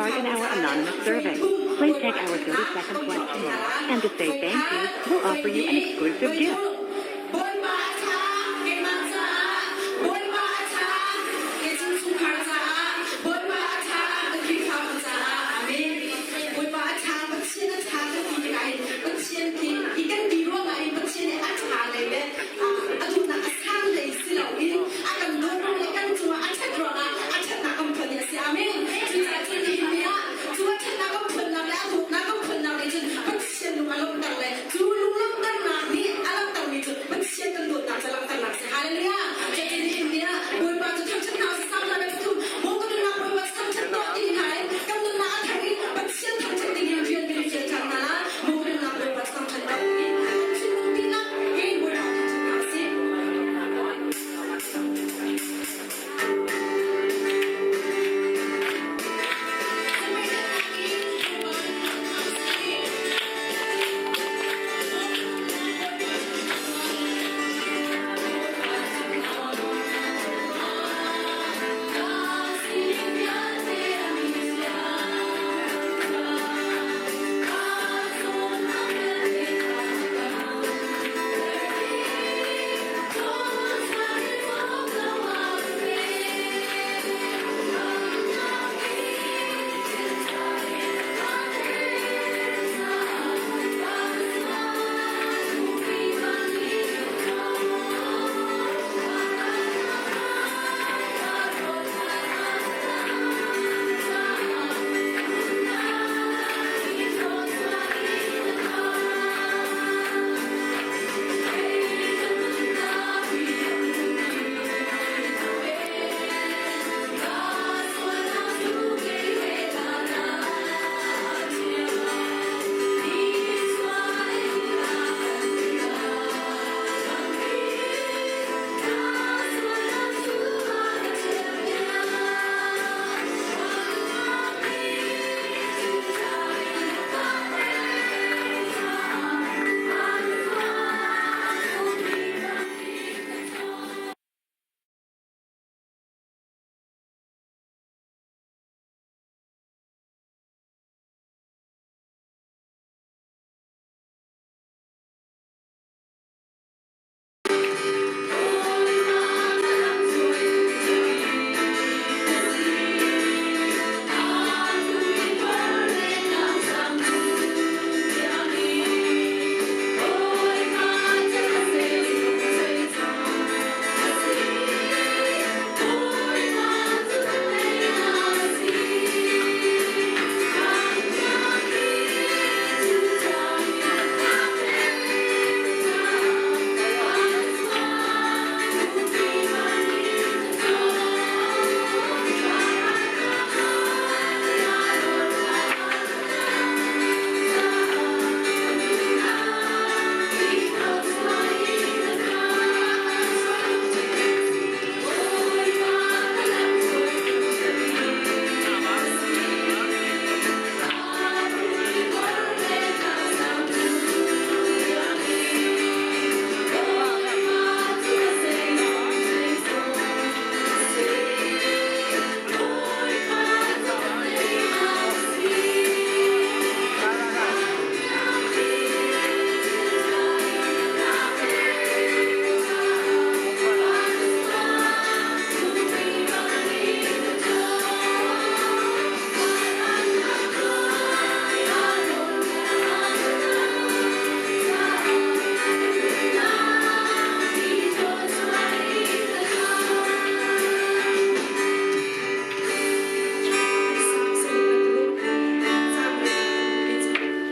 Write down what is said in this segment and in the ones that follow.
part in our anonymous survey. Please take our 30-second questionnaire, and to say thank you, we'll offer you an exclusive gift. Bawipa a ṭha, keimah caah, Bawipa a ṭha, kei chungkhar caah, Bawipa a ṭha, ka Khrihfabu caah. Amen. Bawipa a ṭha, Pathian a ṭha kan ti tikah hin Pathian khi hi kan ti ruangah hin Pathian hi a ṭha lei le a duhnak a sang lei si loin a kan dawt ruang le kan cungah a ṭhat ruangah a ṭhatnak kan phuan hi a si. Amen. Cucaah cun nihin ni ah cu a ṭhatnak kan phuannak le a dawtnak kan phuannak nih cun Pathian lung a lawmhter le cu lunglawmhternak nih a langhtermi cu Pathian kan dawtnak cu langhternak a si. Hallelujah! Cutin nihin ni ah Bawipa cu thangṭhat hna usih Psalm 103 Maw ka nunnak Bawipa cu thangṭhat tuah ti hna in kan nunnak a thar i Pathian thangṭhat ding in rian kan i fial ṭhan hna la. Maw ka nunnak Bawipa cu thangṭhat tuah ti in kan thinlung dihlak in Bawipa thangṭhat hna usih.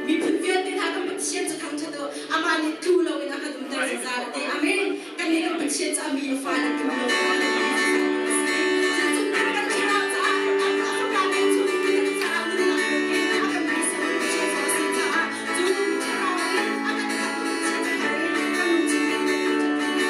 Miphun vialte hna kan Pathian cu thangṭhat u, amah nih tlu loin a kan umter zungzal a ti. Amen. Kannih kan Pathian cu a mi a fale tlu lo in a kan umter kan thlarau caah a fapa kan chung kan caah nunnak in a kan beisei Pathian cu a si caah cu thlarau in a kan khamhtu Pathian cu thar in kan lungthin kan thangṭhat kan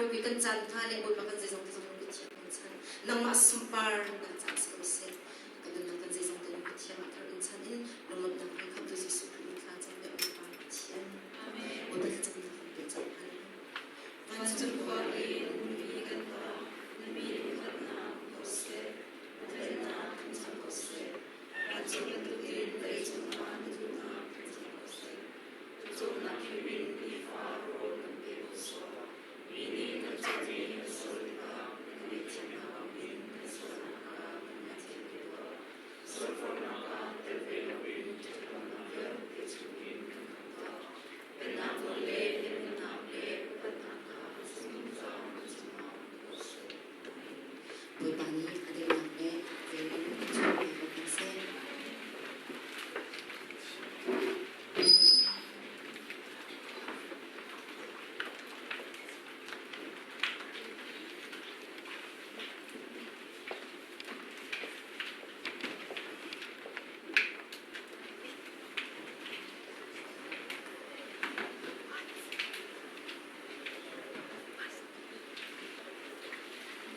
Bawipa kan caan tha le Bawipa kan zeizong te zong Pathian kan chan. Nangmah sunpar nak caan si ko seh. Kan nunnak kan zeizong te Pathian ah thar in chan in lunglawmhnak he khamhtu Jesuh Khrih min thla cam pe Bawipa Pathian. Bawipa thlacamnak kan pe cang hna. Vancung khua i ummi kan Pa, na min upatnak ko seh, na pennak kan cang ko seh. Vancung bantukin vawleicung ah na duhnak kan cang ko seh. Pawcawmnak in nifa rawl kan pe ko sawh. Mi nih kan cung i an sual tikah kan ngaihthiamnak bangin kan sualnak kha kan ngaithiam ve tuah. Sualforhnak ah tel ve loin ṭhatlonak vialte chungin kan khamh tuah. Pennak nawl le lianhngannak le upatnak kha zungzal kan cungah um ko seh. Amen. Bawipa nih a daihnak le vel in chung pe ko hna seh.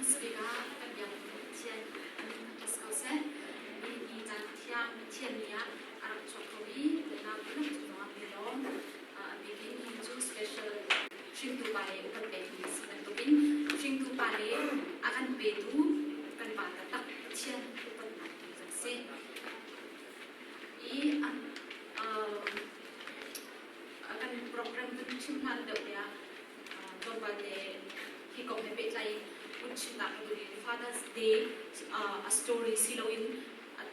Speaker kan biak Pathian a min thangṭhat ko seh. Nihin caan thiang Pathian ni ah a rak chuak kho i kan nau cu zongah kan i lawm. A bik in hi cu special hringtu pa le upat pekmi a si bantukin hringtu pa le a kan petu kan pa taktak Pathian upatnak tu kan si. I kan program kan chim hlan deuh te ah tlawmpal te hi kong he pehtlai in hun chimnak ka duh i Father's Day a story si loin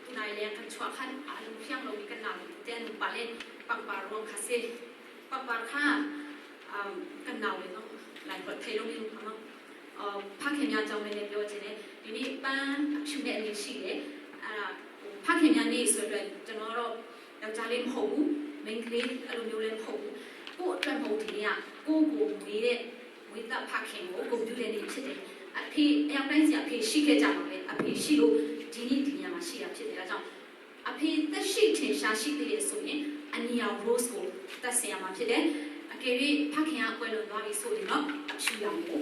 tunai leng kan chuah khan a lungfiang lomi kan nau te an pah len pangpar ruang kha si pangpar kha kan nau le zong lai holh thei lomi amang phakhen ya chong men pyo chene tini pan chim ne ni shi le phakhen ya ni so twen ကျွန်တော်တော့ယောက်ျားလေးမဟုတ်ဘူးမိန်းကလေးအဲ့လိုမျိုးလည်းမဟုတ်ဘူးကို့အတွက်မဟုတ်ဒီနေ့ကကိုယ့်ကိုမွေးတဲ့ဝိသဖခင်ကိုဂုဏ်ပြုတဲ့နေ့ဖြစ်တယ်အဖေအယောက်တိုင်းစီအဖေရှိခဲ့ကြပါပဲအဖေရှိလို့ဒီနေ့ဒီနေရာမှာရှိတာဖြစ်တယ်ဒါကြောင့်အဖေသက်ရှိထင်ရှားရှိသေးတယ်ဆိုရင်အနီရောင် rose ကိုတက်ဆင်ရမှာဖြစ်တယ်အကယ်၍ဖခင်ကကွယ်လွန်သွားပြီဆိုရင်တော့အဖြူရောင်ကို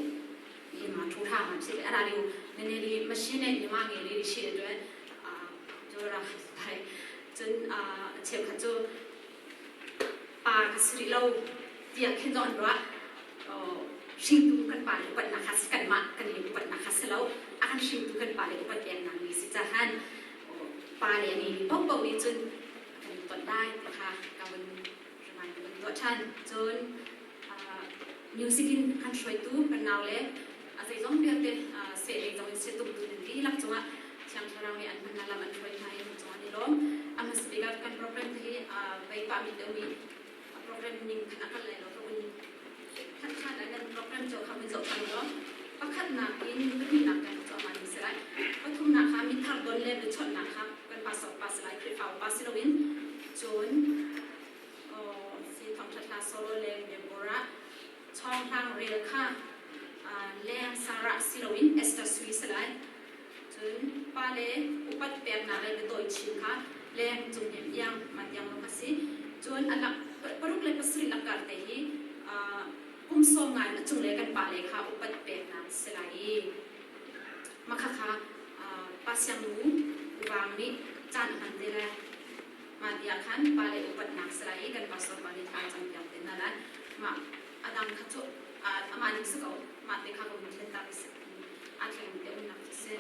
ဒီမှာထိုးထားမှာဖြစ်တယ်အဲ့ဒါလေးကိုနည်းနည်းလေးမရှင်းတဲ့ညီမငယ်လေးတွေရှိတဲ့အတွက်အာပြောတာပါတယ်ကျန်အာအချက်ခါကျပါကစရီလောtiah khin zawn ruah hringtu kan pa le upatnak kha kanmah kan i upatnak kha si lo a kan hringtu kan pa le upat peknak mi si cahan pa le a ngeimi paohpaoh nih cun kan i ton lai ti kha ka vun remind ka vun tuah ṭhan cun music in kan hruaitu kan nau le a zeizong vialte seh lei zong in se tumtu nan dihlak cungah Thiang Thlarau nih an hmannak lam an hruai hna i cungah an i lawm. A hmasa bik ah kan program te hi vei pahmi deuhmi program ning khan a kal lai lo ka vun khat khan ah nan program cu kha vun zoh ṭhan law pakhatnak in pahnihnak tiang cu aman si lai pathumnak kha mithar don le biachawnhnak kha kan pastor pa si lai Khrihfa upa si loin cun si thawngṭhat hla solo le Deborah chawng rel kha leng Sarah si loin Esther Sui si lai cun pa le upat peknak le biatawi chin kha leng cung hnem iang ma tiang lo kha si cun alak paruk le pasarih lakar te hi kum sawm ngai a cung le kan pa le kha upat peknak si lai i makha kha pa siang nu uwang nih caan a hman te lai ma tia khan pa le upatnak si lai i kan pastor pa nih thla cam piak te hna lai ma adang kha cu amah ning si ko mah te kha ka vun thlen ta a thleng te umnak cu si.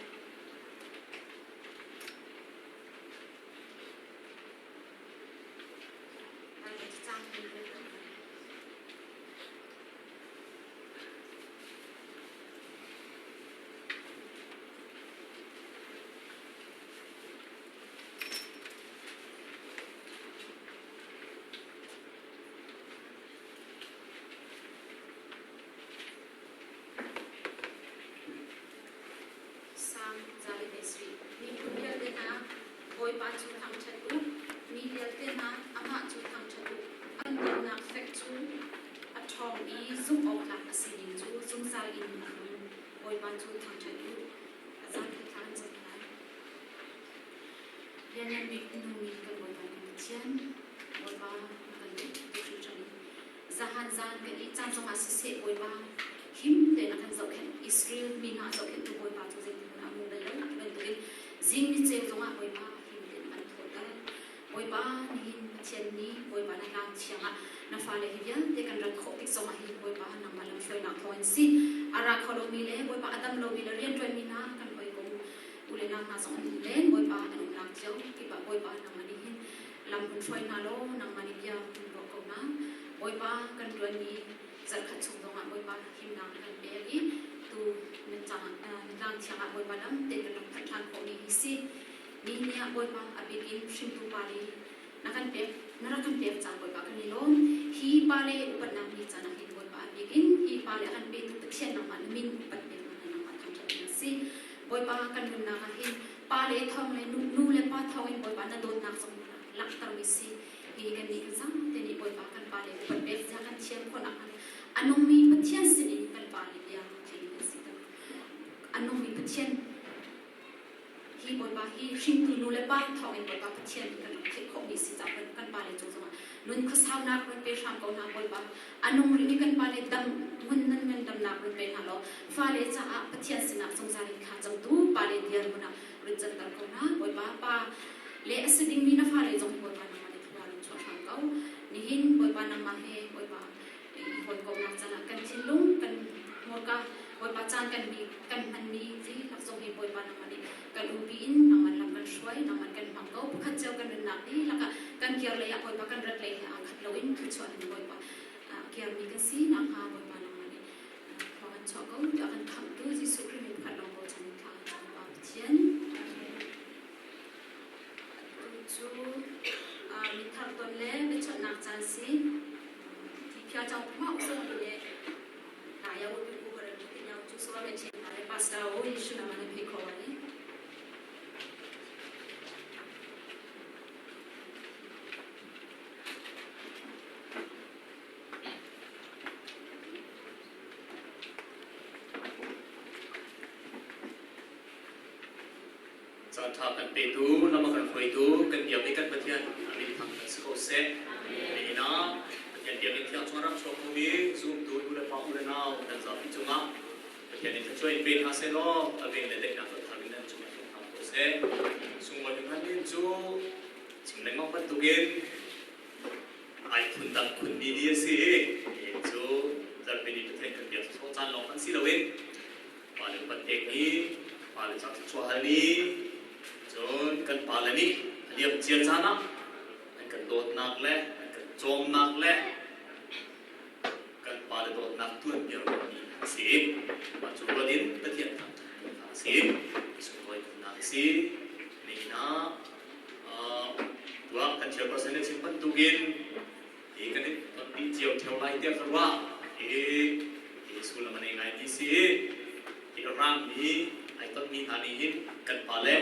Salm 103. Miphun vialte hna, Bawipa cu thangṭhat u. Mi vialte hna, amah cu thangṭhat u. An dawtnak fek cu a ṭhawng i zumh awk tlak a sining cu zungzal in a hmun. Bawipa cu thangṭhat u. A zaangfah thla an cam lai. Lianngan bik nungmi kan Bawipa kan Pathian, Bawipa na kan duh tuk hringhran i zahan zan kan ih caan zongah siseh Bawipa him tein a kan. hna a zohkhenhtu Bawipa cu zeitin a hmu bal lo ti bantukin zing ni ceu zongah Bawipa him tein an thawhter. Bawipa nihin Pathian nih Bawipa na tlang thiang ah na fale hi vialte kan rat khawh tik zongah hin Bawipa nangmah lamhruainak thawngin si a ra kho lomi le Bawipa a dam lomi le rianṭuanmi hna kan hawikom u le nau hna zong an um len Bawipa an umnak cio kipah Bawipa nangmah nih hin lam hun hruai hna law nangmah nih bia hun ruah ko hna. Bawipa kan ṭuanmi zarhkhat chung zongah Bawipa himnak kan pek i tu nan tlang thiang ah Bawipa lam tein kan rak phanh ṭhan khawhmi hi si. Ni ni ah Bawipa a bik in hringtu pa le na kan pek na rak kan pek cang Bawipa kan i lawm. Hi pa le upatnak ni caan ah hin Bawipa a bik in hi pa le a kan petu Pathian nangmah na min upat pek na nangmah thangṭhat na si. Bawipa kan nunnak ah hin pa le thawng le nu le pa thawng in Bawipa na dawtnak zong langhtermi si. Hi kan nih kan zang te nih Bawipa kan pa le upat pek zia kan thiam khawhnak a nungmi Pathian sinin kan pa le bia thei kan si ter. A nungmi Pathian hi Bawipa hi hringtu nu le pa thawng in Bawipa Pathian kan rak theih khawhmi si caah kan pa le cung zongah nun khuasaunak run pe hram ko hna Bawipa. A nung rihmi kan pa le dam ngun nan ngan damnak run pe hna law fale caah Pathian sinah zungzal in thla camtu pa le dirhmun ah run canter ko hna. Bawipa pa le a si dingmi na fale zong hi Bawipa nangmah nih thua run chuah hram ko. Nihin Bawipa nangmah he Bawipa i hawikomhnak caan ah kan thinlung kan hmurka Bawipa caan kan mi kan hmanmi dihlak zong hi Bawipa nangmah nih kan umpi in nangmah lam kan hruai nangmah kan hmang ko. Pakhat cio kan nunnak dihlak ah kan kir lei ah Bawipa kan rat lei he aa khat loin thluachuah in Bawipa kirmi kan si nakhnga Bawipa nangmah nih khua kan chuah ko tiah kan khamhtu Jesuh Khrih min pakhat lawng bochan in thla kan cam Pa Pathian. Atu cu mithar ton le biachawnhnak caan si. Thi phia chang ma uso le na ya wo tu ko re ti nyau chu so le chen na le pastor o Yishu na ma ne phi kho ni. Caanṭha kan petu, lam a kan hruaitu, kan biakmi kan Pathian a min thang kan si ko seh. Nihin ah Pathian biakinn thiang chung rak chuak khomi zumtu nu le pa u le nau kan zapi cungah Pathian nih thluachuah in pe hna seh law a ven le daihnak thar in nan cungah tlung hram ko seh. Sunglawi hman din cu chim lengmang bantukin ai phundang khunmi ni a si i cu zarhpini Pathian kan biak sawsawh caan lawng kan si loin pale upat pek ni, pale ca thluachuah hal ni, cun kan pale nih a liam cia caan ah an kan dawtnak le an kan cawmnak le kan pale dawtnak tuanbia ruahmi a si. Mah cu ruat in Pathian thangṭhatnak a si. Sunglawinak a si. Nihin ah tuah kan chairperson nih chim bantukin hi kan i ton dih cio ṭheo lai tiah ka ruah. Hi hi sullam a nei ngai ti si. Hi a rangmi ai tonmi hna nih hin kan pale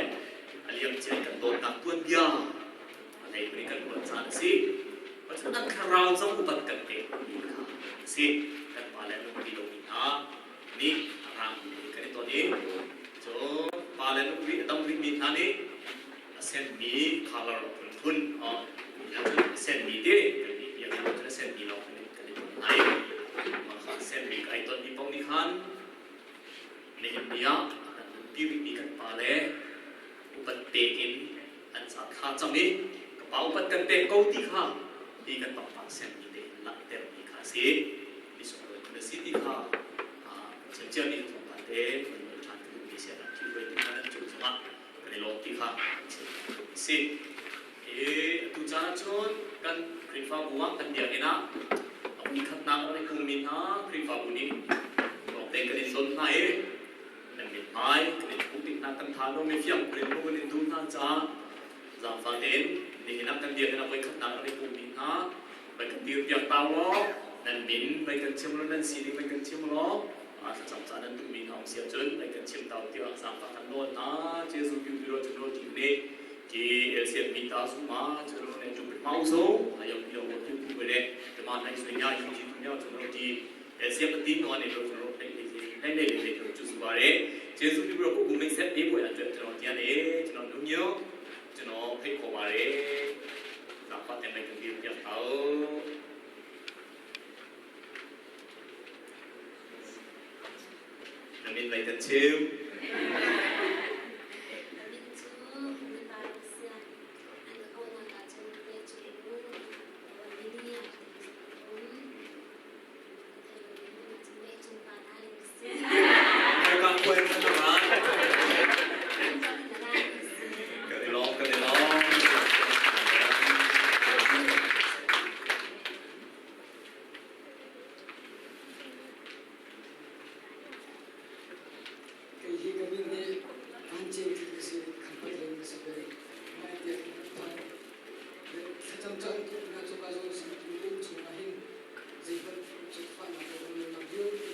a liamcia kan dawtnak tuanbia a nei phun in kan ruat caan a si. Pathian an thlarau zong upat kan pek mi kha a si. Kan pale an nung ti lomi hna nih a rangmi kan i ton i cun pale nung rih a dam rihmi hna nih a senmi color phunphun a senmi te kan i piak cun a senmi lawng kan i ton hna i mah kha a senmi ai tonmi paoh nih khan nihin ni ah a kan nunpi rihmi kan pale upat pek in an ca thla cam i ka pa upat kan pek ko ti kha ti kan pangpang senmi te in langhtermi kha a si mi sunglawi phun a si ti kha chimciami thawngpang te kan nol ṭhan ka duhmi si a rak ṭhi ti kha nan cung zongah kan i lawm ti kha si. I atu caan ahcun kan Khrihfabu ah kan biakinn ah a voikhatnak a rak i pummi hna Khrihfabu nih lawngte kan in don hna i nan mithmai kan in hmuh tik hna kan tha lo mi fiang phun in hmuh kan in duh hna caah zaangfah tein nihin ah kan biakinn ah voikhatnak a rak i pummi hna vai kan dirpiak ta law nan min vai kan chim law nan sining vai kan chim law thlacam ca nan duhmi hna um si ahcun vai kan chim ta tiah zaangfah kan nawl hna. Jesuh piu pi ro chu ro ti ne ki LCM mi ta su ma chu ro ne chu mau so ayam pi lo tu pu le te ma nai su nya yu ji tu nya chu ro ti LCM tin no ne ro chu ro ne ne ne ne ne chu su ba re Jesuh piu ro ku mei set pe bo ya chu ro tia ne ကျွန်တော်လူမျိုးကျွန်တော်ဖိတ်ခေါ်ပါတယ်။ဒါပတ်တဲ့လိုက်ပြီးပြတော့ Na min lei kan chim. Ka min cu Mipa si. An ka kawhnak ahcun te cu Mini ah um. Ka thei lo mi cu me cung pa na si. Ka khuai kan ra. Kan i lawm, kan i lawm. Kei hi ka min hi Van Ceu ti ka si, Khampat lei ka si ve. Nai tiah kan phan. Thlacam caan tuk na cuka zawn sin tu um chungah hin zeihmanh sifahnak le rualnak vialte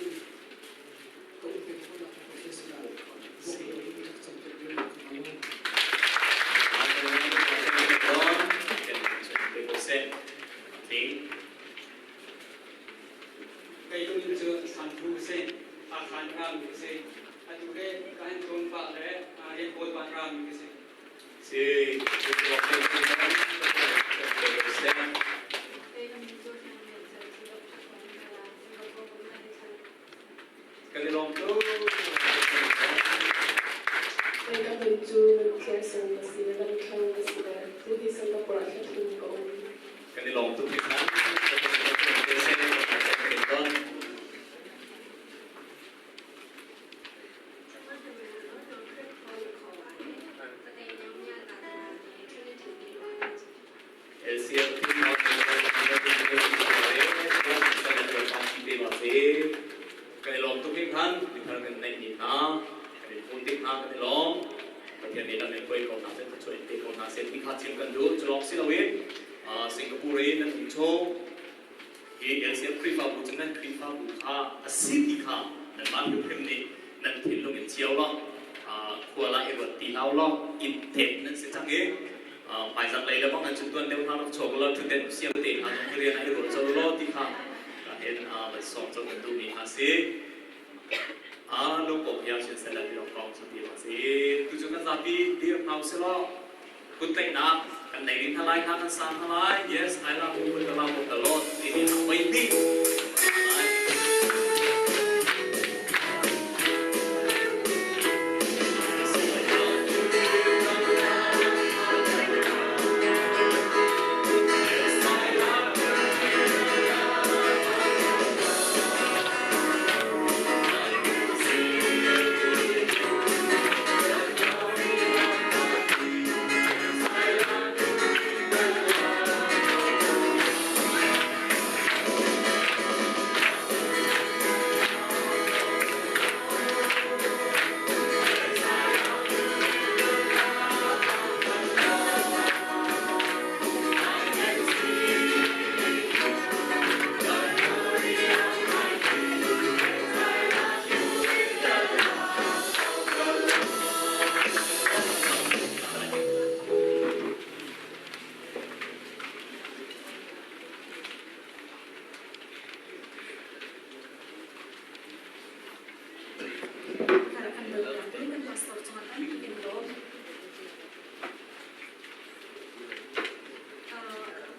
ka um peng khawhnak ka Pathian sinah bawk loin rak cam piak ding ka hmang. Kei ka min cu Thlan Thu a si. Akhan rami ka si. Atu hi ka hin tlawn pah le rian kawl pah rami ka si. Si. Kan i lawm tuk. Kei ka min cu Claire Sang ka si, Lamthlo ka si le tuhi Singapore ah thlathum ka um. Kan i lawm tuk hringhran. LCM kan i lawm tuk hringhran mithar kan neih ni hna kan i phun tik hna kan i lawm Pathian nih lam in hruai ko hna seh thluachuah in pe ko hna seh ti kha chim kan duh cu lawng si loin Singapore i nan um chung hi LCM Khrihfabu cu nan Khrihfabu kha a si ti kha nanmah hrimhrim nih nan thinlung in cio law khua la i ruat ti hau law inn tet nan si cang i hmaizarh lei le bang an chun tuan deuh hna rak chuak law ṭhutden siam te hna zong rian ai ruat col law ti kha ka hin van sawm col kan duhmi hna si. Lungpawm hiang sin sel ti rong kong cu ti a si. Tu cu kan zapi dir hna usih law kuttlaihnak kan nei ding hna lai kha kan sang hna lai. Yes, I love you with the love of the Lord timi voi hnih. Kan dawtnak in kan pastor cungah kan in lawm.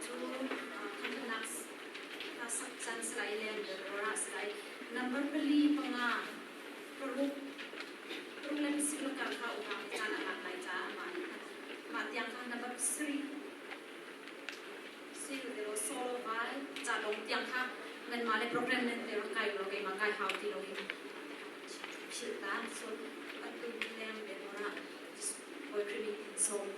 Cu thangthatnak sak caan si lai le ora si lai. Number pali panga paruk paruk le pasik lakar kha unau caan a lak lai caah mah mah tiang kha number pasarih si lo solo vai ca dong tiang kha nanmah le program nan te rak kai lo keimah kai hau ti lo in philh ta so atu leng le ora poetry song.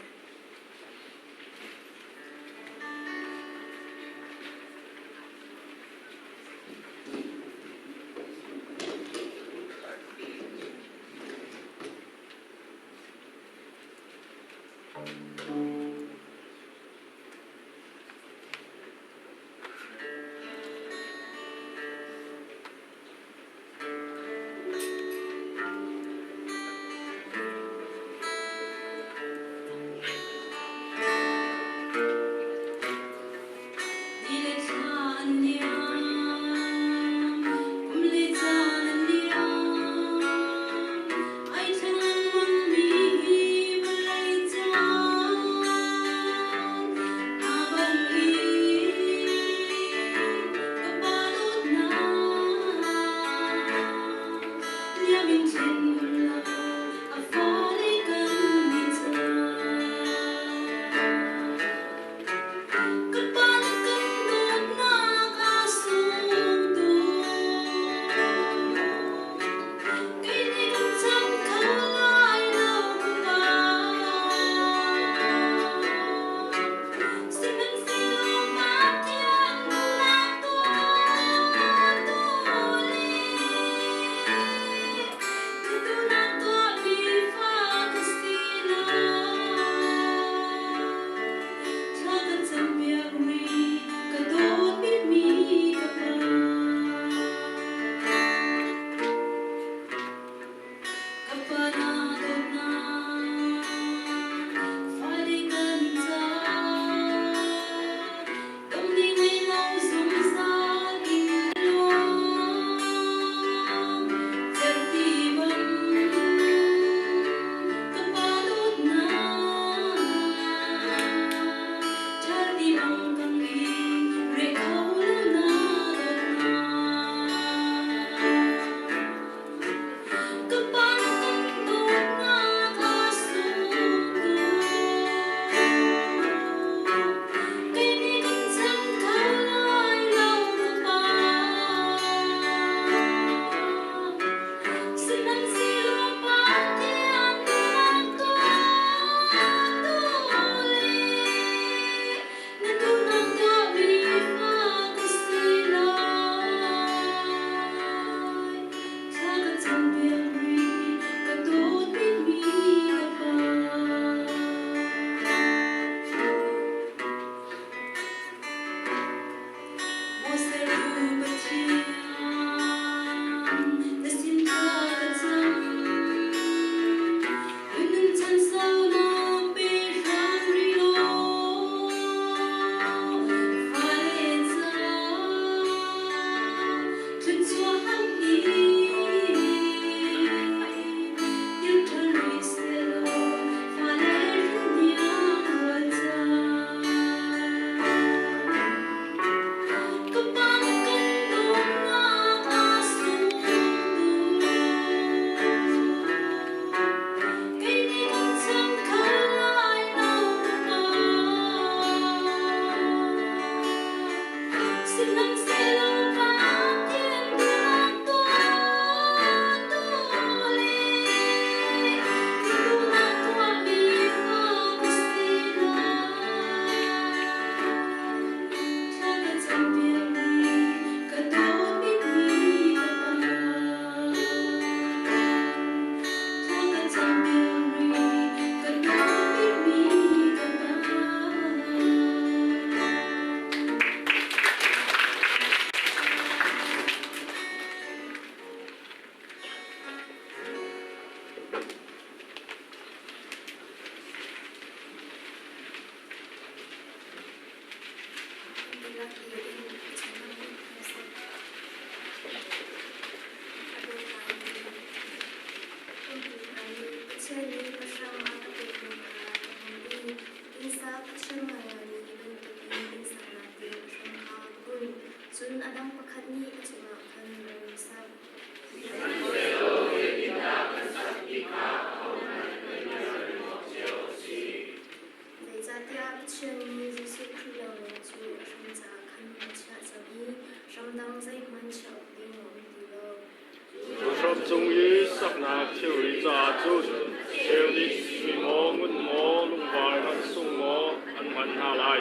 cung i saknak thilri caah cun cheu nih sui maw, ngun maw, lungvar man sung maw an hman hna lai.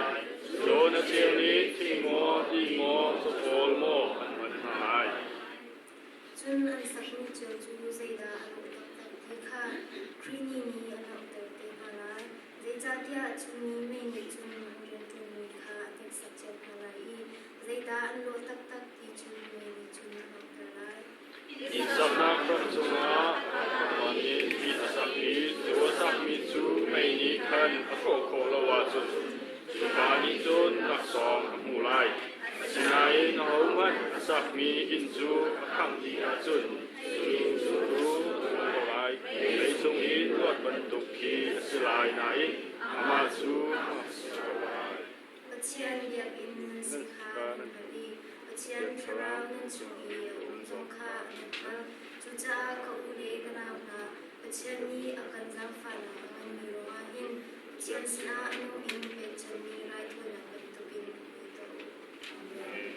Cun a cheu nih thing maw, ti maw, capawl maw an hman hna lai. Cun an sakmi cio cu zeidah a lawh taktak ti kha Khrih ni nih a langhter te hna lai. Zeicahtiah cu ni mei nih cun an rianṭuanmi kha a hneksak cio hna lai i zeidah an lawh taktak ti cu mei nih cun a langhter lai. Inn saknak ram cungah van in inn a sak i cu a sakmi cu mei nih khan a hrawh khawh lo ahcun cu pa nih cun laksawng a hmu lai. Asinain ahohmanh a sakmi inn cu a khangh dih ahcun cu inn cu a rum ko lai. Leicung i luat bantuk khi a si lai nain amah cu a si ko lai. Pathian biakinn nan si kha nan hngalh i Pathian Thlarau nan chung i a um zong kha nan hngalh. Cucaah ka u le ka nau hna, Pathian nih a kan zaangfahnak a nganmi ruangah hin Pathian sinah nung in pekchanmi raithawinak bantukin i tuah u. Amen.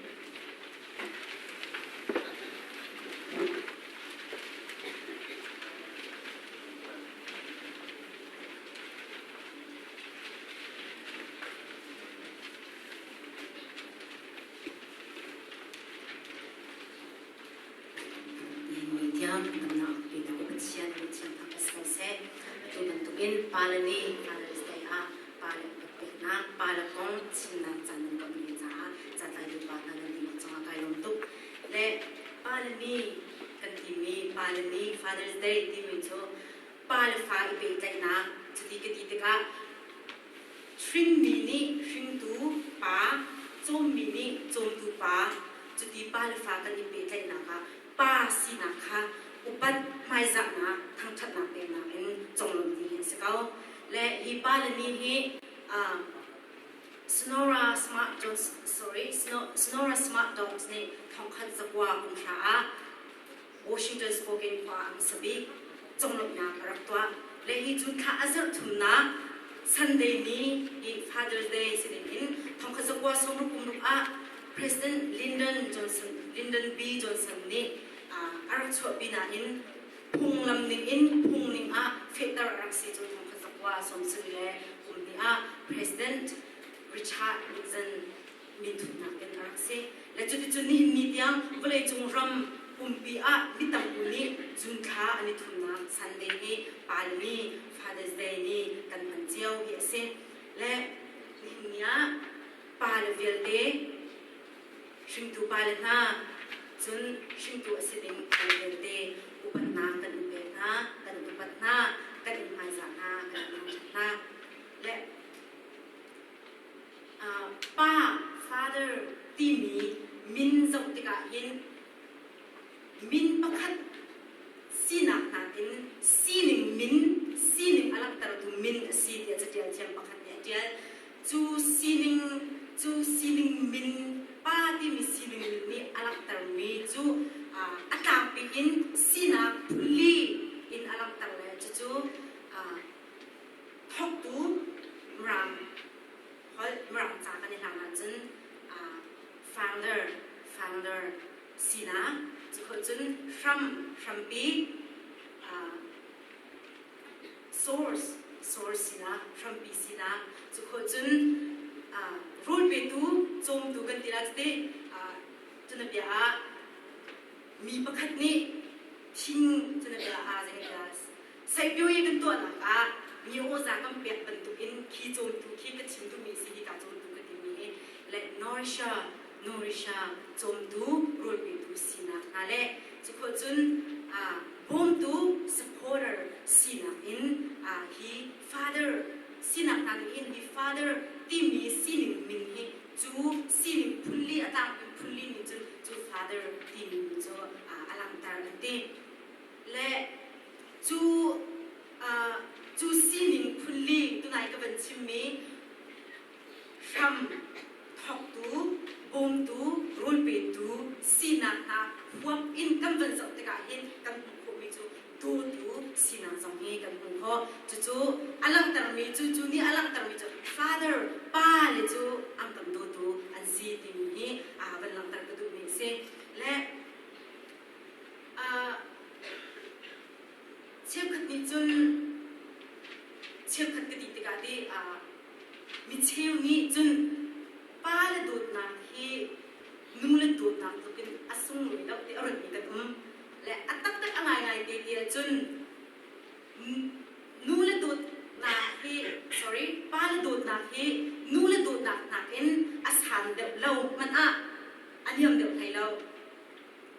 Tiang damnak petu Pathian min thiang thang si ko seh. Atu bantukin pale nih Father's Day ah pale upat peknak, pale kong chimnak caan nan tuah mi caah catlaitu pa hna nan dihlak cungah kai lawm tuk. Le pale ni kan timi pale ni Father's Day timi cu pa le fa i pehtlaihnak cuti ka ti tikah hrinmi nih hringtu pa, cawmmi nih cawmtu pa cuti pa le fa kan i pehtlaihnak ah pa sinak kha upat hmaizahnak thangṭhatnak peknak in conglawmh ti hi an si ko. Le hi pa le ni hi Sonora Smart Jones sorry Sonora Smart Dogs nih thongkhat zakua kum hra ah Washington Spokane khua ah hmasa bik conglawmhnak a rak tuah. Le hi cu thla a zarh thumnak Sunday ni hi Father's Day si ding in thongkhat zakua sawmruk kum ruk ah President Lyndon Johnson Lyndon B Johnson nih a rak chuahpi nain phunglam ning in phung ning ah fehter a rak si cu thongkhat zakua sawmsarih le kum hnih ah President Richard Nixon minthutnak in a rak si. Le cuticun nihin ni tiang vawleicung ram pumpi ah mi tam u nih June thla an i thumnak Sunday hi Palmi Father's Day ni kan hman cio hi a si. Le nihin ni ah pa le vialte hringtu pa le hna cun hringtu a si ding pa vialte upatnak kan in pek hna, kan in upat hna, kan in hmaizah hna, kan in thangṭhat hna. Le Pa, father, timi min zoh tikah hin min pakhat sinak nakin sining min, sining a langhtertu min a si tiah caṭial thiam pakhat nih a ṭial. Cu sining, cu sining min, pa timi sining min nih a langhtermi cu a tlangpi in sinak phunli in a langhter le cucu thawktu Mirang holh Mirang ca kan i hlang ahcun founder founder sinak cu cun hram hrampi source source sinak hrampi sinak cu cun rawl petu cawmtu kan ti la tete cunabia ah mi pakhat nih thing cunabia ah zei Saipioi kan tuahnak ah mi awza kan pek bantukin khi cawmtu khi ka chim duhmi si hi ka cawmtu ka timi hi le nourisher nourisher cawmtu rawl petu sinak hna le cukhawh cun bawmtu supporter sinak in hi father sinak hna nih hin hi father timi sining min hi cu sining phunli a tlangpi phunli nih cun cu father timi min cu a langhter an ti. Le cu cu sining phunli tunai ka van chimmi hram thawktu, bawmtu, rawlpetu sinak hna huap in kan van zoh tikah hin kan hmuh khawhmi cu dawtu sinak zong hi kan hmuh khawh. Cucu a langhtermi cu cu nih a langhtermi cu father pa le cu an kan dawtu an si timi hi a van langhter ka duhmi a si. Le. nih cun cheukhat ka ti tikah ti mi cheu nih cun pa le dawtnak hi nu le dawtnak tluk in a sunglawi lo ti a ruatmi kan um. Le a taktak a ngaingai te ti ahcun nu le dawtnak hi sorry pa le dawtnak hi nu le dawtnak nakin a san deuh lo hmanh ah a niam deuh hlei lo.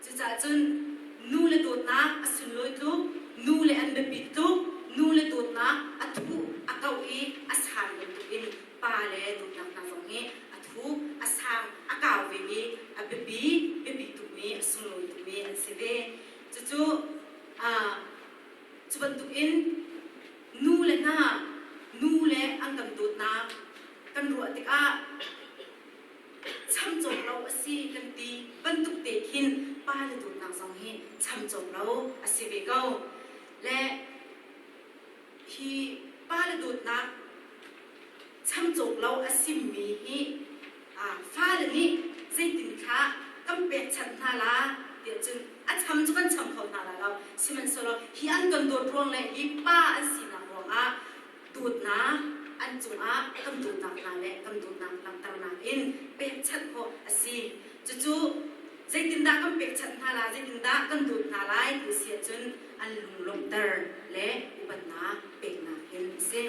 Cucaah cun nu le dawtnak a sunlawi tluk, nu le an biapit tluk, nu le dawtnak a thuh a kauh i a san bantukin pa le dawtnak hna zong hi a thuh, a sang, a kau vemi, a biapi, biapi tukmi, a sunglawi tukmi an si ve. Cucu cu bantukin nu le hna, nu le an kan dawtnak kan ruah tikah cham cawk lo a si kan ti bantuk te khin pa le dawtnak zong hi cham cawk lo a si ve ko. Le hi pa le dawtnak cham cawk lo a simi hi fale nih zeitin kha kan pekchanh hna la tiah cun a cham cu kan cham kho hna la lo. Sihmanhsehlaw hi an kan dawt ruang le hi pa an sinak ruangah dawtnak an cungah kan dawtnak hna le kan dawtnak langhternak in pekchanh khawh a si. Cucu zeitindah kan pekchanh hna lai, zeitindah kan dawt hna lai ti si ahcun an lunglawmhter le upatnak peknak hin a si.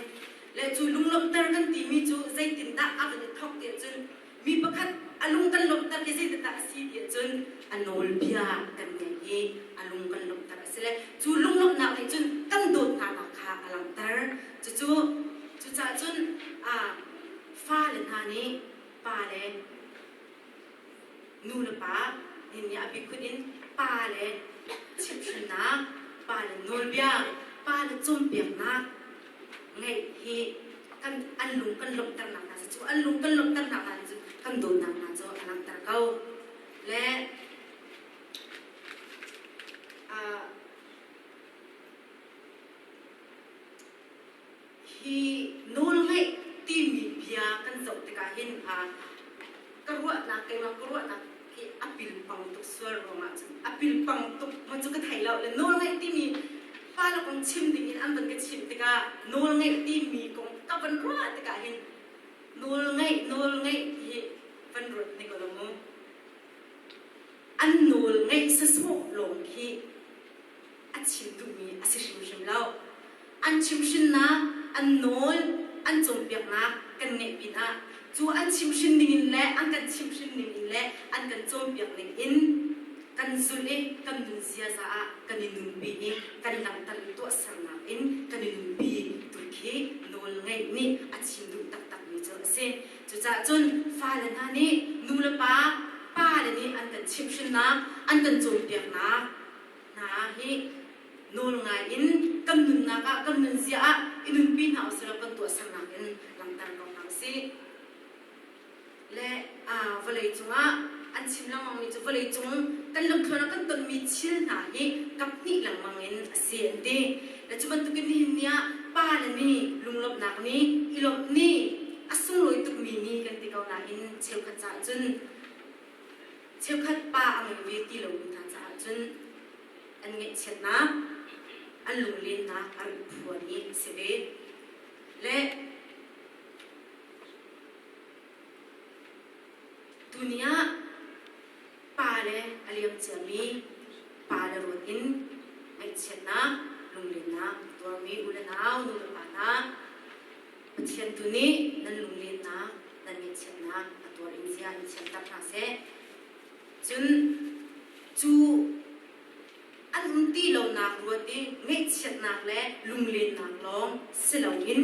Le cu lunglawmhter kan timi cu zeitindah a van i thawk ti ahcun mi pakhat a lung kan lawmhter hi zeitindah a si ti ahcun a nawlbia kan ngeih i a lung kan lawmhter a si le cu lunglawmhnak nih cun kan dawt hnanak kha a langhter. Cucu cucaah cun fale hna nih pale nu le pa nih a bikhun in pale chimhhrinnak, pale nawlbia, pale cawnpiaknak ngeih hi kan an lung kan lawmhternak hna cu an lung kan lawmhternak hna cu kan dawtnak hna cu a langhter ko. Le hi nawlngaih timi bia kan zoh tikah hin ka ruahnak keimah ka ruahnak hi a pilpang tuk sual ruangah cun a pilpang tuk maw cu ka thei lo le nawlngaih timi pa le kong chim ding in an van ka chimh tikah nawlngaih timi kong ka van ruah tikah hin nawlngaih nawlngaih hi van ruat ni ko lo mu an nawl ngaih sasawh lawng khi a chim duhmi a si hrimhrim lo. An chimhrinnak, an nawl, an cawnpiaknak kan ngeih pinah cu an chimhrin ningin le an kan chimhrin ningin le an kan cawnpiak ningin kan zulh i kan nun ziaza ah kan i nunpi i kan langhter i tuahsernak in kan i nunpi tu khi nawl ngeih nih a chim duh taktakmi cu a si. Cucaah cun fale hna nih nu le pa, pale nih an kan chimhhrinnak, an kan cawnpiaknak hna hi nawl ngai in kan nunnak ah, kan nunzia ah i nunpi hna usih law kan tuahsernak in langhter ko hna usih. Le vawlei cungah an chim lengmangmi cu vawlei cung kan lamthluan ah kan tonmi thil hna hi kaphnih lengmang in a si an ti. Le cu bantukin nihin ni ah pa le ni lunglawmhnak ni, i lawmh ni, a sunglawi tukmi ni kan ti ko nain cheukhat caah cun cheukhat pa a ngei ve ti lomi hna caah cun an ngaihchiatnak, an lunglennak a rit phuan i a si ve. Le tuni ah pa le a liam ciami pa le ruat in ngaihchiatnak, lunglennak a tuarmi u le nau, nu le pa hna, Pathian tu nih nan lunglennak, nan ngaihchiatnak a tuar in zia in thiamter hna seh. Cun cu an um ti lonak ruat i ngaihchiatnak le lunglennak lawng si loin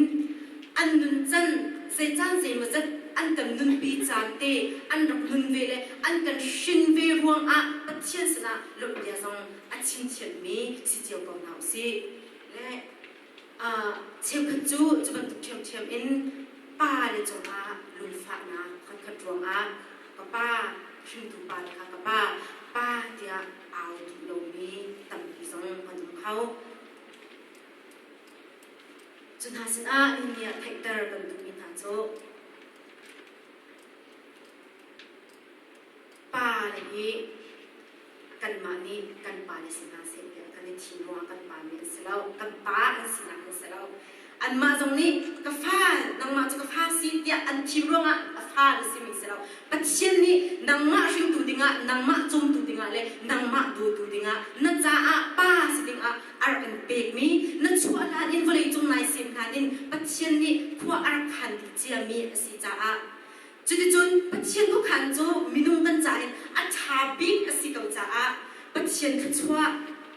an nuncan zeican zeimawzat an kan nunpi caan te an rak nun ve le an kan hrin ve ruangah Pathian sinah lawmhbia zong a chim thiammi si cio ko hna usih. Le cheukhat cu cu bantuk ṭhiamṭhiam in pa le cungah lungfahnak khatkhat ruangah ka pa hringtu pa le kha ka pa pa tiah au duh lomi tampi zong kan um kho. Cu hna sinah nihin ah theihter kan duhmi hna cu pa le hi kanmah nih kan pa le si hna seh tiah kan i thim ruangah kan pa nih an si. si lo. Kan pa an sinak an si lo. Anmah zong nih ka fa, nangmah cu ka fa si tiah an thim ruangah a fa na simi si lo. Pathian nih nangmah hringtu dingah, nangmah cawmtu dingah le nangmah dawtu dingah na caah pa si dingah a rak in pekmi, na chuah hlan in vawleicung nai sem hlan in Pathian nih khua a rak khan dih ciami a si caah cuticun Pathian khuakhan cu minung kan ca in a ṭha bik a si ko caah Pathian thluachuah,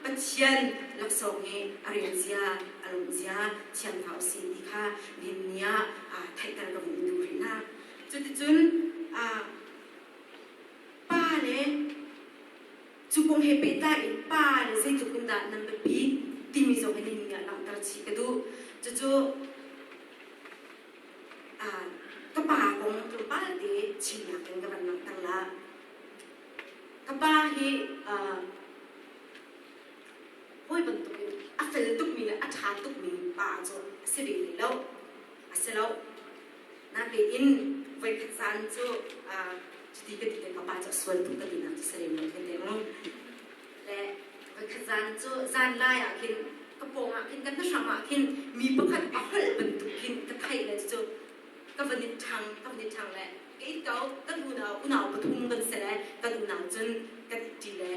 Pathian laksawng hi a rel zia, a lawmh zia thiam hna usih ti kha nihin ni ah theihter ka vun duh rih hna. Cuticun pa le cu kong he pehtlai in pa le zeitluk in dah nan biapit timi zong hi nihin ni ah langhter chih ka duh. Cucu ka pa kong tlawmpal te chimnak in ka van langhter la. Ka pa hi hawi bantukin a fel tukmi le a ṭha tukmi pa cu a si ve hlei lo. A si lo. Natein voikhat zan cu cuti ka ti le ka pa cu a sual tuk ka tinak cu si lem lo khin te mu. Le voikhat zan cu zan lai ah khin ka pawng ah khin ka hnahrang ah khin mi pakhat a holh bantuk khin ka theih le cucu ka van i ṭhang ka van i ṭhang le ka it ko kan unau unau pathum kan si le kan unau cun kan it ṭi le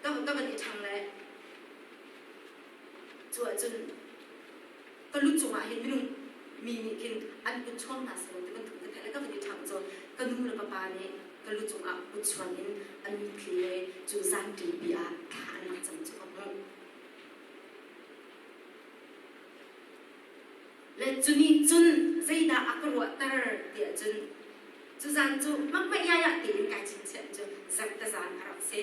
ka ka van i ṭhang le cu ahcun ka lu cungah hin minung mi nih khin an kut chuang hna seh ti bantuk ka theih le ka van i ṭhang cu ka nu le ka pa nih ka lu cungah kut chuan in an mitthli le cu zan ṭipi ah thla an rak cam cu ka hmuh. Le cu nih cun zeidah a ka ruahter tiah cun cu zan cu makmah iaiah tiin kai chingchiah cu zan ka zan a rak si.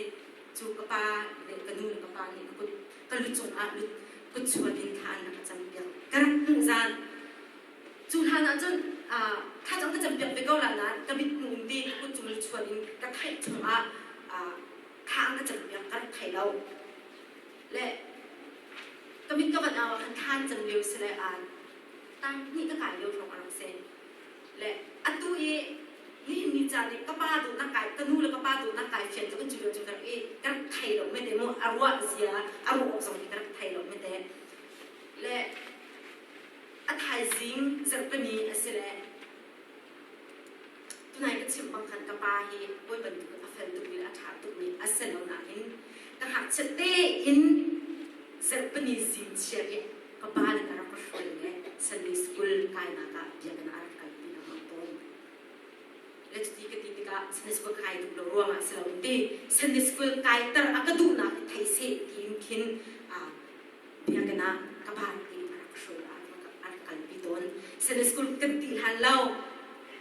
Cu ka pa le ka nu le ka pa nih ka kut ka lu cungah lut kut chuan in thla an rak ka campiak. Ka rak hmuh zan cu hlan ah cun thla cang ka campiak ve ko la nain ka mit hmuh in ti ka kut cung lu chuan in ka theih chungah thla an ka campiak ka rak thei lo. Le ka mit ka van au ah khan thlan cang lio si le tang hnih ka kai lio hrawng a rak si. Le atu i nihin ni caan i ka pa duhnak kai ka nu le ka pa duhnak kai fian cu kan cu lio cu ka rak i ka rak thei lo mete mu a ruah zia a ruah awk zong hi ka rak thei lo mete. Le a thaizing zarhpini a si le Tunai ka chimh bang khan ka pa hi hawi bantuk a fel tukmi le a ṭha tukmi a si lo nain ka ngakchia tein zarhpini zing chiar i ka pa nih a rak ka hruai le Sunday school kainak ah biakinn ah a rak kalpi lengmang tawn. Le cuti ka ti tikah Sunday school kai duh lo ruangah si lo ti Sunday school kaiter a ka duhnak hi thei seh tiin khin biakinn ah ka pa nih a rak hruai a rak kalpi tawn. Sunday school kan ti hlan lo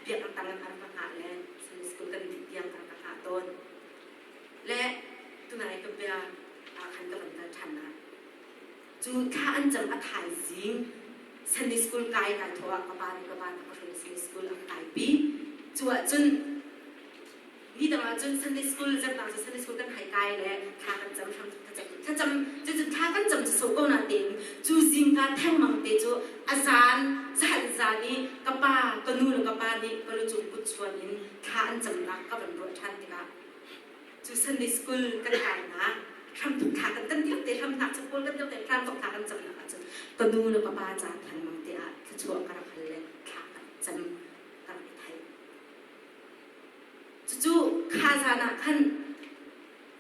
biakinn tang in a rak ka hngah le Sunday school kan dih tiang a rak ka hngah tawn. Le tunai ka bia ah khan ka van kal ṭhan ah cu thla an cam a thaizing Sunday school kai kai thawh ah ka pa nih ka pa nih ka hruai Sunday school a ka kaipi. Cu ahcun Ni dang ahcun Sunday school zernak cu Sunday school kan hai kai le thla kan cam hram thlacam cucu thla kan cam cu so ko na tein cu zingka thengmang te cu a zan zan zan i ka pa ka nu le ka pa nih ka lu cung kut chuan in thla an camnak ka van ruah ṭhan tikah cu Sunday school kan kainak hramthok thla kan kan tiak te hramhnak chapol kan tiak te hramthok thla kan camnak ahcun ka nu le ka pa ca thengmang te ah thluachuah ka rak hal le thla ka cam ka rak i theih. Cucu kha zan ah khan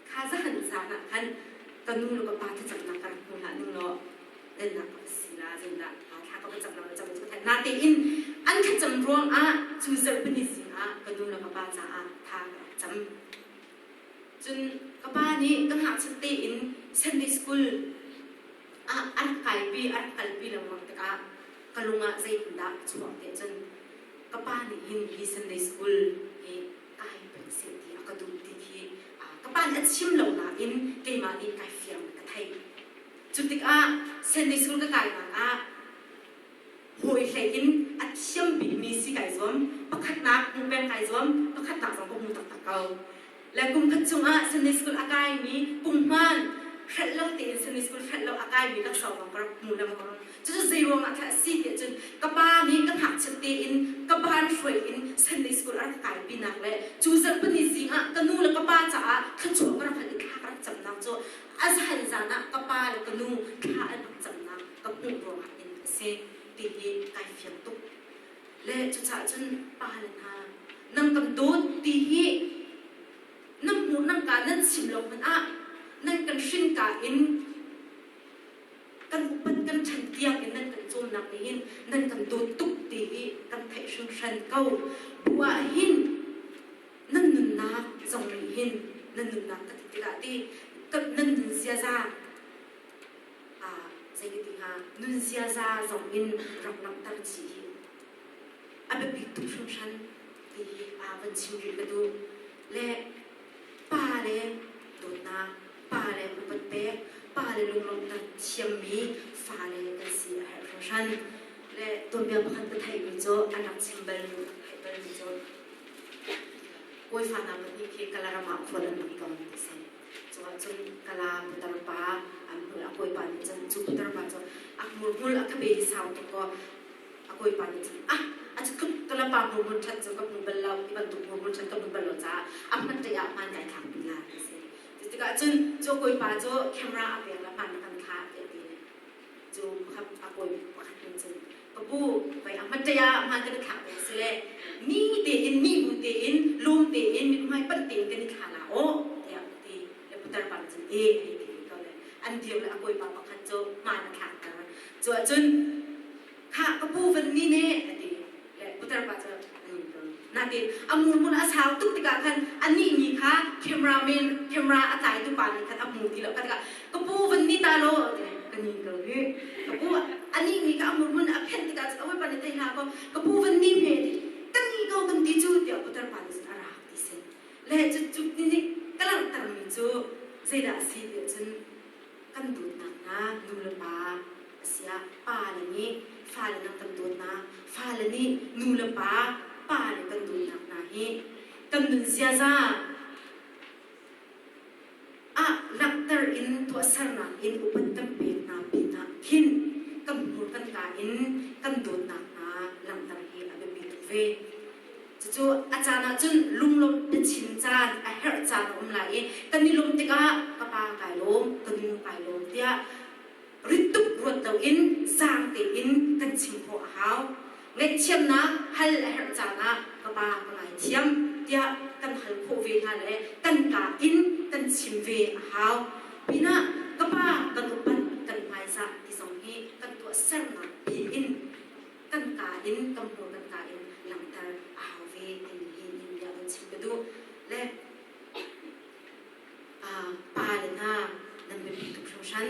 kha zan zan ah khan ka nu le ka pa thlacamnak ka rak hmu hlah ning law dennak ka va si la zeidah thla ka va cam la cam cu ka natein an thlacam ruangah cu zarhpini zing ah ka nu le ka pa caah tha ka rak cam. Cun ka pa nih ka ngakchiat tein Sunday school ah a rak kaipi a rak kalpi lengmang tikah ka lung ah zeitindah a chuak tiah cun ka pa nih hin hi Sunday school hi kai peng seh ti a ka duh ti khi ka pa nih a chim lo nain keimah nih kai fiang ka theih. Cu tikah Sunday school ka kainak ah hawi hlei in a thiam bikmi si kai zuam, pakhatnak hmu peng kai zuam, pakhatnak zong ka hmu taktak ko. Le kum khat chungah Sunday school a kaimi kum hmaan hrelh lo tein Sunday school hrelh lo a kaimi laksawng zong ka rak hmu lengmang. Cucu zei ruangah thla a si tiah cun ka pa nih ka ngakchiat tein ka ban hruai in Sunday school a rak kaipi nak le cu zarhpini zing ah ka nu le ka pa caah thluachuah ka rak hal i thla ka rak camnak cu a zan zan ah ka pa le ka nu thla an rak camnak ka hmuh ruangah in a si ti hi kai fiang tuk. Le cucaah cun pa le hna nang kan dawt ti hi nan hmuh nan ka nan chim lo hmanh ah nan kan hrin ka in kan upat kan ṭhan tiang in nan kan cawnnak nih hin nan kan dawt tuk ti hi kan theih hringhran ko. Bu ah hin nan nunnak zong nih hin nan nunnak ka ti tikah ti nan nun ziaza zei ka ti hnga nun ziaza zong in rak langhter chih hi a biapi tuk hringhran ti hi van chim rih ka duh. Le pa le dawtnak, pa le upat pek, pa le lunglawmhnak thiammi fale kan si a herh hringhran. Le tuanbia pakhat ka theihmi cu an rak chim balmi ka theih balmi cu kawifa hna pahnih khi Kalaram ah khual an rak tong ti si. Cu ahcun Kala putar pa an hmul a kawipa nih cun cu putar pa cu a hmurhmul a khabe hi sau tuk kaw a kawipa nih cun ah a cu tluk ka lapa hmurhmul ṭhat cu ka hmu bal lo ti bantuk hmurhmul ṭhat ka hmu bal lo caah a hman ṭei ah hmaan kai thlak pi la ti si. Tikah cun cu kawipa cu camera a pek le hmaan kan thlah tiah ti cu pakhat a kawi pakhat nih cun ka pu vai a hman ṭei ah hmaan kan i thlak ding si le ni tein ni bu tein lum tein mithmai panh tein kan i thla la aw tiah a ti le putar pa nih cun e hei ti ko le an dir le a kawipa pakhat cu hmaan a thlak ter cu ahcun Khah ka pu van ni ne a ti. Le putar pa cu natin a murmul a sau tuk tikah khan anih mi kha cameraman camera a tlaitu pa nih khan a hmu ti lo kha tikah ka pu van ni ta law ti ka ni ko hi ka pu anih mi kha a murmul a phenh tikah cun a hawipa nih thei hlah kaw ka pu van ni hme ti kan ni ko kan ti cu tiah putar pa nih cun a rak ti sin le cu cu nih ka langhter mi cu zeidah a si tiah cun kan dawtnak hna nu le pa a siah pale nih fale nan kan dawtnak fale nih nu le pa pale kan dawtnak hna hi kan nun ziaza ah langhter in tuahsernak in upat kan pek hna pinah khin kan hmur kan ka in kan dawtnak hna langhter hi a biapi tuk ve. Cucu a caan ahcun lunglawmh biachim caan a herh caan a um lai i kan i lawmh tikah ka pa kai lawm, ka nu kai lawm tiah rit tuk ruat loin zaang tein kan chim khawh a hau. Ngaihthiamnak hal a herh caan ah ka pa ka ngaithiam tiah kan hal khawh ve hna le kan kaa in kan chim ve a hau. Pinah ka pa kan upat kan hmaizah ti zong hi kan tuahsernak pi in kan kaa in kan hmur kan kaa in langhter a hau ve timi hi nin bia kan chim ka duh le pa le hna nan biapi tuk hringhran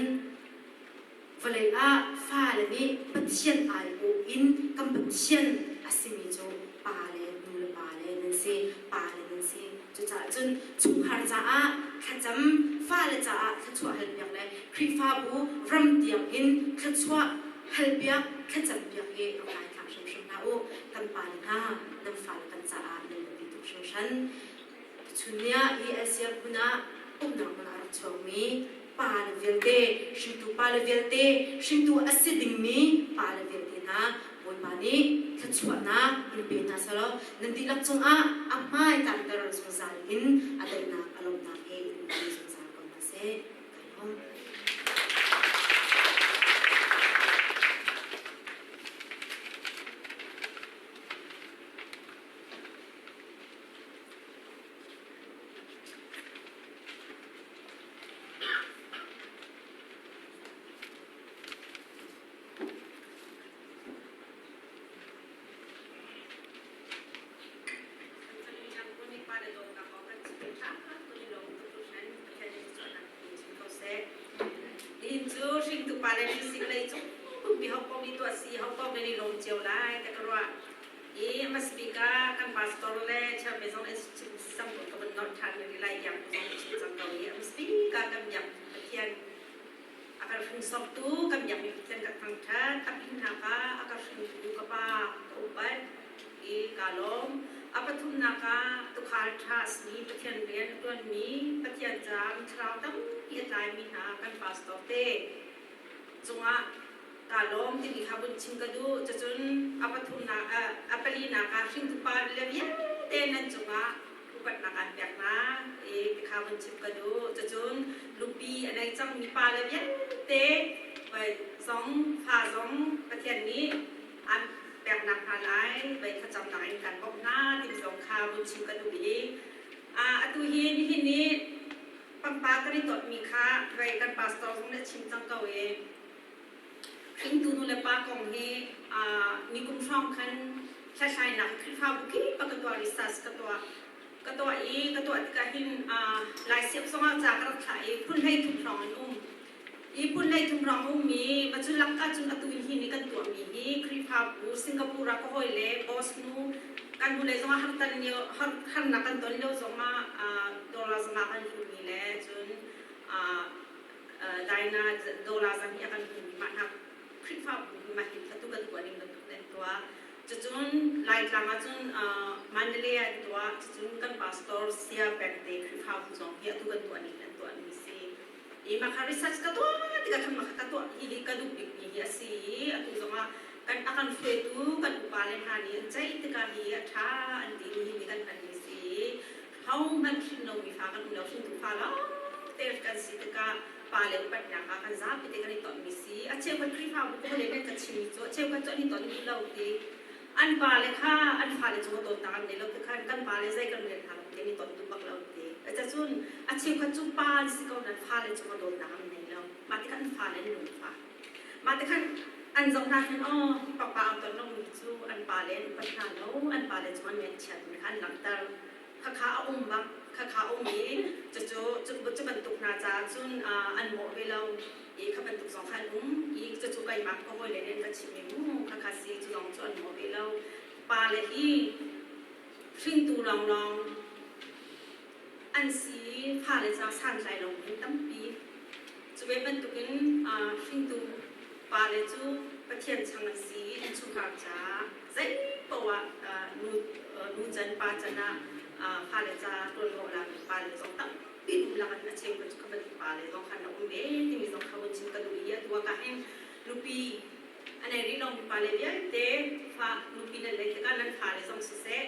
vawlei ah fale nih Pathian aiawh in kan Pathian a simi cu pa le nu le pa le nan si pa le nan si cucaah cun chungkhar caah thlacam fale caah thluachuah halpiak le Khrihfabu ram tiang in thluachuah halpiak thlacampiak hi rak ngai thlak hrimhrim hlah u. Kan pale hna, nan fale kan caah nan biapi tuk hringhran. Tuchun ni ah hi Asia hmun ah umnak hmun ah rak chuakmi pale vialte, hringtu pale vialte, hringtu a si dingmi pale vialte hna Bawipa nih thluachuahnak in pe hna selaw nan dihlak cungah a hmai tlangter zungzal in a daihnak a lawmhnak he in um zungzal ko hna seh. Kai lawm. Nihin cu hringtu pa le hringsing lei cung pumpi ho pom i tuah si ho pom nan i lawm cio lai te ka ruah. I hmasabik ah kan pastor le chairman zong chim sang ka vun nolh ṭhan rih lai iang zong chim cang ko i hmasabik ah kan biak Pathian a kan hringsoktu kan biakmi Pathian ka thangṭhat a pinnak ah a ka hringtu ka pa ka upat i kaa lawm. A pathumnak ah tuukhal ṭha a simi Pathian rian a ṭuanmi Pathian caah thlarau tampi tampi a tlaimi hna kan pastor te cungah kaa lawm timi kha vun chim ka duh. Cucun a pathumnak a palinak ah hringtu pa le vialte nan cungah upatnak aan pek hna i ti kha vun chim ka duh. Cucun nupi a nei cangmi pa le vialte zong fa zong Pathian nih aan peknak hna lai vei thlacamnak in kan bawmh hna timi zong kha vun chim ka duh i atu hi nihin ni pangpar kan i dawtmi kha vei kan pastor zong nih a chim cang ko i hringtu nu le pa kong hi nikum hrawng khan hlathlainak Khrihfabu kip ah ka tuah research ka tuah ka tuah i ka tuah tikah hin Laisiap zongah ca ka rak thlah i phun 13 hrawng an um. I phun 33 hrawng a ummi va cu lak ahcun atu in hi nih kan tuahmi hi Khrihfabu Singapore ah ka hawile boss nu kan hnulei zongah hartan lio harnak kan ton lio zongah dollar zanga kan hlutmi le cun Daina dollar zahnih a kan hlutmi mah hna Khrihfabu hi mah hi atu kan tuah ning bantuk in an tuah. Cucun Laitlang ahcun Mandalay ah an tuah. Cucun kan pastor Sia Pekte Khrihfabu zong hi atu kan tuah ning an tuah ning si. I mah kha research ka tuah tikah khan mah kha ka tuah hi hi ka duh bikmi hi a si i atu zongah kan a kan hruaitu kan upa le hna nih an ceih tikah hi a ṭha an ti mi hi nih kan hmanmi si i hohmanh hrin lomi fa kan um lo hringtu fa lawngte kan si tikah pa le upatnak ah kan zapi te kan i tonmi si. A cheukhat Khrihfabu pawl le kan ka chimmi cu a cheukhat cu an i ton duh lo ti an pa le kha an fale cung a dawtnak an nei lo ti khan kan pa le zei kan rian hna lo ti an i ton duh bak lo ti. Cun a cheukhat cu pa an si ko nan fale cung a dawtnak an nei lo. Mah tikhan an fale an lungfak. Mah tikhan an zoh hna khan aw hi papa an ton lomi cu an pa le an upat hna lo, an pa le cung an ngaihchiat mi kha an langhter. Khakha a um bak, khakha a um i cucu cu bantuk hna caah cun an mawh ve lo i kha bantuk zong kha an um i cucu keimah ka hawile nih an ka chimh i mu khakha si cu zong cu an mawh ve lo. Pa le hi hringtu lawnglawng an si i fale ca santlai lo in tampi. Cu ve bantukin hringtu pale cu Pathian chang an si i innchungkhar caah zei poah nu nu can pa can ah fale ca ṭuanvo lami pale zong tampi um lak in a cheukhat cu kha bantuk pale zong khan a um ve timi zong kha vun chim ka duh i atu ah ka hin nupi a nei rih lomi pale vialte fa nupi nan neih tikah nan fale zong siseh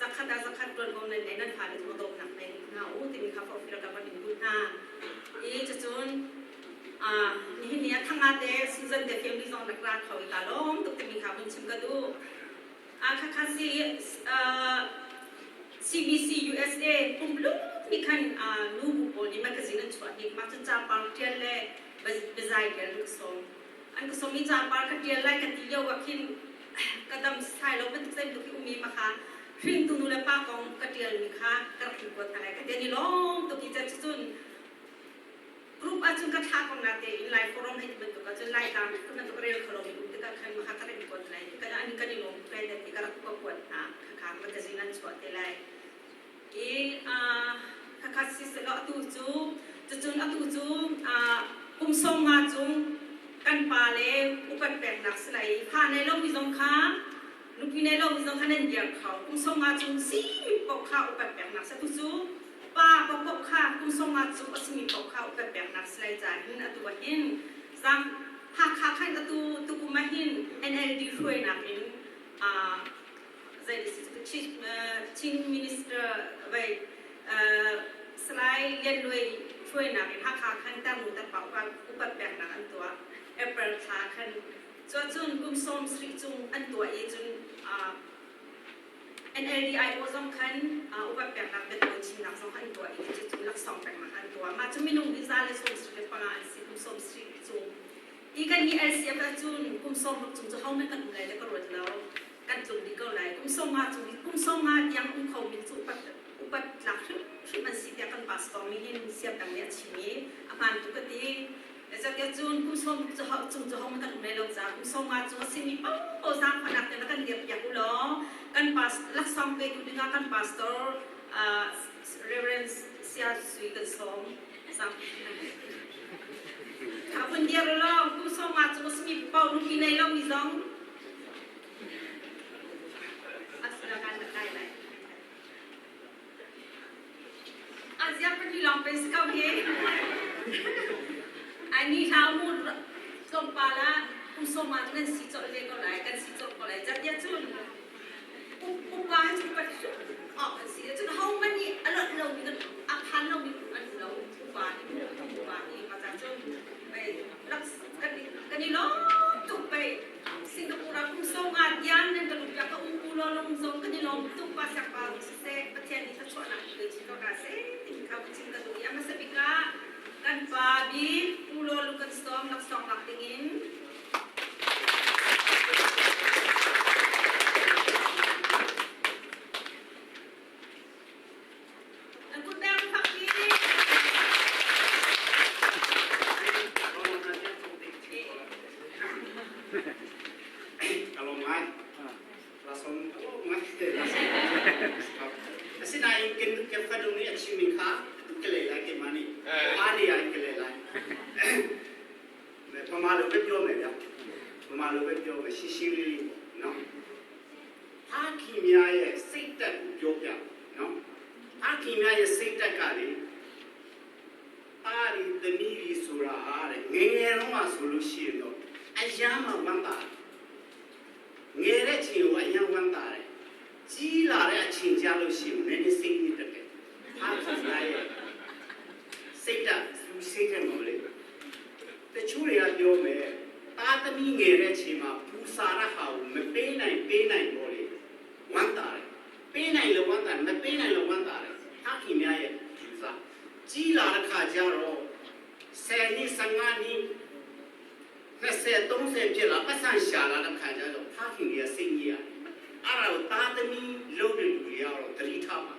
zakhat ah zakhat ṭuanvo nan nei nan fale cu dawtnak nei hna u timi kha forhfial ka van in duh hna i cucun nihin ni ah thanga te Susan te family zong rak ra kho i ka lawm tuk timi kha vun chim ka duh. Khakha si CBC USA pumluk nih khan nu bu pawl nih magazine an chuah hnik mah cu capar ṭial le biazai tial an ka sawm. An ka sawm i capar ka ṭial lai ka ti lio ah khin ka dam sai lo bantuk zei bantuk hi um i mah hringtu nu le pa kong ka ṭialmi kha ka rak in kuat hna lai ka ti. An i lawm tuk i cun group ahcun ka thlah ko na tein Lai forum hei ti bantuk ahcun Lai tlang ti bantuk rel kho lomi um tikah khan maka ka rin kuat lai tikah an kan i lawm tuk lai ti ka rak ka kuat hna khakha magazine an chuah te lai i khakha si selaw atu cu cucun atu cu kum 50 cung kan pa le upat peknak si lai fa nei lomi zong kha nupi nei lomi zong kha nan dir kho kum 50 cung si paoh kha upat peknak si atu cu Pa paohpaoh kha kum 50 cung a simi paoh kha upat peknak si lai caah hin atu ah hin zang Hakha khan atu tukum ah hin NLD hruainak in zei Chief Chin Minister vai Salai Lian Luai hruainak in Hakha khan tarnu tarpa upat peknak an tuah April thla khan cun kum 70 cung an tuah i cun NLDIO zong khan upat peknak biatawi chimnak zong an tuah i cucu laksawng peknak an tuah. Mah cu minung hi 175 an si kum 70 cung. I kan nih LCF ahcun kum 60 cung cu hohmanh kan um lai le ka ruat lo. Kan tlung dih ko lai. Kum 50 cung hi kum 50 tiang um kho mi cu upat upat tlak hrimhrim an si tiah kan pastor nih hin siapeng nih a chim i a hmaan tuk ka ti. Zeicahtiah kum 60 cu cung cu hohmanh kan um lai lo caah kum 50 cung a simi paohpaoh zaangfahnak te na kan dirpiak u law kan laksawng petu dingah kan pastor Reverend Sia Sui kan sawm. Kha vun dir u law kum 50 cung a simi paoh nupi nei lomi zong a silakan na kai lai. Aziah pahnih lawng pe. story si ko hi. Ai ni hlau mu tlawmpal ah kum sawma cu nan si colh ve ko lai, kan si colh ko lai. Catiah cun upa hi cu upat awk an si. Cun hohmanh nih a lonh lomi a phan lomi an um lo. Upa nih upa nih mah cun pei rak kan i lawm tuk pei. Singapore ah kum sawm tiang nan ka luh ka um u law lung zong kan i lawm tuk pa sak pa siseh Pathian nih thluachuahnak pe chin ko hna seh timi kha ka chim ka duh i a hmasa bik ah kan pa bik Pu Law Lu kan sawm laksawng lak dingin. An kut beng fak pi. Ka lawm ngai. Lasom ka lawm ngai. Asinain kan kan fanu nih a chimmi kha ka lei lai keimah nih. Pa nih ah ka lei lai. ဗမာလိုပဲပြောမယ်ဗျာဗမာလိုပဲပြောမယ်ရှင်းရှင်းလေးလေးနော်ဖခင်များရဲ့စိတ်တက်ကိုပြောပြနော်ဖခင်များရဲ့စိတ်တက်ကလေပါရီသမီးရီဆိုတာဟာတဲ့ငယ်ငယ်တော့မှဆိုလို့ရှိရင်တော့အယမ်းမှဝမ်းသာငယ်တဲ့ချိန်ကိုအယမ်းဝမ်းသာတယ်ကြီးလာတဲ့အချိန်ကြလို့ရှိရင်နည်းနည်းစိတ်ညစ်တတ်တယ်ဖခင်များရဲ့စိတ်တက်လူစိတ်တက်မလို့လေ တချို့တွေကပြောမယ်သားသမီးငယ်တဲ့ချိန်မှာပူစာရဟာကိုမပေးနိုင်ပေးနိုင်တော့လေဝမ်းသာတယ်ပေးနိုင်လို့ဝမ်းသာမပေးနိုင်လို့ဝမ်းသာတယ်ဖခင်များရဲ့ယူစားကြီးလာတဲ့ခါကျတော့10နှစ်15နှစ်20 30ဖြစ်လာပတ်စံရှာလာတဲ့ခါကျတော့ဖခင်ကြီးကစိတ်ညစ်ရတယ်အဲ့ဒါကိုသားသမီးလုပ်တဲ့လူတွေကတော့သတိထားပါ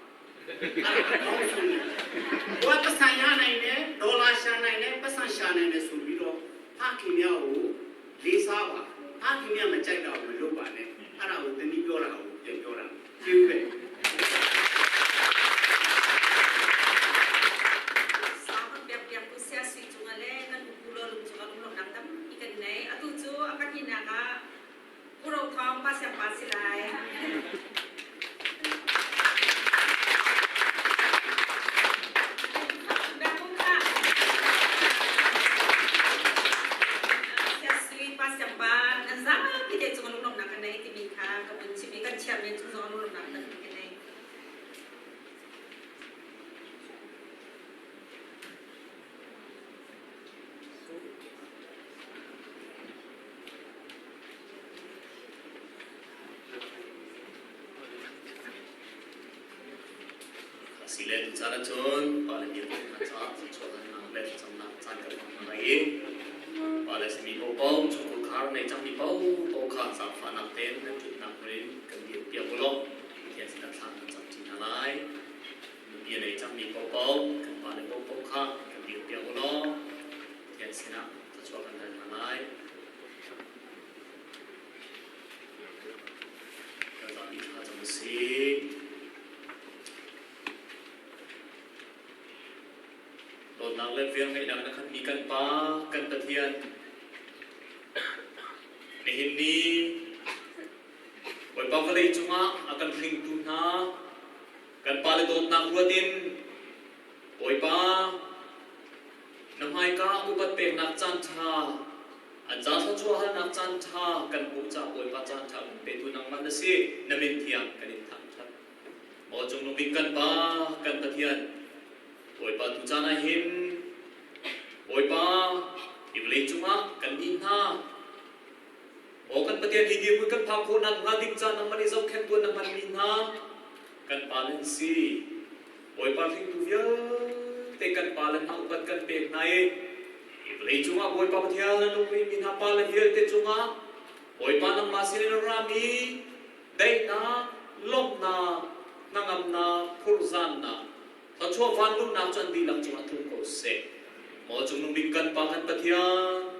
အဲ့ဒါအကောင်းဆုံးဘောပတ်စံရနိုင်တယ်ဒေါ်လာရှာနိုင်တယ်ပတ်စံရှာနိုင်တယ်ဆိုပြီးတော့ဖခင်များကိုလေးစားပါဖခင်များမကြိုက်တော့မလုပ်ပါနဲ့အဲ့ဒါကိုတနည်းပြောတာကိုပြန်ပြောတာကျေးဇူးပဲ Sa biak biak tu sia sui cung le kan pu lo lung cung lung lomnak tam i kan nei atu cu a pahnihnak ah Pu Ro Thawng pa siang pa si lai. Sia sui pa siang pa nan zapi te cung lung lomnak kan nei timi kha ka vun chim i kan chairman cung zong lung lomnak kan nei. Asile tu caan ahcun pale biakinn hna caah chuahnak le thlacamnak caan kan hmang hna lai i pale simi paohpaoh chungkhar nei cangmi paohpaoh kha zaangfahnak tein nan ṭhutnak hmun in kan dirpiak u law Pathian sinah thla kan camṭi hna lai. Nupi a nei cangmi paohpaoh kan pale paohpaoh kha kan dirpiak u law Pathian sinah thluachuah kan hal hna lai. Kan zapi thla cam u sih. Dawtnak le velngeihnak na khatmi kan Pa, kan Pathian, nihin ni Bawipa vawlei cungah a kan hringtu hna, kan pale dawtnak ruat in Bawipa na hmaika upat peknak caan ṭha, an ca thluachuah halnak caan ṭha kan hmuh caah Bawipa caan ṭha kan petu nangmah na si, na min thiang kan in thangṭhat. Maw cungnung bik kan Pa, kan Pathian, Bawipa tu caan ah hin Bawipa hi vawlei cungah kan nih hna. Maw kan Pathian hi dirhmun kan phak khawh nakhnga ding caan nangmah nih zohkhenh tuan na hmanmi hna kan pa nan si. Bawipa hringtu vialte kan pa le hna upat kan pek hna i hi vawlei cungah Bawipa Pathian a nung rihmi hna pa le vialte cungah Bawipa nangmah sinin a rami daihnak, lawmhnak, hnangamnak, phurzannak, thluachuah vanlungnak cu an dihlak cungah tlung ko seh. Maw cungnung bik kan Pa kan Pathian,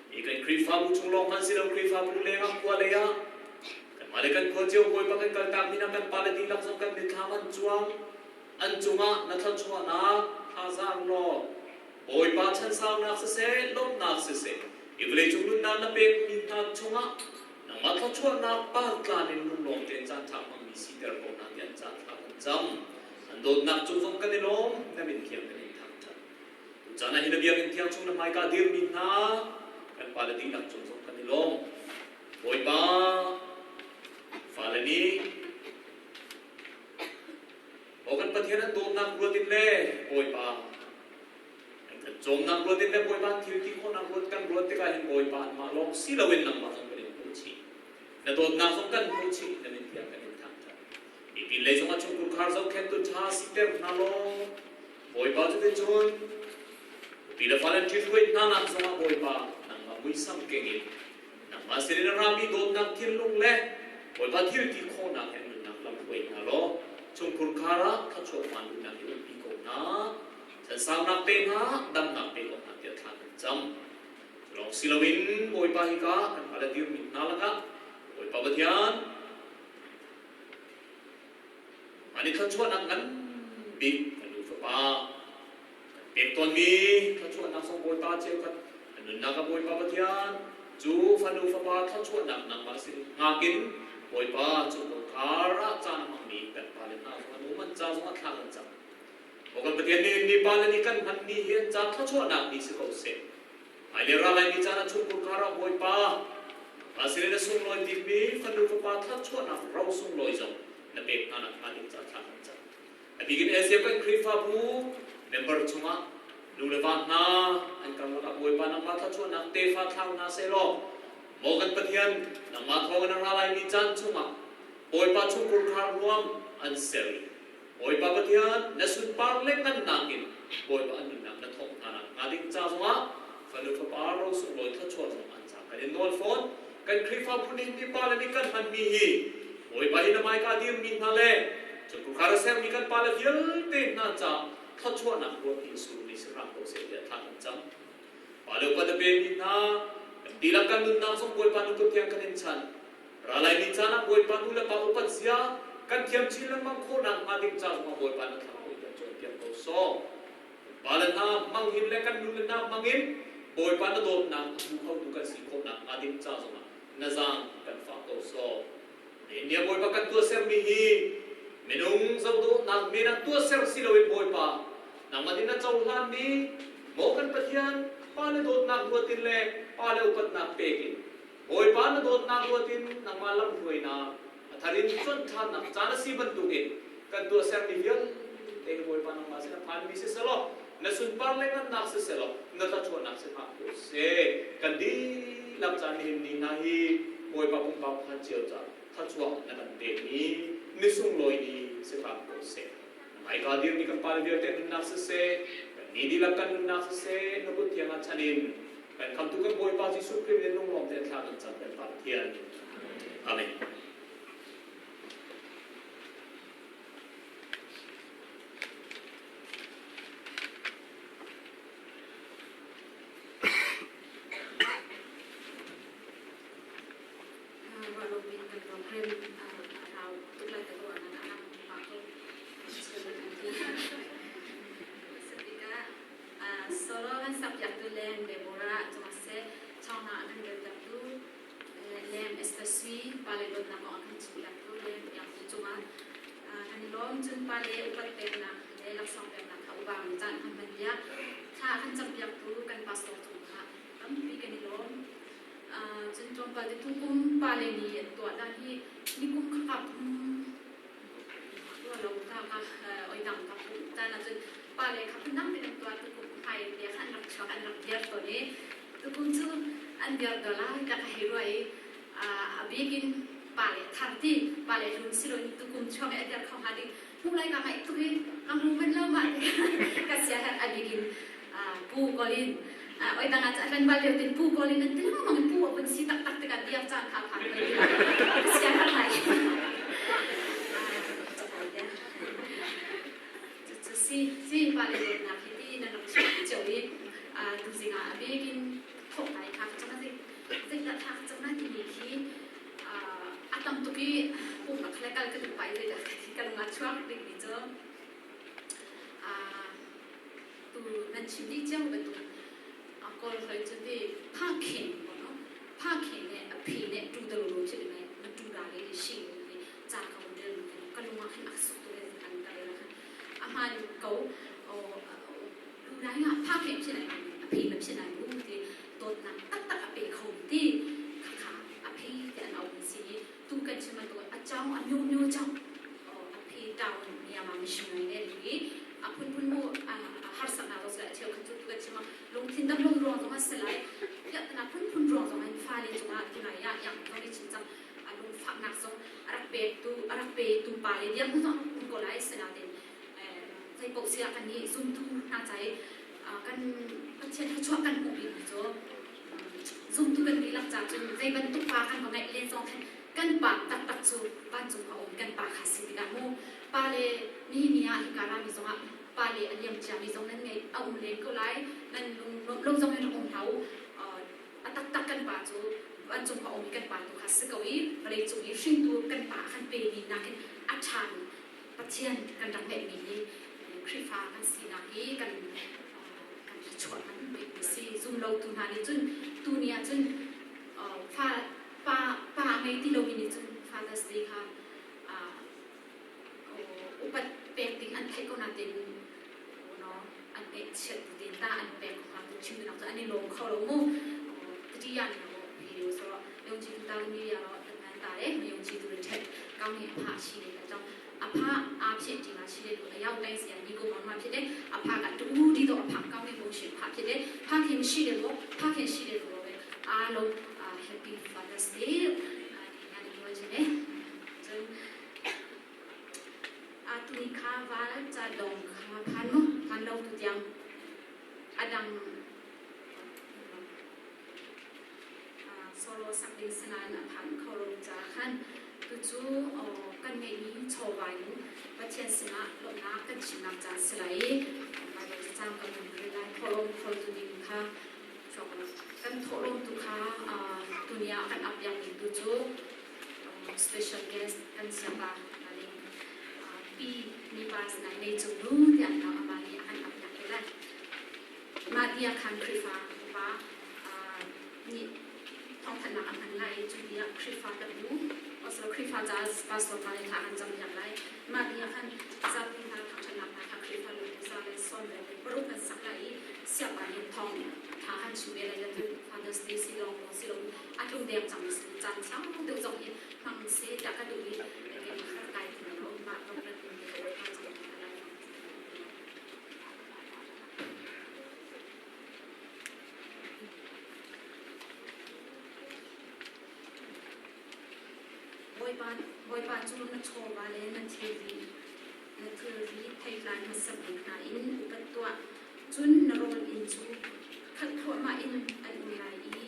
hi kan Khrihfabu chung lawng hmanh si lo Khrihfabu lengah khua lei ah kanmah le kan khua cio Bawipa kan kaltak mi hna kan pale dihlak zong kan mitthlam an cuang an cungah na thluachuahnak thazaang law Bawipa chansaunak siseh lawmhnak siseh hi vawleicung nunnak na pekmi hna chungah nangmah thluachuahnak partlan in lunglawm tein caan ṭha hmangmi siter ko hna tiah caan thla kan cam. An dawtnak cung zong kan i lawm, na min thiang kan in thangṭhat. Tucaan ah hi na biakinn thiang chung na hmaika dirmi hna kan pale dihlak cung zong kan i lawm. Bawipa, fale nih Maw kan Pathian an dawtnak ruat in le Bawipa an kan cawmnak ruat in le Bawipa an thil ti khawhnak ruat kan ruat tikah hin Bawipa anmah lawng si loin nangmah zong kan in hmuh chih. Na dawtnak zong kan hmuh chih, na min thiang kan in thangṭhat. Mipi lei zongah chungkhar zohkhenhtu ṭha siter hna law Bawipa cuticun nupi le fale ṭhithruai hna nak zongah Bawipa nangmah muisam keng in nangmah sinin a rami dawtnak thinlung le Bawipa thil ti khawhnak he nunnak lam hruai hna law chungkhur khar ah thluachuah hmaan duhnak i umpi ko hna chansaunak pe hna damnak pe ko hna tiah thla kan cam. Lawng si loin Bawipa hika kan pale dirmi hna lakah Bawipa Pathian Mah nih thluachuahnak ngan bik kan nu fapa kan pek tawnmi thluachuahnak zong Bawipa cheukhat an nunnak ah Bawipa Pathian cu fanu fapa thluachuahnak nangmah sin hngak in Bawipa cu khar ah caan a hmangmi kan pale hna zong an um an ca zong ah thla kan cam. Aw kan Pathian nih ni pale nih kan hmanmi hi an ca thluachuahnak ni si ko seh. Hmailei ralai ni caan ah chungkhur kar ah Bawipa Pastor na sunglawi bikmi fanu fapa thluachuahnak ro sunglawi zong na pek hna nak hnga ding ca thla kan cam. A bikin Asia kan Khrihfabu member chungah nu le va hna an karlak ah Bawipa nangmah thluachuahnak tefa thlau hna sehlaw maw kan Pathian nangmah thawng in a ralai mi caan chungah Bawipa chungkhur khar nuam an ser i Bawipa Pathian na sunpar le ngannak in Bawipa an nunnak na thawk hna nak hnga ding ca zongah fanu fapa ro sunglawi thluachuah zong an ca kan in nawl fawn. Kan Khrihfabu nih mipa le nih kan hmanmi hi Bawipa hi na hmaika dirmi hna le cun a sermi kan pale vialte hna ca thluachuahnak ruah hi sur ni si hram ko seh tiah thla kan cam. Pa le upa na pemi hna kan dihlak kan nunnak zong Bawipa nu kut thiang kan in chan. Ralai ni caan ah Bawipa nu le pa upat zia kan thiam chin lengmang khawhnak hnga ding ca zongah Bawipa na thlarau in kan cawnpiak ko sawh. Pa le hna hmangin le kan nu le hna hmangin Bawipa na dawtnak a hmu khotu kan si khawhnak hnga ding ca zongah na zaang kan fah ko sawh. Nihin Bawipa kan tuahsermi hi minung zohdawhnak men ah tuahser si loin Bawipa nangmah nih na cohlanmi maw kan Pathian pa le dawtnak ruat in le pa le upatnak pek in Bawipa na dawtnak ruat in nangmah lamhruainak a thar in cuanh ṭhannak caan a si bantukin kan tuahsermi vialte hi Bawipa nangmah sin a phanmi si selaw na sunpar le ngannak si selaw na thluachuahnak si hlah ko seh. Kan dihlak caan nihin ni hna hi Bawipa pumpak pakhat cio ca thluachuah na kan pekmi ni sunglawi ni si hlah ko seh. Hmaika dirmi kan pale vialte nunnak siseh, kan ni dihlak kan nunnak siseh, na kut thiang ah chan in kan khamtu kan Bawipa Jesuh Khrih min lunglawm te thla kan cam kan Pa Pathian. Amen. Ruahlopi kan program rau tuk lai ka ruah nan a pah ko. Tikah solo kan sak piak tu leng Deborah cungah seh chawngna kan rel piak tu leng Esther Sui pale dawtnak kong a kan chim piak tu leng yang tu cungah kan i lawm cun pale upat peknak le laksawng peknak kha ubang caan kan hman piak thla kan cam piak tu kan pastor cung kha tampi kan i lawm. Cun tlawmpal te tukum pale nih an tuah dan hi nikum kha kap ruah lo ta ka oi dang ka pum caan ahcun pale kha phundang tein an tuah tukum hai te kha an rak chuak an rak biar tawn i tukum cu an biar do lai ka ka hei ruah i a bik in pale thar ti pale lun si lo in tukum chuak i a der kho hnga ding hmuh lai ka ngaih tuk i ka hmu manh lo mah ka sia her a bik in pu kolin oi dang ah hlan bal lio tin pu kolin an ti lengmang pu a vun si taktak tikah biak caan kha phan ka sia her lai cu si si pa le dawtnak hi ti nan rak chim cio i tuzing ah a bik in thawk lai kha ka cang zeidah tha ka cang na timi khi a tam tuk i pumpak le kal ka duh pah i zeidah ka lung ah chuak dingmi cu tu nan chim dih cio bantuk kawl hoi cu ti pha khin no pha khin ne a phi ne tu da ru chi ne na tu da le shi ni cha ka un del ka lung ah khin a suk tu le kan ta le khan. A hmaan ko. လူတိုင်းကဖခင်ဖြစ်နိုင်တယ်အဖေမဖြစ်နိုင်ဘူးတဲ့ dawtnak taktak a pe kho ti khakha a phi te an au si tu kan chim to a chang a myo myo chang a phi town ni ama mission ngai ne li a phun phun mu a har sak na ro sa cheu khat tu kan chim lungthin dam lung ruang zong a selai ya na phun phun ruang zong an fa le chunga tu na ya yang zong ni chin chang a lung fak nak zong arak pe tu arak pe tu pa le diam zong ko lai sena ten zei paoh si ah kan nih zumtu hna ca i kan Pathian thluachuah kan hmuh bikmi cu zumtu kan dihlak ca cun zei bantuk pa kan va ngeih len zong khan kan pa taktak cu vancung a um kan pa kha si tikah mu pa le nihin ni ah hika rami zongah pa le a liam ciami zong nan ngei a um len ko lai nan lung nuam lo zong in rak um hlah u a taktak kan pa cu vancung a um i kan pa tu kha si ko i vawlei cung i hringtu kan pa a kan pemi nakin a ṭhami Pathian kan rak ngeihmi hi Khrihfa kan sinak hi kan kan thluachuah kan pekmi si. Zumlotu hna nih cun tuni ah cun fa pa pa a ngei ti lomi nih cun Father's Day kha upat pek ding an theih ko nain no an ngeihchiat bu tein ta an pek ko hnga tu chim duhnak cu an i lawm kho lo mu tati yan no video so yong chi tu ta mi ya ro tan ta le yong chi tu le thet kang ni pha chi le ka chong a pha a phe ti ma chi le a yaw kai sia ni ko ma phe le a pha ka tu di do a pha kang ni bo shi pha phe le pha khen shi le bo pha khen shi le bo be a lo happy Father's Day ni na ni che le chun a tu ni kha wal cha dong kha phan mo phan lo tu tiang adang solo sak ding sinain a phan kho lo ca khan tucu kan ngeihmi chawva in Pathian sinah lawmhnak kan chimnak caan si lai i Baibal cacang kan hun rel lai thawhlawm khawltu ding kha kan thawhlawm tu kha tuni ah kan ap piak ding tu cu special guest kan siapa ning pi mipa sinai nei cung nu tiah nau ama nih a kan ap piak te lai Mah bia khan Khrihfa upa nih thawngthanhnak a hman lai i cu bia Khrihfa tabbu also Khrihfa ca pastor pa nih thla kan campiak lai. Mah bia khan zapi hna thangṭhatnak hna kha Khrihfa lungsa le sawm le paruk kan sak lai i siapa nih thawng tha kan chim ve lai le Father's Day si lawng maw si lo a tlung deng cang caan sau deuh zong hi hmang seh tiah ka duh i keimah kai lo mah program in ka cam lai. Bawipa, Bawipa cu na chawva le na thilri, na thilri theitlai hmasa bik hna in upat tuah. Cun na rawl inn cu khalh thluahmah in an um lai i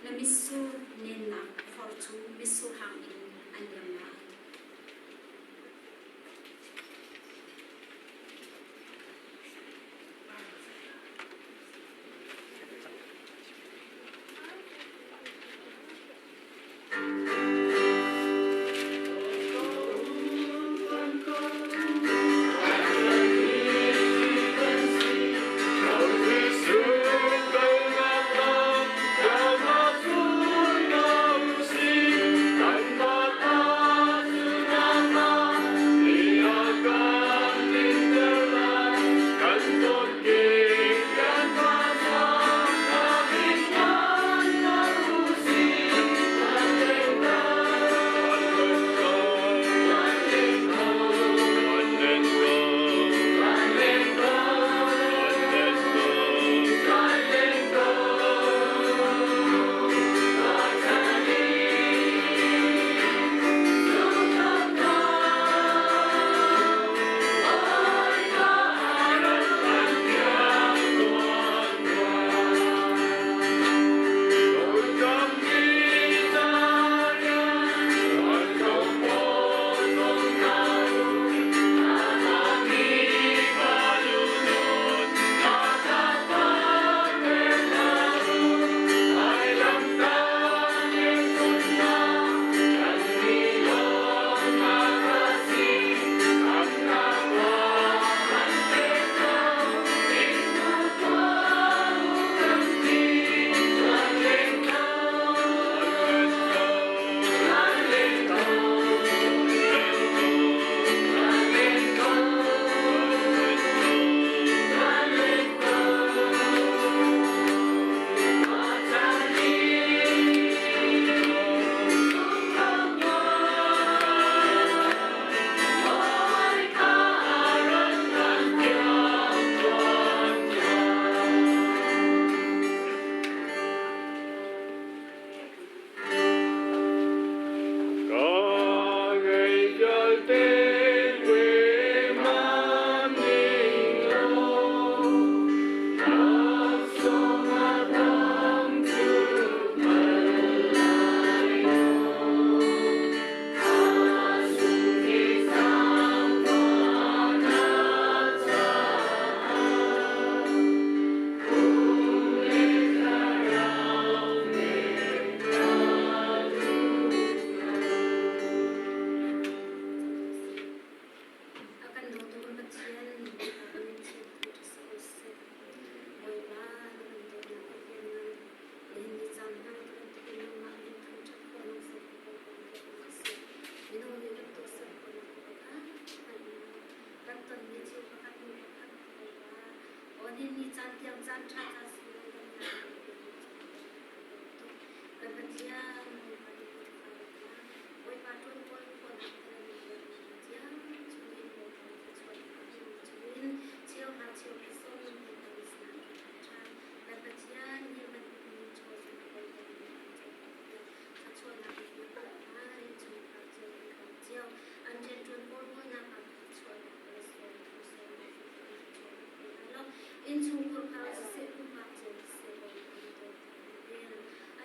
na mitsur nennak khor cu mitsur hang in an liam lai. Thank you.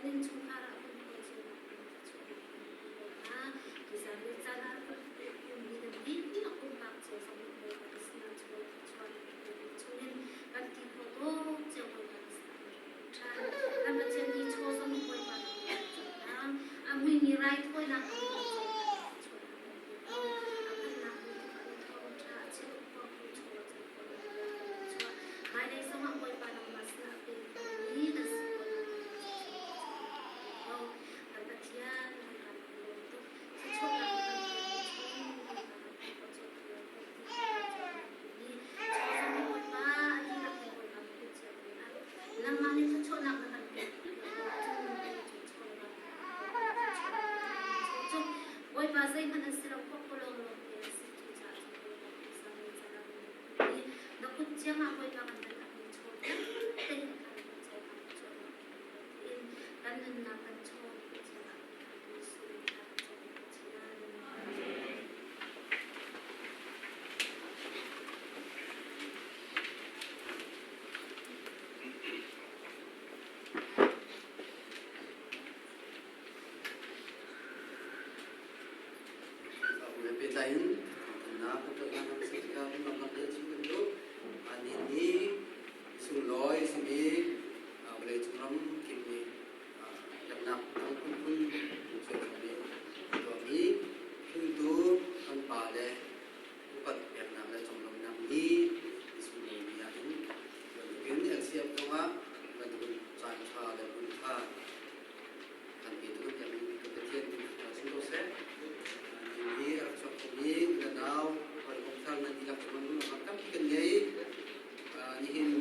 Kan innchungkhar ah kan khual cio nak kan thluachuahnak kan pe ko hna. Tuzan ni caan ah kan ummi nan dihlak pumpak cio zong nih Bawipa na sinah chaw thluachuahnak kan pek chungin kan ti khawh tawk cio Bawipa na sinah kan rak ṭhan. Kan Pathian hi chaw zong nih Bawipa na kan cang hna. A muimi raithawinak kan tuah zong thluachuahnak kan pe ko. A phannak hmun kip ah na thawngṭha a cheu khuangtu chaw a cang ko na bia kan chuah. Hmailei zongah Bawipa nangmah sinah a pe khomi kan si khawh nakhnga ko. Kan Pathian kan kan i lawm tuk. Thluachuahnak na kan pekmi chung Bawipa kan pek awk cu kan ti ti chaw zong nih Bawipa a dihlak in Bawipa na kut cio in ah nangmah nih thluachuahnak na kan pek ahcun cu Bawipa zeihmanh an si lo pakpalawng lawng te an si cucaah cun Bawipa pumsa mi caah na kut ciangah Bawipa kan nan a kan chaw vialte kan kan cohlang cuahmah tiin kan nunnak kan chaw kut ciangah kan Jesuh in kan cam Pathian. Pehtlai in thawngthanhnak kan tuah hna si tikah lunglamnak le chim kan duh. Nihin ni sunglawi simi vawleicung ram kip nih biaknak dang phunphun chuahchuah nih tuahmi hringtu kan pa le upat peknak le conglawmhnak ni sunglawi ni ahhin bantukin LCF zongah bantukin caan ṭha le hmun ṭha kan petu kan biakmi ka Pathian min thangṭhat si ko seh. Ni a rak chuak khomi u le nau hawikom thar nan dihlak cungah lungnak tampi kan ngei. Nihin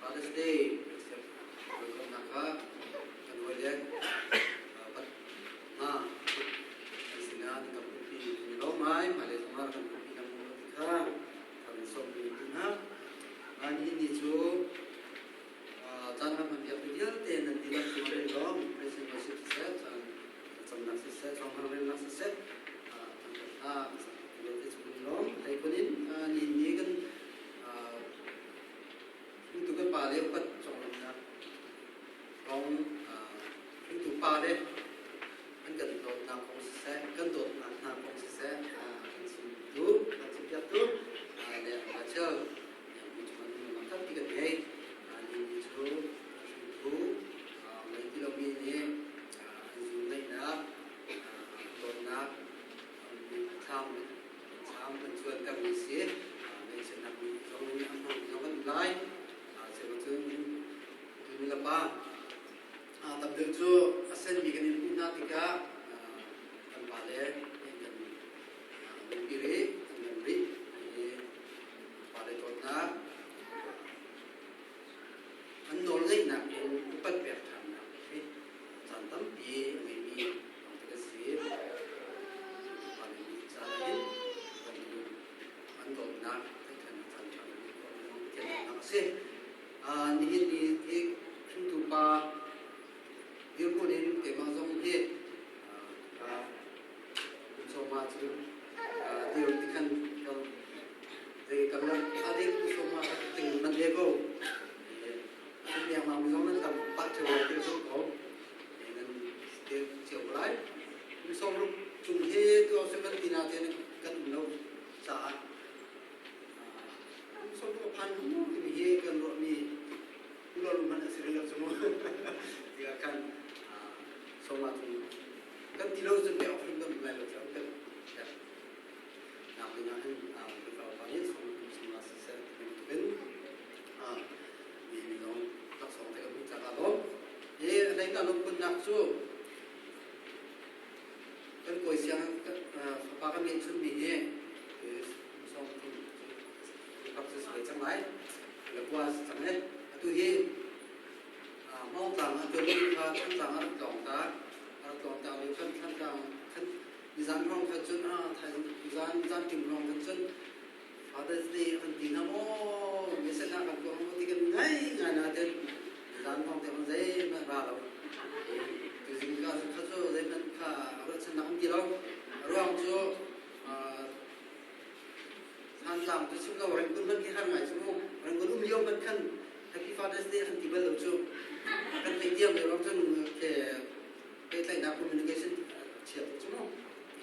Father's Day hawikomnak ah kan hawile pat hna kan sinah an kan pumpi kan i lawm ngai. Hmailei zongah kan pumpi kan hmuh ti kha kan sawm hna. Nihin ni cu Caan kan hman piaktu vialte nan dihlak cungah nan i lawm. President worship siseh, caan thlacamnak siseh, thawngthang relnak siseh, thangṭhat hla vialte cung nan i lawm. Hleikhun in nihin ni kan hringtu kan pale upat conglawmhnak kong hringtu pale an kan dawtnak kong siseh, kan dawtnak hna kong siseh, kan chimtu, kan chimpiaktu le Rachel Tampi kan ngei. Nihin cu hringtu ngei ti lomi nih an zun ngeihnak, an dawtnak, thlam thlam kan cuantermi si. Ngaihchiatnak zong in an hmang zong kan um lai. Cun nu le pa tam deuh cu a senmi kan in hmuh hna tikah kan pale nih kan lungpi rih, kan ngan rih. Fale dawtnak an nawlngeihnak in upat pek ṭhannak hi caan tampi a ngeimi lawngte kan si. Fale nih caan hin kan an dawtnak theihṭhannak caan ṭha Pathian a si. Nihin ni hi hringtu pa dirhmun in keimah zong hi kum sawma cu dir ti khan zei kan lam ade kum sawma ting man le ko an miang mang zong nan tam pa cheu ti zo ko nan te cheu lai kum sawm ruk chung he tu se kan tina te kan um lo caah kum sawm ruk phan mu timi hi kan ruah mi ulor man a si rih lo cu mu tiah kan sawma chung kan ti lo cun pe awk hrim kan um lai lo cu kan nak ding ah hin ka pa nih sawm sawma siseh ti bantukin mi mi zong laksawng te kan hmuh caah lawm hi a hlei ka lungpunnak cu kan kawi siang fapa kan ngeih chunmi hi sawm thum bak cu si ve cang lai le kua si cang le atu hi Hmawngtlang a tuanmi kha Thantlang a rak tlawng ta. A rak tlawng ta lio khan Thantlang khan nizan hrawng khan cun thaizing zan zan ṭim hrawng khan cun Father's Day an ti hna maw message hna kan tuah maw ti kan ngai ngai nain nizan hrawng te on zeihmanh ra lo. Tuzing ka kha cu zeihmanh kha ruahchannak um ti lo. A ruang cu Thantlang cu chim lo Rangoon hmanh khi har ngai cu mu. Rangoon um lio hmanh khan Happy Father's Day an ti bal lo cu. Kan theih tiang le ruang cun ke Communication chia tuk cu mu.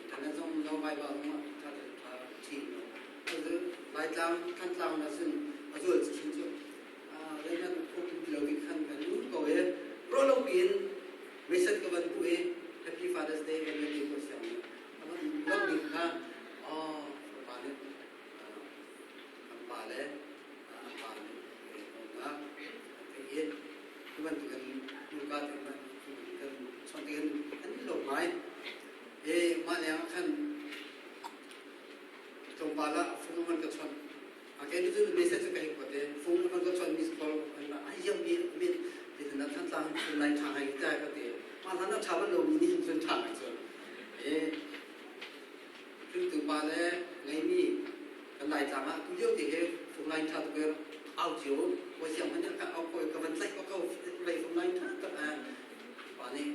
Internet zong lo Viber zong ah tha te tha chin lo. Laitlang Thantlang na cun a zual chin cu. Zeihmanh khuk ti lo ti khan kan lut ko i ruah lo piin message ka van hmuh i Happy Father's Day van ti ko siang a van lawmh ding kha oh fapa nih kan pa le a pa nih nak an theih i cu bantuk in hmuka te kan chawnh te kan i lawm ngai. E mah leng ah khan tlawmpal ah phone man ka chawnh. Kei nih cun message cu ka hei kuat i phone man ka chawnh miss call an iang mi min ti na Thantlang cun lai ṭha ngai ta ka ti. Mah hlan ah ṭha bal lomi nih hin cun ṭha ngai cun. E hringtu pa le ngeimi kan Laitlang ah tu lio te he phone line ṭha tuk i au cio ko siang hmanh ka au ko ka van tlaih ko ko lei phone line ṭha tak a pa nih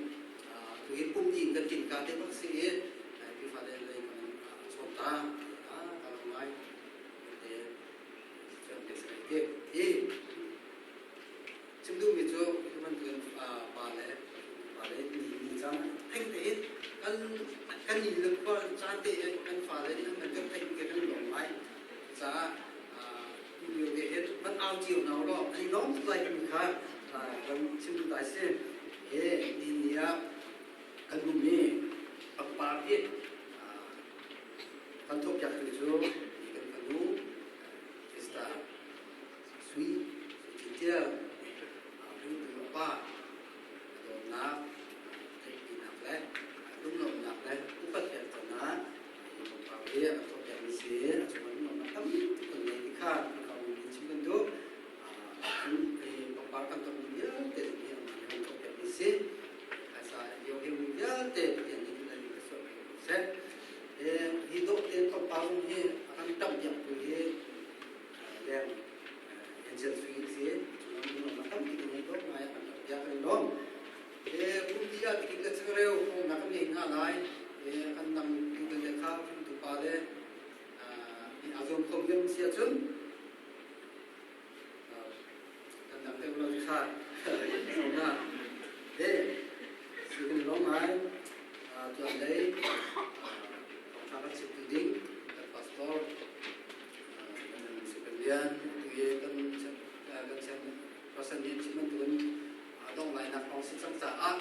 tu hi pum din kan kin ka te bak si i pi fa le lei kan chawn ta ka lo ngai te cun te sai te hi chim duhmi cu bantukin pa le pa le ni ni cang theng tein kan kan ni le khua caan te kan fa le nih an kan theih ke kan lawm lai caah tu lio te hin van au cio hna law an i lawm tuk lai timi kha kan chim duh lai si he ni ni ah kan hmuhmi pangpar hi kan thawkpiak tu cu kan fanu Krista Sui Cintia hringtu a pa a dawtnak theihpinak le lunglawmhnak le upat pekcanak hi pangpar hi a kan thawkpiakmi si a cungah lunglawmhnak tampi kan ngei ti kha Khrihfabu min chim kan duh. Cun hi pangpar kan tonmi vialte zong hi amah nih a kan thawkpiakmi si. Phaisa lio mi vialte Pathian nih nan ka suah ko seh. Hi dawh tein pangpar zong hi a kan ṭamhpiaktu hi leng Angel Sui si. Cungah lunglawmhnak tampi kan ngei dawh ngai a kan ṭamhpiak kan i lawm. Pumpi ah tikik le changreu hawngnak kan ngei hna lai. Kan dang tu le kha hringtu pa le a zuam kho viam si ahcun kan dang te ulo kha sona e si kan lawm ngai tuan lei thawngtha kan chim tu ding kan pastor kan si lian tu ye kan kan chan pasal nih chim bantukin dong lainak kong si cang caah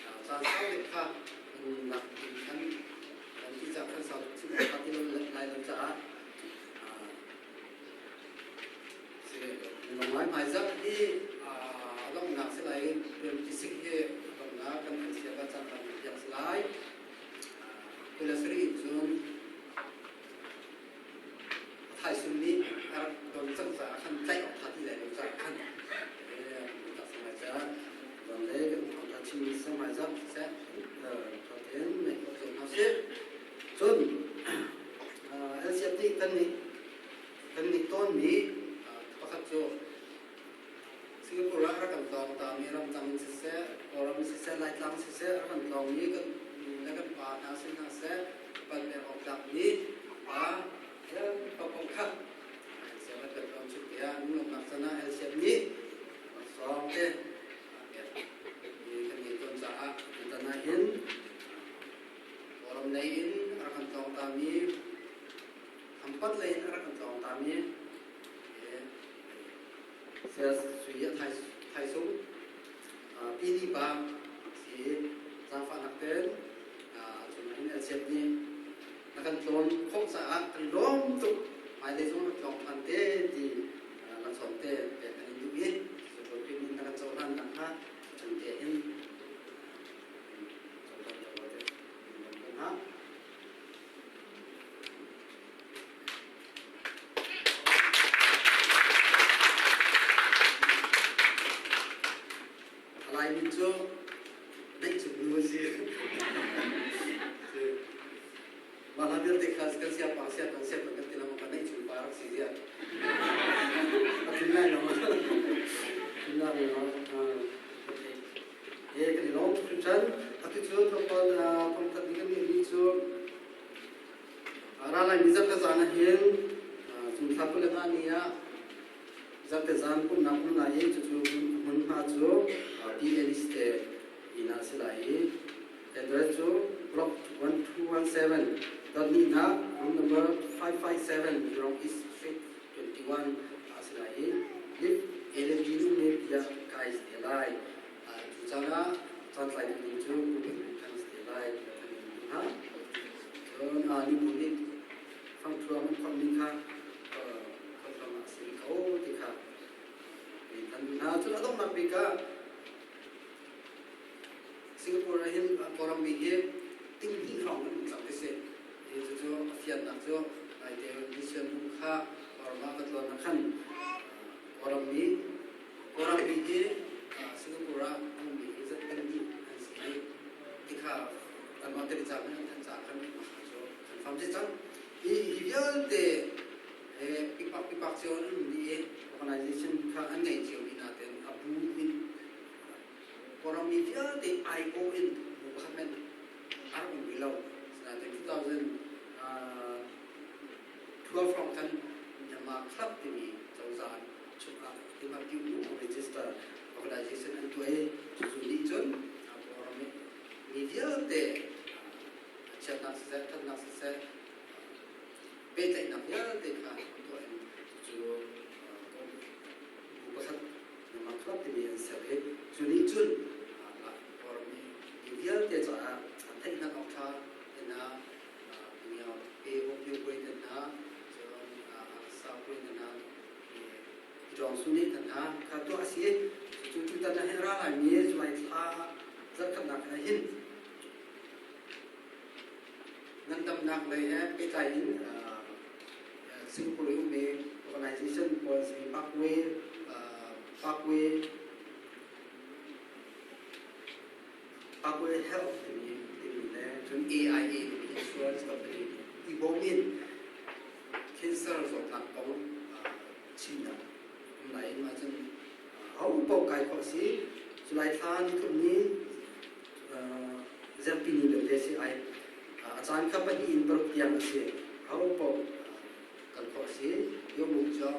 caan sau deuh kha kan nak in khan kan ti ca khan sau chim kha ti lo lai lo caah Ngai hmaizarh hi a donghnak si lai 26 hi a donghnak kan kan siak ah caan tam piak si lai. 27 cun thaisung nih a rak don cang caah khan tlaih awk tha ti lai lo caah khan tak sangai caah don le kan thawngtha chim sangai zap seh thawten nei ko cun hna sih. Cun LCF nih kan nih kan nih tawnmi pakhat cu Singapore ah rak kan tlawng tami ramtang in siseh, Kawlram in siseh, Laitlang siseh rak kan tlawngmi kan nu le kan pa hna si hna seh, pal pek awk tlakmi pa paohpaoh kha LCF kan tlawng chuk tiah lunglawmhnak can ah LCF nih laksawng te pek kan ngei tawn caah tutan ah hin Kawlram lei in rak kan tlawng tami Khampat lei in a rak kan tlawng tami Saya Sui a Thaisung Pini pa si zaangfahnak ten cun hin LCF nih na kan tlawn khawh caah kan lawm tuk hmailei zong na tlawng ṭhan te ti laksawng te pek kan in duh i cucu in na kan cohlan nakhnga chung te hin cohlan ko te ko hna. A Laimi cu neihchuk nu a si. Mah hla vialte kha kan siapa siapa siapa kan ti lama kan neihchuk pa rak si zia. A tling lai lo. Tling lai lo. E kan i lawm hrinhran. Atu cu tlawmpal thawngthat ding kan ngeihmi cu Ralai mi zarhte zan ah hin cungthla 25 ni ah zarhte zan pumhnak um lai i cucu hmunhma cu Pi Alice te inn ah a si lai i address 7. Dot hnihnak room number 557 Jurong East Street 21 a si lai i lift A le B nu nih bia kai si te lai. Cu caan ah caantlai ding cu Pu kan si te lai tiah kan in duh hna. Cun mibu nih fangthuam an khawmhmi kha khualtlam ah a si ko ti kha kan duh hna. Cun a donghnak bik ah Singapore ah hin Kawlram mi hi ting hnih hrawng kan um cang ti si. Cucu a fiannak cu naite mission bu kha Kawlram ah va tlawn ah khan Kawlram mi Kawlram mi hi Singapore ah a ummi hi zat pahnih an si i tikha kanmah tarica hmanh an thanh caah khan cu kan fam si cang. Hi hi vialte pipak pipak cio an um dih i organization kha an ngei cio mi natein a bu in Kawlram mi vialte aiawh in bu pakhat hmanh a rak um rih lo. Sinain 2012 hrawng khan Myanmar Club timi cozah chungah Himapyu register organization an tuah i cucu nih cun Kawlram mi vialte chiatnak siseh, ṭhatnak siseh, pehtlaihnak vialte kha tuah in cucu bu pakhat Myanmar Club timi an ser i cu nih cun Kawlram mi vialte caah theihnak awk ṭha in pe pio puai te hna cun sa puai te hna Jong su nih kan hna kha tuah a si. Cu tutan ah hin ra laimi July thla zarhkhatnak ah hin ngandamnak lei he pehtlai in Singapore i ummi organization pawl simi Parkway Parkway Parkway Health timi timi le cun AIA timi insurance company i bawm in cancer zawtnak kong chimnak um lai in ahcun ho paoh kai khawh a si. Culai thla ni thum ni zerpi ni belte si ai. A caan kha pahnih in paruk tiang a si. Ho paoh kal khawh a si. Yo mung cu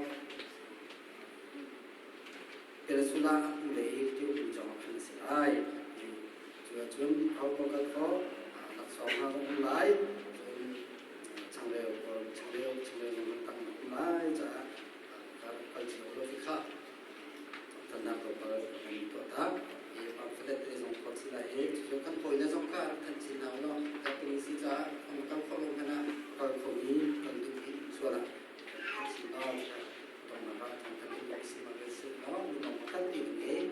Peninsula a hmu lei i Tio mung zong khan a si lai. Cu ahcun ho paoh kal khawh laksawng hna zong um lai. Cun changreu changreu changreu zong nan tang um lai caah kal cio lo ti kha thannak tlawmpal kan tuah ta. I pamphlet te zong phawt si lai i cucu kan hawile zong kha rak thanh chin hna ulaw kan pung si caah kan kal khawh lo hmanh ah kal khomi kan duh i sual ah kan thanh chin law tongnak ah thang kan duh si ma kan si law minung pakhat ti ding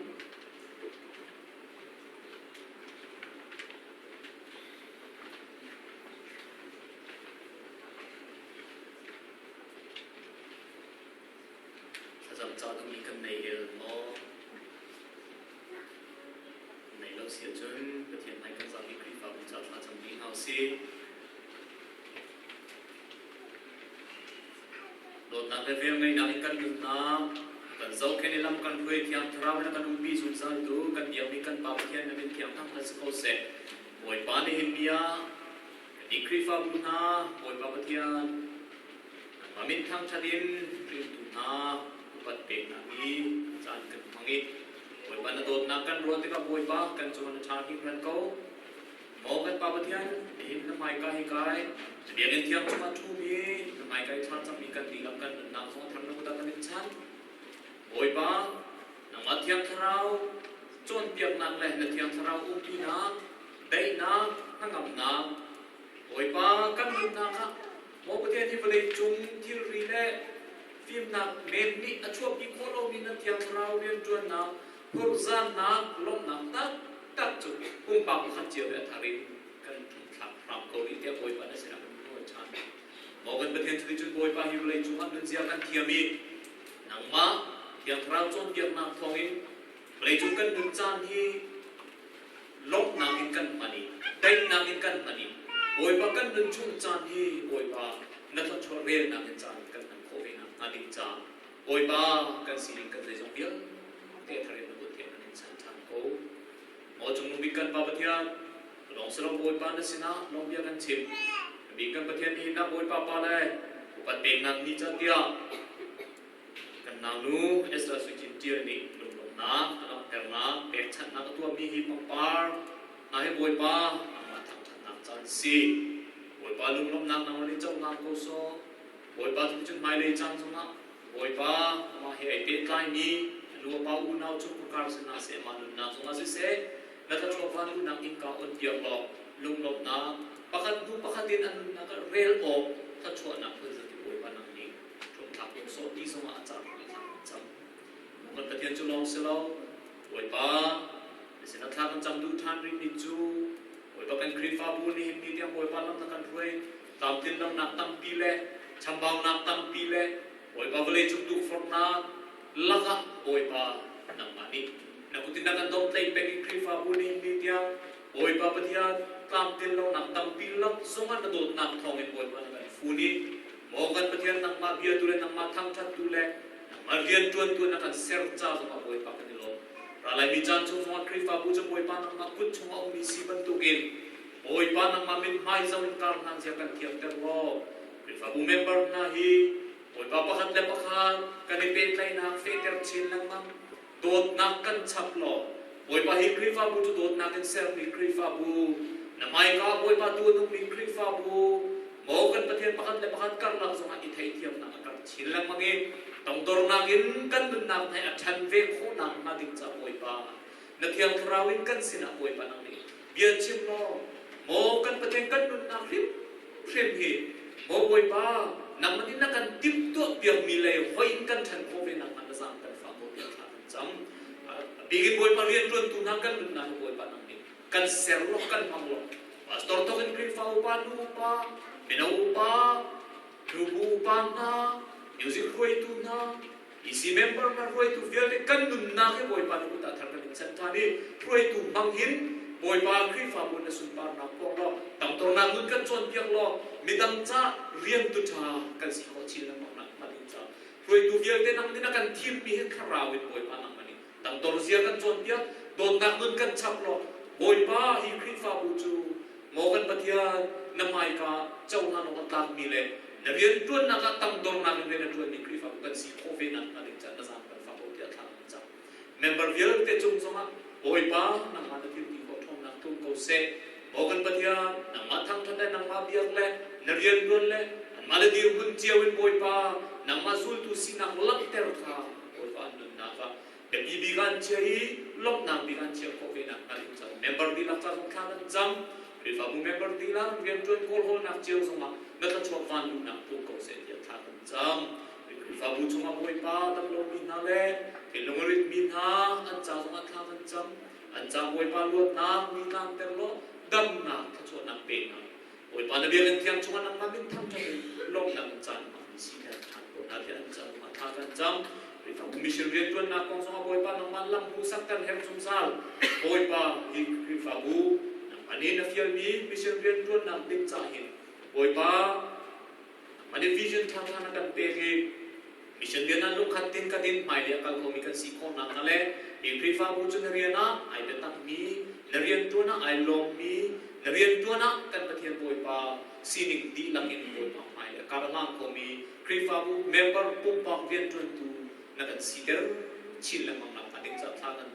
Thlacam ca duhmi kan nei el maw? Nei lo si ahcun Pathian hmai kan zapi Khrihfabu ca thlacam dih hna usih. Dawtnak le velngeihnak in kan nunnak kan zohkhenh i lam kan hruai Thiang Thlarau in a kan umpi zungzaltu kan biakmi kan Pa Pathian na min thiang thangṭhat si ko seh. Bawipa nihin ni ah kan Khrihfabu hna Bawipa Pathian nangmah min thangṭhat in ringtu hna upat peknak hi caan kan hmang i Bawipa na dawtnak kan ruah tikah Bawipa kan cung na ṭha hringhran ko. Maw kan Pa Pathian, nihin na hmaika hi kai, na biakinn thiang chungah ṭhumi, na hmaika i thlacammi kan dihlak kan nunnak zong a thar na kut ah kan in chanh. Bawipa, nangmah Thiang Thlarau cawnpiaknak le na Thiang Thlarau umpinak, daihnak, hnangamnak, Bawipa kan nunnak ah Maw Pathian hi vawlei cung thilri le fimnak men nih a chuahpi khawh lomi na Thiang Thlarau rianṭuannak, phurzannak, lawmhnak taktak cu pumpak pakhat cio he a thar in kan thlak hram ko rih tiah Bawipa na sinah kan nawl ṭhan. Maw kan Pathian cuticun Bawipa hi vawlei cungah nunzia kan thiam i nangmah Thiang Thlarau cawnpiaknak thawngin vawleicung kan nun caan hi lawmhnak in kan hman i daihnak in kan hman i Bawipa kan nun chung caan hi Bawipa na thluachuah relnak in caan kan hman khawh ve nakhnga ding caah Bawipa kan sining kan zeizong vialte thar in na kut he kan in chan ṭhan ko. Maw cungnung bik kan Pa Pathian, lawng si lo Bawipa na sinah lawmhbia kan chim. Bik kan Pathian nihin ah Bawipa pa le upat peknak ni ca tiah kan naunu Ezra Sui Cin Ṭial nih lunglawmhnak a langhternak pekchanhnak a tuahmi hi pangpar hna hi Bawipa nangmah thangṭhatnak caan si. Bawipa lunglawmhnak nangmah nih cohlang ko sawh. Bawipa tu cun hmailei caan zongah Bawipa amah he ai pehtlaimi a nu a pa unau chungkhar si hna seh amah nunnak zongah siseh na thluachuah van luhnak innka on piak law lunglawmhnak pakhat hnu pakhat in an nunnak ah rel awk thluachuahnak phun zakip Bawipa nang nih ṭhumthlak ko sawh ti zongah a caan thla kan cam. Kan Pathian cu lawng si lo Bawipa na sinah thla kan cam duh ṭhan rihmi cu Bawipa kan Khrihfabu nihin ni tiang Bawipa lam na kan hruai tlamtlin lonak tampi le chambaunak tampi le Bawipa vawleicung tukforhnak lakah Bawipa nangmah nih na kut in na kan domhtlaih peng i Khrihfabu nihin ni tiang Bawipa Pathian tlamtlin lonak tampi lak zongah na dawtnak thawngin Bawipa na kan fun i maw kan Pathian nangmah biatu le nangmah thangṭhattu le nangmah rianṭuantu na kan ser ca zongah Bawipa kan i lawm. Ralaimi caan chung zongah Khrihfabu cu Bawipa nangmah kut chungah ummi si bantukin Bawipa nangmah mithmai zoh in kar hna zia kan thiamter law Khrihfabu member hna hi Bawipa pakhat le pakhat kan i pehtlaihnak fehter chin lengmang dawtnak kan chap law Bawipa hi Khrihfabu cu dawtnak in sermi Khrihfabu na hmaika Bawipa tu a nungmi Khrihfabu maw kan Pathian pakhat le pakhat karlak zongah i theithiamnak a kar chin lengmang i tongdornak in kan nunnak hna a ṭhan ve khawhnak hnga ding ca Bawipa na Thiang Thlarau in kan sinah Bawipa nang nih bia chim law maw kan Pathian kan nunnak hrimhrim hi maw Bawipa nangmah nih na kan timhtuah piakmi lei hoi in kan ṭhan khawh ve nakhnga na zaang kan fah ko tiah thla kan cam. A bik in Bawipa rianṭuantu hna kan nunnak hi Bawipa nang nih kan ser law kan hmang law pastor thawk in Khrihfa upa nu upa mino upa nubu upa hna music hruaitu hna EC member hna hruaitu vialte kan nunnak hi Bawipa na kut ah thar kan in chanh ṭhan i hruaitu hmang in Bawipa Khrihfabu na sunparnak phuang law tangtornak nun kan cawnpiak law midang ca riantu ṭha kan si khawh chin lengmang nak hnga ding ca hruaitu vialte nang nih na kan thimmi hi thlarau in Bawipa nangmah nih tangtor zia kan cawnpiak dawtnak nun kan chap law Bawipa hi Khrihfabu cu maw kan Pathian na hmaika cohlan awk a tlakmi le na rianṭuannak ah tangdornak in rian a ṭuanmi Khrihfabu kan si khawh ve nak hnga ding caah na zaang kan fah ko tiah thla kan cam. Member vialte cung zongah Bawipa nangmah na thilti khawh ṭhawnnak tlung ko seh. Maw kan Pathian nangmah thangṭhat le nangmah biak le na rianṭuan le anmah le dirhmun cio in Bawipa nangmah zultu sinak langhter kha Bawipa an nunnak ah biapi bik ah an chia i lawmhnak bik ah an chiah khawh ve nak hnga ding caah member dihlak ca zong thla kan cam. Khrihfabu member dihlak rianṭuan kawlhawlnak cio zongah na thluachuah van luhnak tlung ko seh tiah thla kan cam. Khrihfabu chungah Bawipa damlomi hna le thinlung a ritmi hna an ca zongah thla kan cam. An ca Bawipa luatnak ni tlangter law damnak thluachuahnak pe hna. Bawipa na biakinn thiang chungah nangmah min thangṭhat in lawmhnak in caan hmangmi siter ṭhan ko hna tiah an ca zongah thla kan cam. Khrihfabu mission rianṭuannak kong zongah Bawipa nangmah lam hmuhsak kan herh zungzal. Bawipa hi Khrihfabu nangmah nih na fialmi mission rianṭuannak ding ca hin Bawipa nangmah nih vision ṭhaṭha na kan pek i mission rian ah lungkhat tin khat in hmailei a kal khomi kan si khawh nakhnga le hi Khrihfabu cu na rian ah ai biatakmi, na rianṭuan ah ai lawmmi, na rianṭuan ah kan Pathian Bawipa sining dihlak in Bawipa hmai le kar a hlang khomi Khrihfabu member pumpak rianṭuantu na kan siter chin lengmang nakhnga ding caah thla kan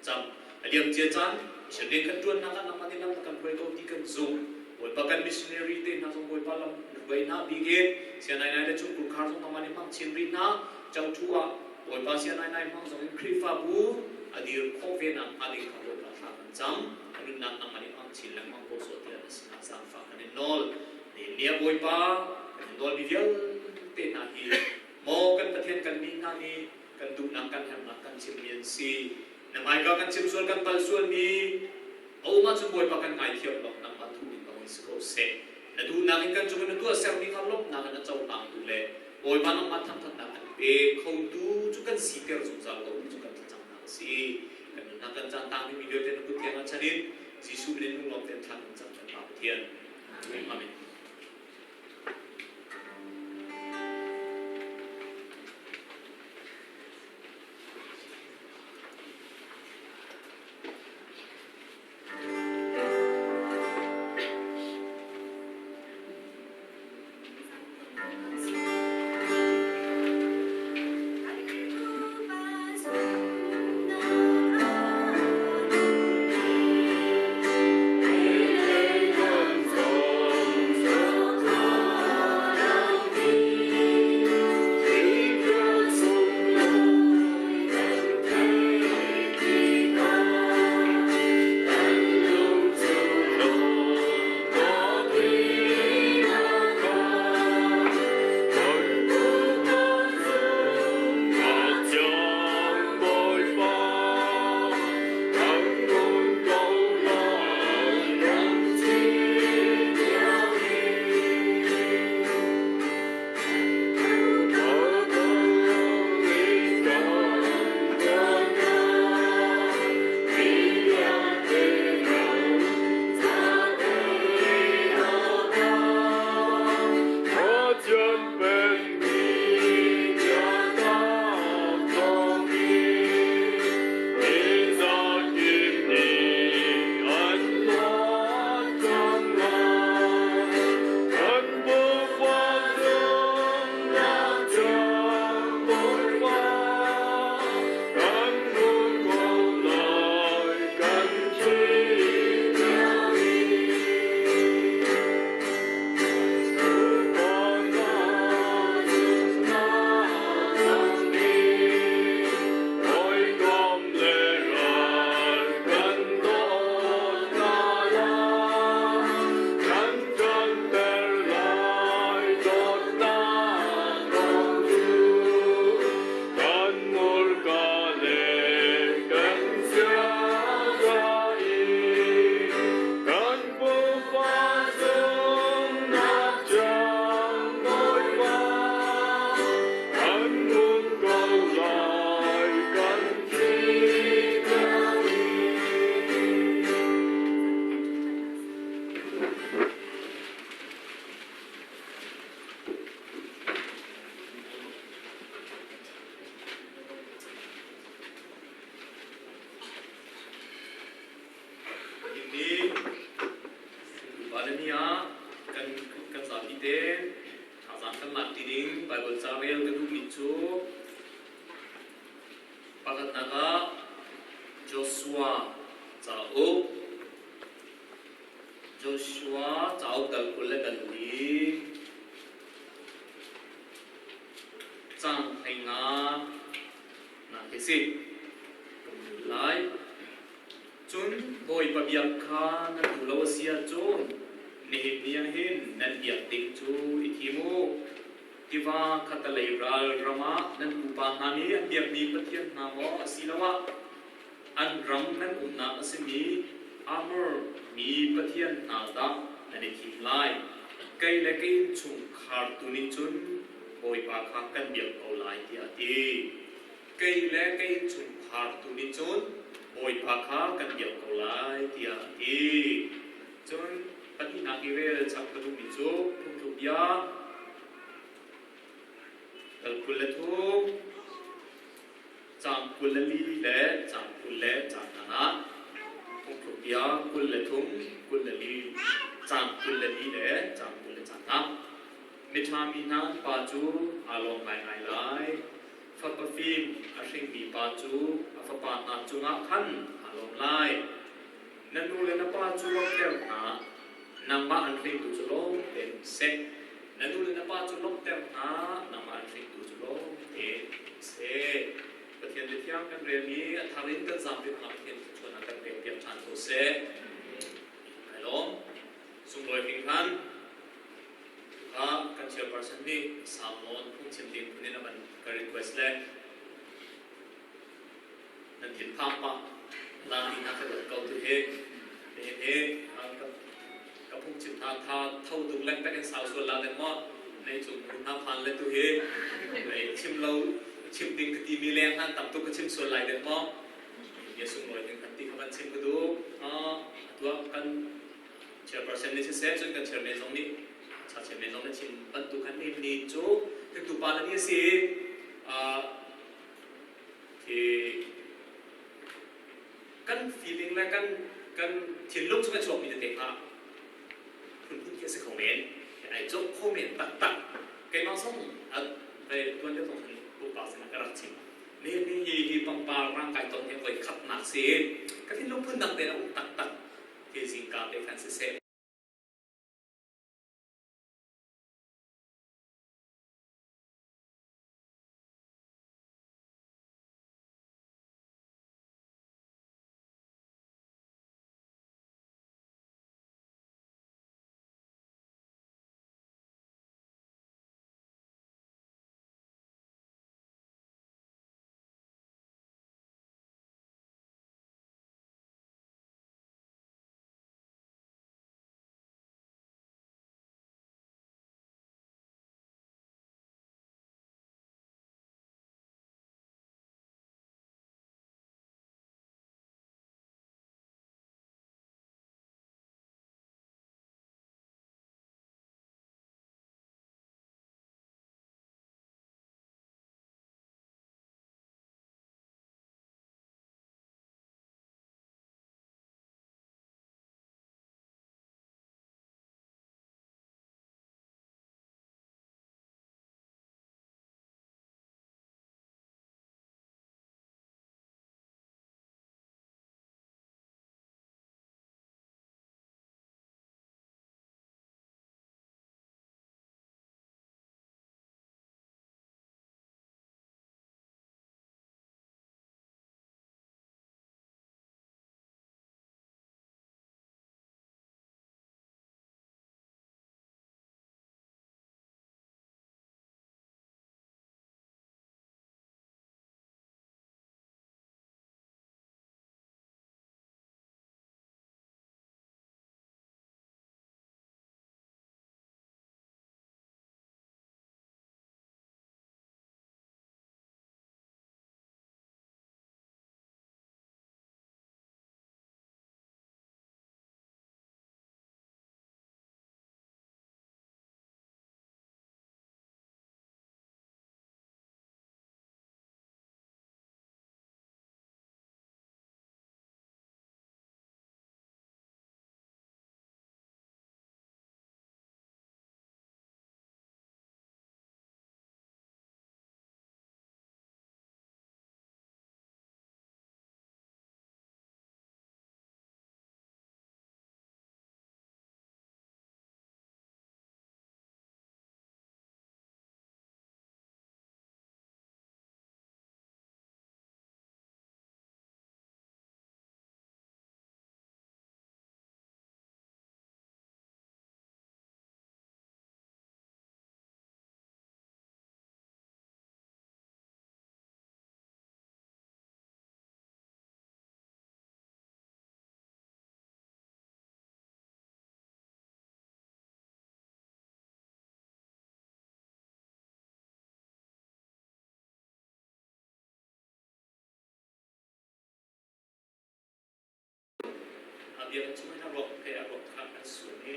cam. A liamcia caan mission rian kan ṭuannak ah nangmah nih lam na kan hruai ko ti kan zumh. Bawipa kan missionary te hna zong Bawipa lam na hruai hna bik in sianai le chungkhur khar zong nangmah nih hmang chin rih hna. Chothu ah Bawipa sianai nai hmang zong in Khrihfabu a dir khawh ve nakhnga ding kha Bawipa thla kan cam. A nunnak nangmah nih hmang chin lengmang ko sawh tiah na sinah zaangfah kan in nawl. Nihin ni ah Bawipa kan in nawlmi vialte hna hi maw kan Pathian kan nih hna nih kan duhnak kan herhnak kan chimmi an si. Na hmaika kan chim sual kan pal sualmi a um ahcun Bawipa kan ngaithiam lo nangmah thu in bang in si ko seh. Na duhnak in kan cung in na tuahsermi kha lawmhnak in a cohlangtu le Bawipa nangmah thangṭhatnak an pe khotu cu kan siter zungzal ko ti cu kan thlacamnak a si. Kan nunnak kan caan tang dingmi vialte na kut thiang ah chan in Jesuh min in lunglawm tein thla kan cam kan Pa Pathian. Amen. tein thazaang kan lak ti ding Baibal ca rel ka duhmi cu pakhatnak ah Joshua cauk, Joshua cauk dal 24 caang 15 nak hi si. Lai. Cun Bawipa biak kha nan duh lo a si ahcun nihin ni ah hin nan biak ding cu i thim u. Tiva khattalei ral ram ah nan pupa hna nih an biakmi pathian hna maw asiloah an ram nan umnak a simi Amor mi pathian hna dah nan i thim lai. Kei le ka innchungkhar tu nih cun Bawipa kha kan biak ko lai tiah a ti. Kei le ka innchungkhar tu nih cun Bawipa kha kan biak ko lai tiah a ti. Cun pahnihnak i rel chap ka duhmi cu phungthluk bia dal 23 caang 24 le caang 20 le caang hna ah phungthluk bia 23 24 caang 24 le caang 20 le caang hna. Miṭha mi hna pa cu aa lawm ngaingai lai. Fapa fim a hringmi pa cu a fapa hna cungah khan aa lawm lai. Na nu le na pa cu lawmhter hna, nangmah an hringtu cu lawm tein seh. Na nu le na pa cu lawmhter hna, nangmah an hringtu cu lawm tein seh. Pathian biathiang kan rel i a thar in kan zapi hna Pathian thluachuahnak kan pekpiak ṭhan ko seh. Kai lawm. Sunglawi hringhran. Kha kan chairperson nih Salmon phungchim ding phun in a van ka request le nan thinphang pah lami hna ka ko tu hi nihin hi ka phungchim hna tha tho tuk lengpek in sau sual la dek maw nei cung hna phan le tu hi nei chim lo chim ding ka ti mi leng han tam tuk ka chim sual lai dek maw ya sunglawi ding kan ti kha van chim ka duh atuah kan chairperson nih siseh cun kan chairman zong nih cha chairman zong nih chim bantuk kan ni ni cu tu pa le ni si khi kan feeling le kan kan thinlung chung a chuakmi tete kha phunphun khi a si kho men ai cawk kho men taktak. Keimah zong ve tuan deuh zong khan pumpak sinah ka rak chim ni ni hi hi pangpar rangkai ton hi voi khatnak si ka thinlung phun dang tein a um taktak khi zingka te khan siseh. Biakinn chung hin a ruak he a ruak kha an sun i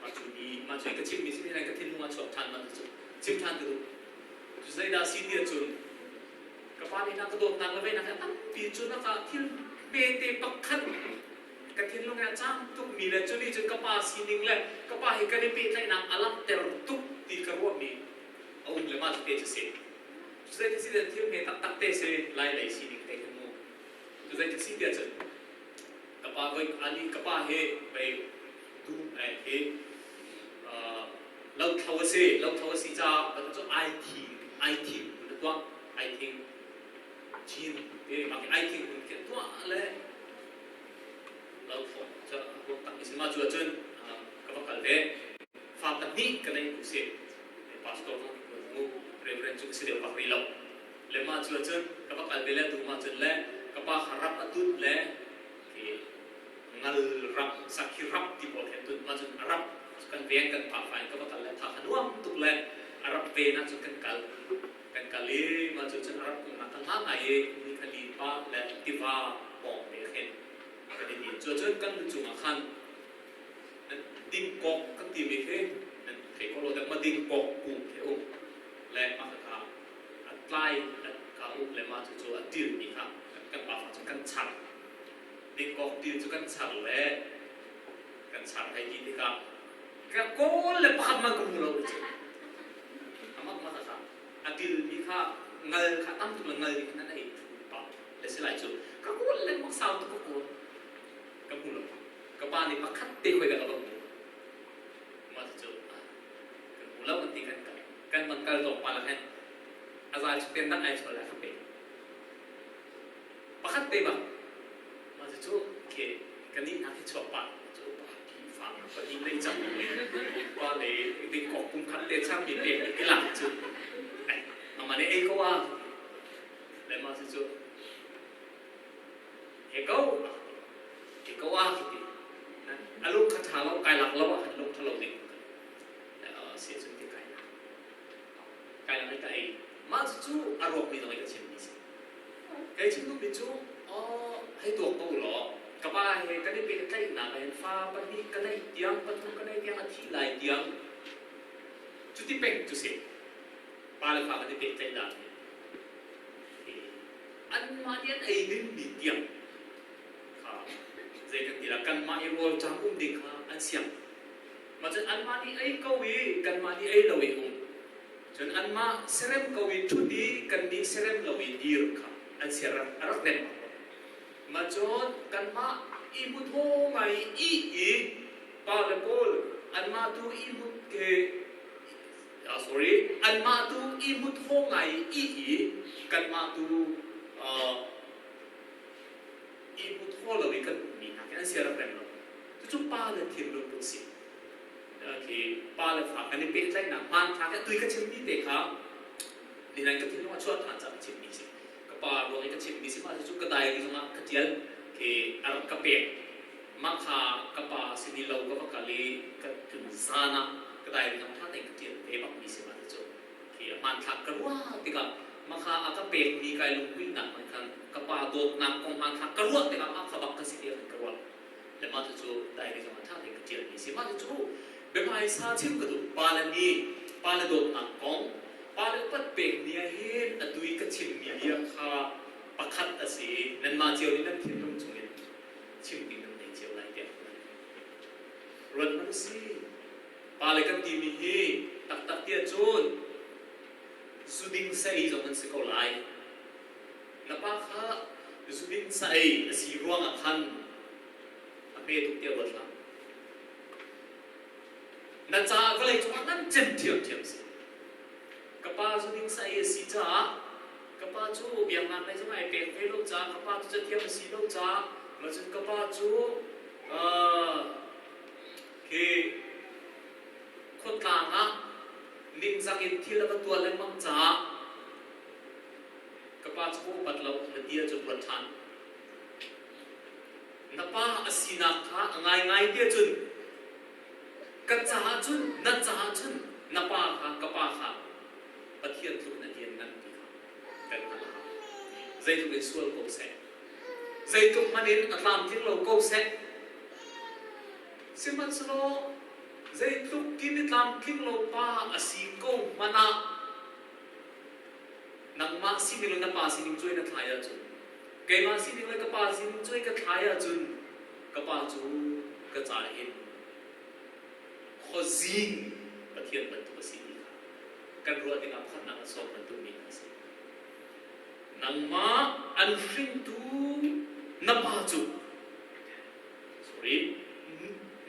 mah cu ni mah cu ka chimmi si ka thinlung ah chuak ṭhan man cu chim ṭhan ka duh. Cu zeidah si ti ahcun ka pa nih na ka dawtnak le veinak he tampi cu na ka thil hmete pakhat ka thinlung he a cang tukmi le cu nih cun ka pa sining le ka pa he kan i pehtlaihnak a langhter tuk ti ka ruahmi a um le mah cu te cu si. Cu zei si thil hme taktak te si lai lei sining te khin mu. Cu zei si tiah cun ka pa voi ali ka pa he pei tu he lothlo a si lothlo a si caah cu ai thing ai thing na tuah ai thing chin te mah ai thing hun ke tuah le lothlo cu ruak tak si ma cu ahcun ka va kal ve fa pahnih ka nei ku si pastor zong mu reverend cu ka si deuh bak rih lo le mah cu ahcun ka va kal ve le tu mah cun le ka pa kha rap a tut le khi ngal rap sakhi rap ti pawl khin tut mah cun a rap kan veng kan pa fa in ka va kal le tha kha nuam tuk le a rap ve na cun kan kal kan kal i mah cu cun a rap kung na kan hla ngai i ni khali pa le tiva pawng te khin kan i din cu cun kan lu cungah khan ding kok kan ti mi khi nan thei ko lo dak ma ding kok kung khi um le mah kha a tlai ka um le mah cucu a tilmi kha kan pafa cu kan char dingkawk til cu kan char le kan char hei ti tikah ka kawl le pakhat man ka hmu lo cu amak ma kha a tilmi kha ngal kha tam tuk le ngal nih khan an ei thu pa le si lai cu ka kawl le mak sau tuk ka kawl ka hmu lo ka pa nih pakhat te khoi dah ka va hmu mah cu kan hmu lo kan ti kan kan bang kal tlawmpal ah khan a zal chu ten dang ai chual lai kha pe pakhat te bang mah cu ke kan nih hna khi chuak pa cu pa pi fa pa ni lei cang pa le ding kok pum khat te chang mi pe ki lak cu ai mama ne ei ko a le ma cu he ko he ko a ti a lung kha tha lo kai lak lo ah khan lung tha lo ding si cun ti kai la kai la ka ei mah cu a ruak mi zong ka chim mi si kai chim duh mi cu hei tuak ko law ka pa he kan i pehtlaihnak ah hin fa pahnih ka neih tiang pathum ka neih tiang a thi lai tiang cuti peng cu si pa le fa kan i pehtlaih dan hi anmah nih an ei ding mi tiang kha zei kan ti la kanmah i rawl ṭam um ding kha an siang Mah cun anmah nih ei ko i kanmah nih ei lo i um. Cun anmah serem ko i ṭhut i kannih serem lo i dir kha an ser a rak rem bak lo. Mah cun kanmah i hmu thaw ngai i i pa le pawl anmah tu i hmu ke sorry anmah tu i hmu thaw ngai i i kanmah tu i hmu thaw lo i kan ummi hna khi an sia rak rem lo. Cucu pa le thinlung put si. Khi pa le fa kan i pehtlaihnak hmanthlak i tui ka chimmi te kha nihin ka thinlung a chuah ṭhan caah ka chimmi si. Ka pa ruang i ka chimmi si mah cucu ka diary zongah ka ṭial khi a rak ka pek. Mah kha ka pa sin i lo ka va kal i ka tlun zan ah ka diary zong ṭha tein ka ṭial ve bakmi si mah cucu. Khi a hmanthlak ka ruah tikah mah kha a ka pekmi kai lunghmuihnak man khan ka pa dawtnak kong hmanthlak ka ruah tikah mah kha bak ka si tiah ka ruah. Le mah cucu diary zong ah ṭha tein ka ṭialmi a si. Mah cucu biahmaisa chim ka duh. Pale nih pale dawtnak kong, pale upat pekmi ah hin atu i ka chimmi bia kha pakhat a si i nanmah cio nih nan thinlung chungin chim ding nan nei cio lai tiah ruat hmanh u sih. Pale kan timi hi taktak tiah cun zuding saei zong an si ko lai. Na pa kha zudin saei a si ruangah khan a hme tuk tiah ruat hlah. Na caah vawlei cungah nan cem ṭhiamṭhiam si. Ka pa zuding saei a si caah ka pa cu biaknak lei zong ai pek ve lo caah ka pa cu cathiam a si lo caah ma cun ka pa cu khi khuatlang ah ningzak in thil a va tuah lengmang caah Ka pa cu ka upat lo na ti ahcun ruat ṭhan. Na pa a sinak kha a ngaingai ti ahcun ka caah cun na caah cun na pa kha ka pa kha Pathian tluk na lianngan ti kha kan hngalh a hau. Zeitluk in sual ko seh, zeitluk hmanh in a tlamtling lo ko seh, Sihmanhsehlaw zeitluk ki mitlamtling lo pa a si ko hmanh ah nangmah sining le na pa sining cuai na thlai ahcun keimah sining le ka pa sining cuai ka thlai ahcun ka pa cu ka ca hin khuazing Pathian bantuk a si ti kha kan ruah dingah pakhatnak a sawm bantuk mi a si. Nangmah an hringtu na pa cu sorry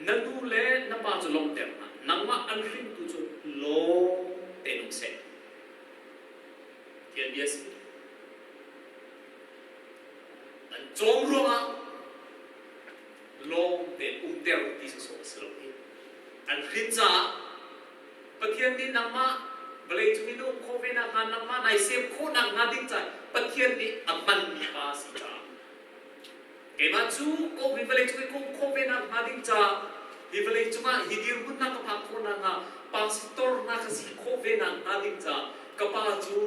na nu le na pa cu lawmhter hna nangmah an hringtu cu lawm tein um seh. Pathian bia si. An cawm ruangah lawm tein umter ti sawsawh a si lo hi. An hrin caah Pathian nih nangmah vawlei cung i na um khawh ve nakhnga nangmah nai sem khawh nakhnga ding caah Pathian nih a hmanmi pa a si caah keimah cu ka um i vawlei cung i ka um khawh ve nakhnga ding caah hi vawlei cungah hi dirhmun na ka phak khawh nakhnga pastor na ka si khawh ve nakhnga ding caah ka pa cu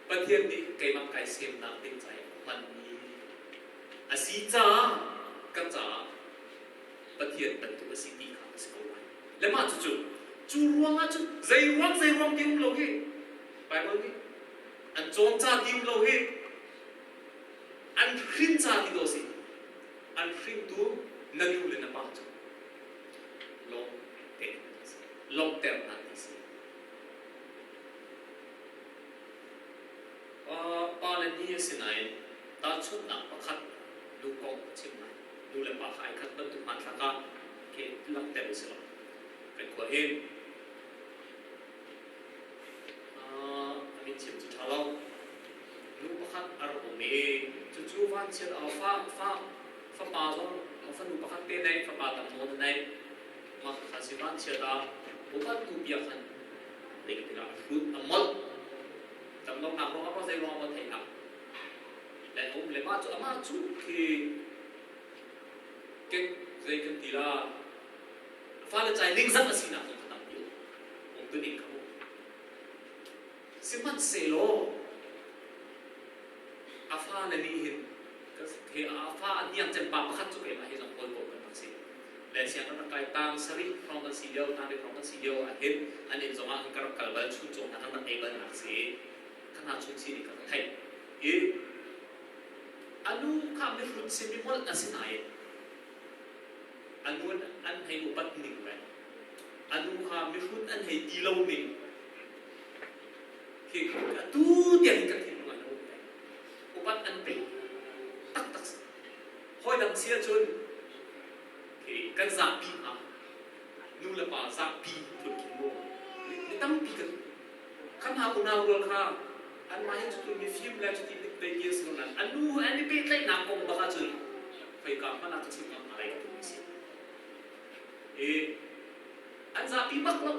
Pathian nih keimah kai semnak ding caah a hmanmi a si caah ka caah Pathian bantuk a si ti kha a si ko lai. Le mah cucu cu ruangah cun zei ruang zei ruang ti um lo hi Bible nih an cawn ca ti um lo hi an hrin ca ti dawh si an hringtu na nu le na pa cu lawm te lawmhter hna ti si. Pa le ni a si nain tahchunhnak pakhat nu kong ka chim lai. Nu le pa kha ai khat bantuk hmanthlak ah khi langhter u sih law kan khua hin a min chim cu ṭha lo. Nu pakhat a rak um i cucu vanchiat ah fa fa fapa zong fanu pakhat te nei fapa tam nawn a nei. Mah kha si vanchiat ah upat tu bia khan ding tikah a hrut a molh. Damlonak ruangah maw zei ruangah maw theihnak le um le mah cu amah cu khi kek zei kan ti la fale cai ningzak a sinak zong kha tampi um tu ning kha mu sihmanhsehlaw a fale nih hin he a fa a hniang cem pa pakhat cu keimah hi zong hawi ko kan rak si le siang kan rak kai tang sarih hrawng kan si lio tang hrawng kan si lio ah hin an inn zongah kan rak kal bal chun cawng hna kan rak ei bal nak si ka hna chung si nih ka ka theih i anu kha mihrut si mi molh a si nain anu an hei upat ning le anu kha mihrut an hei ti lo ning khi atu tiang kan thinlung an um upat an pe taktak si hawi dang si ahcun khi kan zapi hnga nu le pa zapi phun khin mu mi tampi kan kha hna unau rual kha anmah hi cutu mifim le cuti mit ti a si lo nain a nu an i pehtlaihnak kong bak ahcun khoika hmanh ah ka chim ngam hna lai ka timi a si. I an zapi bak lo.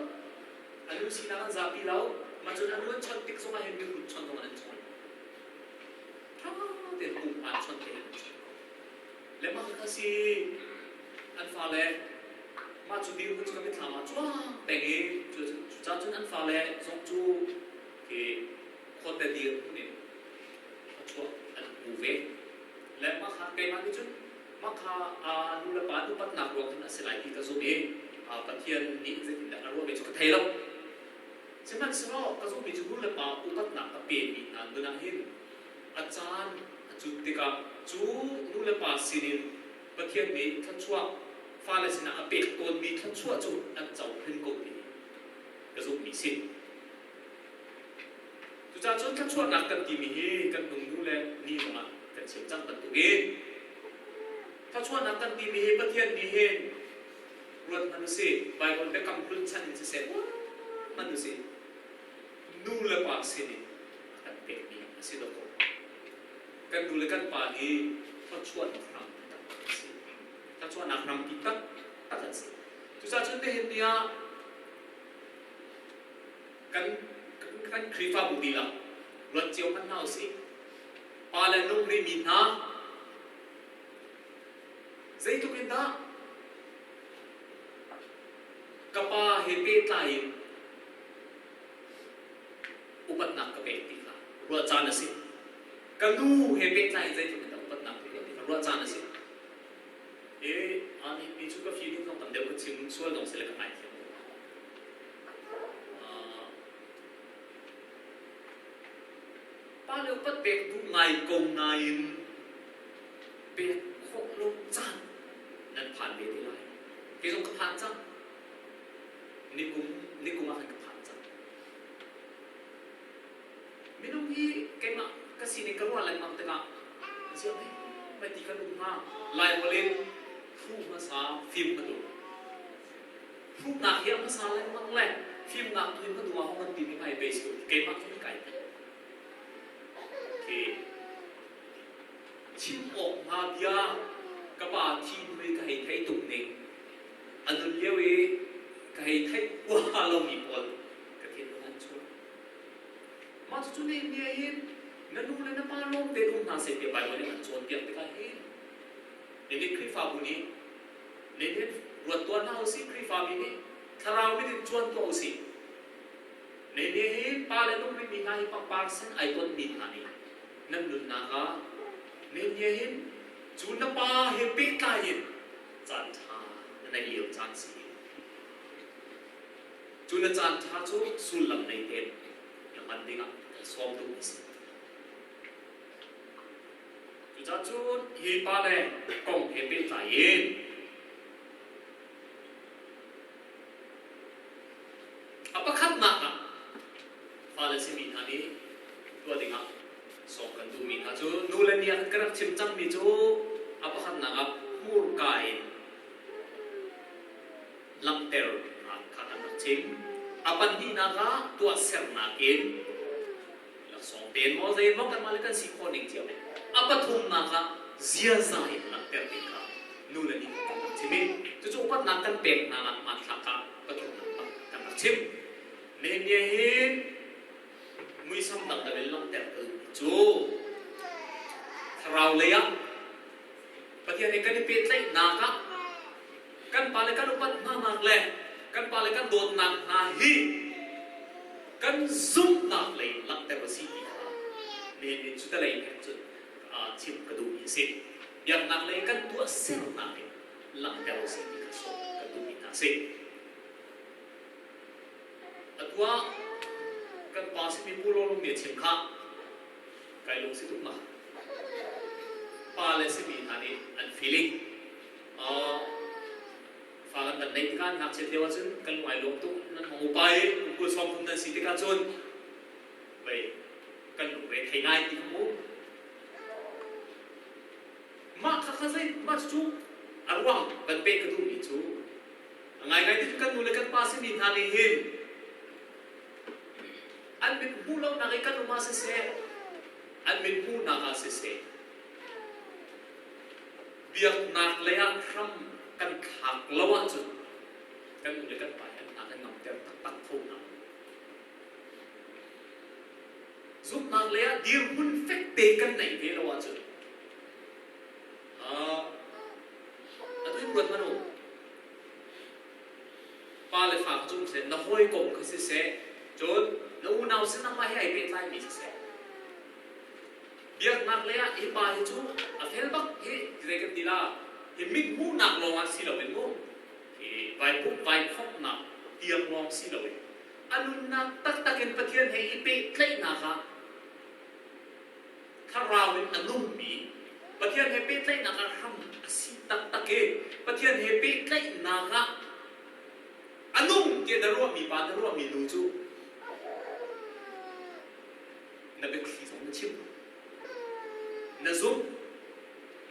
A nu sinak an zapi lo. Mah cun a nu an chawnh tik zongah hin mihrut chawnh zong an chawn. Ṭha tein pumpan chawnh tein an chawnh ko. Le mah kha si an fale mah cu dirhmun cu kan mitthlam ah cuang peng i cucaah cun an fale zong cu khi khuate dirhmun in a chuah an hmu ve. Le mah kha keimah nih cun mah kha nu le pa nupatnak ruang khan a si lai ti ka zumh i Pathian nih zeitindah a ruah ve cu ka thei lo. Sihmanhsehlaw ka zumhmi cu nu le pa upatnak a pemi hna nun ah hin a caan a cut tikah cu nu le pa sinin Pathian nih thluachuah fale sinah a pek tawnmi thluachuah cu an co hrim ko ti ka zumhmi si. Cucaah cun thluachuahnak kan timi hi kan nung nu le ni zongah kan chim cang bantukin thluachuahnak kan timi hi Pathian nih hin ruat hmanh usih Baibal biakam hlun chan in siseh ruat hmanh usih nu le pa sinin a kan pekmi a si dawkaw. Kan nu le kan pa hi thluachuahnak hram taktak an si. Thluachuahnak hrampi taktak an si. Cucaah cun nihin ni ah kan kan Khrihfabu dihlak ruat cio hmanh hna usih. Pa le nung rihmi hna zeitluk in dah ka pa he pehtlai in upatnak ka pek ti kha ruah caan a si. Ka nu he pehtlai in zeitluk in dah upatnak ka pek ti kha ruah caan a si. I Ni cu ka feeling zong tam deuh ka chim sual dong sile ka ngaithiam ko. Pa le upat pek duh ngai ko nain pek khawh lo caan nan phan ve te lai. Kei zong ka phan cang. Nikum nikum ah khan ka phan cang. Minung hi keimah ka sining ka ruah lengmang tikah ziah mei ti kan um hnga? Laiholh in phu hmasa fim hmatu. Phunak hi a hmasa lengmang le fimnak tu in hmatu ah hong kan ti mi hmai base ko keimah cu kai. Okay. Chim awk hnga bia ka pa thi hnu i ka hei thei tuk ning a nun lio i ka hei theih huaha lomi pawl ka thinlung an chuak. Mah cucu nih nia hin na nu le na pa lawng tein um hna seh tiah Baibal nih an cawnpiak tikah hin nihin Khrihfabu nih nihin ruat tuah hna usih Khrihfami nih thlarau mit in cuan tuah usih. Nihin hi pa le nu mi hna hi pangpar sen ai tonmi hna nih nan nunnak ah nihin hin cu na pa he pehtlai in caan ṭha na neih lio caan si. Cu na caan ṭha cu sullam nei tein na hman dingah kan sawm duhmi a si. Cucaah cun hi pa le kong he pehtlai in a pakhatnak ah fale simi hna nih tuah dingah sawm kan duhmi hna cu nu le ni ah kan rak chim cangmi cu a pakhatnak ah hmurka in langhternak kha kan rak chim. A pahnihnak ah tuahsernak in laksawng tein maw zei maw kanmah le kan si khawh ning cio in a pathumnak ah ziaza in langhter ding kha nu le ni kan rak chim i cucu upatnak kan pek hna nak hmanthlak ah pathumnak bak kan rak chim. Nihin ni hin muisam dangdang in langhter ka duhmi cu thlarau lei ah Pathian he kan i pehtlaihnak ah kan pale kan upat hnanak le kan pale kan dawtnak hna hi kan zumhnak lei langhter a si ti kha nihin ni cu lei he cun chim ka duhmi a si. Biaknak lei kan tuahsernak in langhter a si ti kha sawm ka duhmi hna a si. Atu ah kan pa simi Pu Lawlung nih a chim kha kai lung si tuk ma. Pa le simi hna nih an feeling fa kan kan neih tikah ngakchiat lio ahcun kan lung ai lawm tuk nan hong upa i kum 20 sawm thum nan si tikah cun vei kan lungre thei ngai ti kha mu mah kha kha zei mah cu a ruang kan peh ka duhmi cu a ngaingai ti cu kan nu le kan pa simi hna nih hin an mit hmuh lonak i kan um ah siseh an mit hmuhnak ah siseh biaknak lei ah hram kan thlak lo ahcun kan nu le kan pa hi an hna kan ngamter taktak kho hna. Zumhnak lei ah dirhmun fekte kan neih ve lo ahcun atu in ruat hmanh u. Pa le fa kha cu seh, na hawikom kha siseh, cun na unau sin nangmah he ai pehtlaimi siseh, biaknak lei ah hi pa hi cu a fel bak hi zei kan ti la hi mit hmuhnak lawng ah si loin mu hi vai pumh vai khawmhnak tiang lawng si loin a nunnak taktak in Pathian he i pehtlaihnak ah thlarau in a nungmi Pathian he pehtlaihnak ah hram a si taktak i Pathian he pehtlaihnak ah a nung tiah na ruahmi pa na ruahmi nu cu na biathli zong na chim na zumh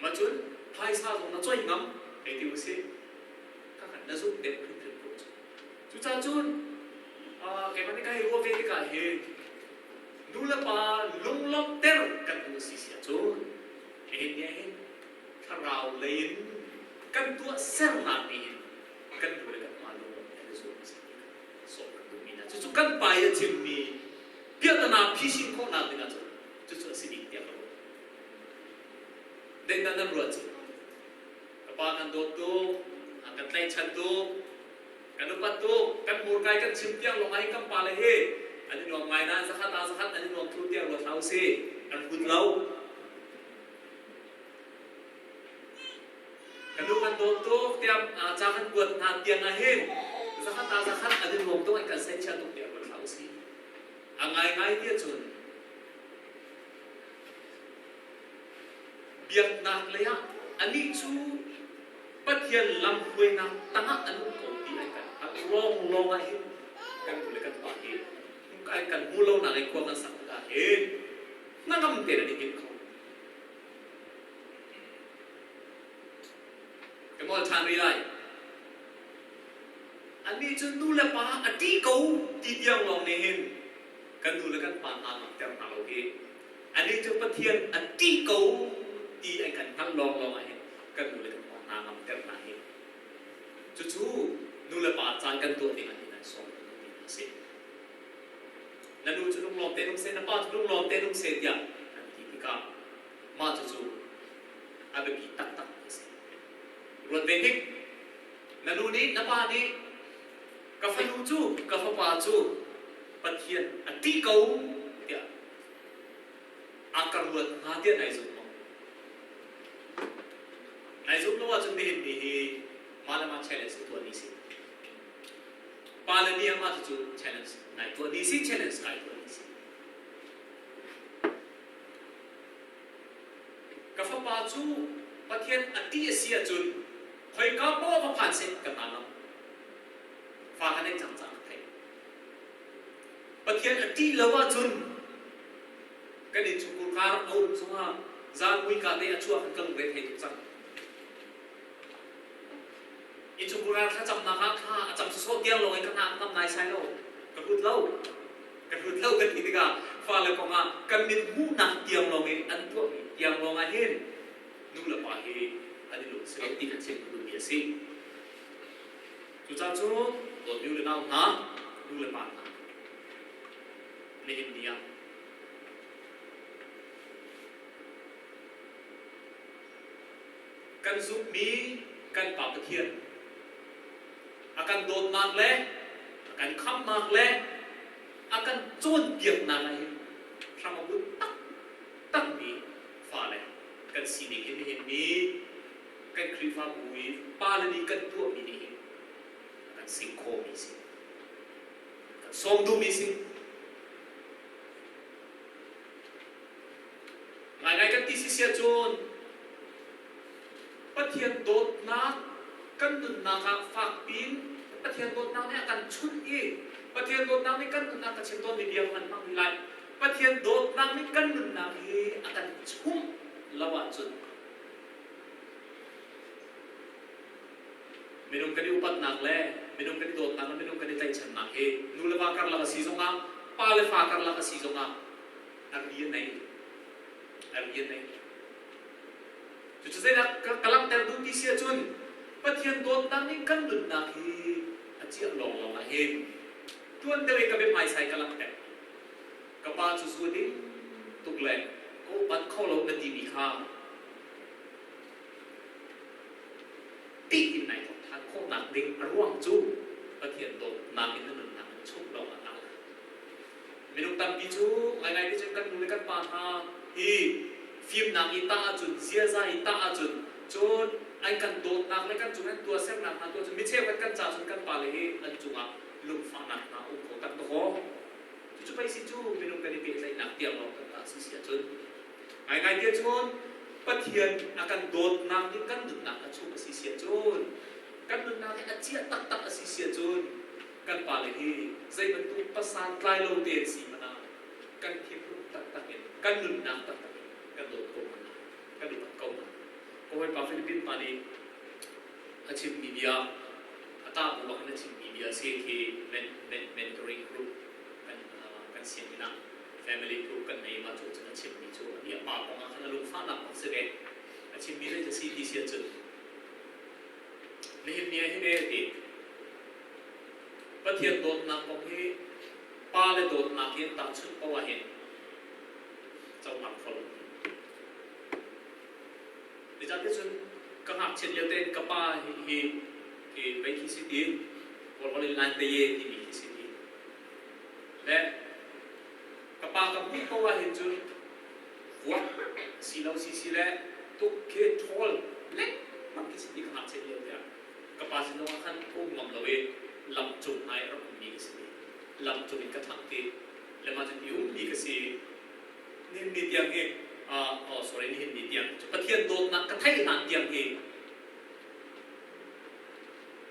ma cun phaisa zong na choi ngam hei ti usih ka kan na zumh deuh hrimhrim ko cu cucaah cun keimah nih ka hei ruah ve tikah hin nu le pa lunglawmhter kan duh si si ahcun nihin ni hin thlarau lei in kan tuahsernak nih hin kan nu le kan pa lunglawmhter i zuam a si ti kha sawm kan duhmi hna cucu kan pa i a chimmi piahtana phisin khawhnak dingah cun cucu a si ding tiah ka ruah. Dengdah nan ruah cu? Ka pa kan dawt tuk, a kan tlaihchan tuk, kan upat tuk, kan hmurkai kan chim tiang lawng ah hin kan pale hi an i nuam ngai nain zakhat ah zakhat an i nuam thlu tiah ruat hlah usih. An hut lo. Kan nu kan kan dawt tuk tiah ca kan kuat hna tiang ah hin zakhat ah zakhat an i nuam tuk an kan seihchiah tuk tiah ruat hlah usih. A ngaingai ti ahcun biaknak lei ah anih cu Pathian lamhruainak tangah an um ko ti an kan hngalh lawnglawng ah hin kan nu le kan pa hi an kan hmu lo nak in khua kan sak tikah hin hnangam tein an i hngilh kho. Ka ngol ṭhan rih lai. Annih cu nu le pa a ṭih ko ti tiang lawng nih hin kan nu le kan pa hna langhter hna lo hi. Annih cu Pathian a ṭih ko ti an kan hngalh lawnglawng ah hin kan nu le kan pa hna ngamter hna hi. Cucu nu le pa caan kan tuah ding ah hin an sawm ti a si. Na nu cu lunglawm tein um seh, na pa cu lunglawm tein um seh tiah an ti tikah mah cucu a biapi taktak a si. Ruat ve hnik. Na nu nih na pa nih ka fanu cu ka fapa cu Pathian a ṭih ko tiah a ka ruat hnga tiah nai zum maw? Nai zum lo ahcun nihin ni hi mah le mah challenge ka tuah ni si. Pa le ni ah mah cucu challenge nai tuah ni si, challenge kai tuah ni si. Ka fapa cu Pathian a ṭih a si ahcun khoika poah va phan seh ka hna ngam. Fa ka neih cang caah ka theih. Pathian a ṭih lo ahcun kan innchungkhur kar a um zongah zan muika te a chuah kan ka lungre thei tuk cang. Innchungkhur kar thlacamnak ah thla a cam sawsawh tiang lawng in ka hna a ngam naisai lo. Ka hlut lo. Ka hlut lo kan ti tikah fale kongah kan mit hmuhnak tiang lawng in an tuahmi tiang lawng ah hin nu le pa hi an i lung si lo ti kan chim duhmi a si. Cucaah cu dawtmi u le nau hna, nu le pa hna, nihin ni ah kan zumhmi kan Pa Pathian a kan dawtnak le a kan khamhnak le a kan cawnpiaknak ah hin hram a bunh taktakmi fale kan sining hi nihin ni kan Khrihfabu i pale nih kan tuahmi nih hin a kan sing khawhmi si kan sawm duhmi si. Ngaingai kan ti si cun Pathian dawtnak kan nunnak ah fakpiin Pathian dawtnak nih a kan chunh i Pathian dawtnak nih kan nunnak ka chim tawnmi bia kan hmang rih lai. Pathian dawtnak nih kan nunnak hi a kan chumh lo ahcun minung kan i upatnak le minung kan i dawtnak le minung kan i tlaihchannak hi nu le va karlak a si zongah pa le fa karlak a si zongah a rian nei a rian nei. Cucu zeidah ka langhter duh ti si ahcun Pathian dawtnak nih kan nunnak hi a ciah lawnglawng ah hin tuan deuh i ka biahmaisai ka langhter. Ka pa cu zu a ding tuk le ka upat kho lo na timi kha tih in nai thawk ṭhan khawhnak ding a ruang cu Pathian dawtnak in na nunnak in chumh lawng ah naa Minung tampi cu ngaingai ti cun kan nu le kan pa hna hi fimnak i tah ahcun, ziaza i tah ahcun, cun an kan dawtnak le kan cung an tuahsernak hna tuah cun mi cheukhat kan ca cun kan pale hi an cungah lungfahnak hna um kho tak dakaw. Cucu pei si cu minung kan i pehtlaihnak tiang lawng kan tah si si ahcun. Ngaingai ti ahcun Pathian a kan dawtnak nih kan nunnak a chung a si si ahcun kan nunnak hi a ciah taktak a si si ahcun kan pale hi zei bantuk pasantlai lo te an si hmanh ah kan thinlung taktak in kan nunnak taktak in kan dawt ko hna, kan upat ko hna. Ka hawipa Philippine pa nih a chimmi bia, a tah bu bak in a chimmi bia si khi mentoring group kan kan sianginn ah family group kan nei ma cu cun a chimmi cu ani a pa kong ah khan a lungfahnak bak si ve. A chimmi zei si ti si ahcun nihin ni ah hin e ti Pathian dawtnak kong hi pa le dawtnak hi an tahchunh paoh ahhin cohlang kho lo. Zeicahtiah cun ka ngakchiat lio tein ka pa hi hi pei khi si ti Kawlholh in Lan Taye timi khi si ti. Le ka pa ka hmuh paoh ahhin cun vuak si lo si si le tuk khi ṭhawl lengmang. bak khi si ti ka ngakchiat lio te ah ka pa sin zongah khan ka um ngam lo i lam cung hna i rak ummi ka si. Lam cung in ka ṭhang ti le mah cu ti ummi ka si. Nihin ni tiang hi oh sorry nihin ni tiang cu Pathian dawtnak ka theih hlan tiang hi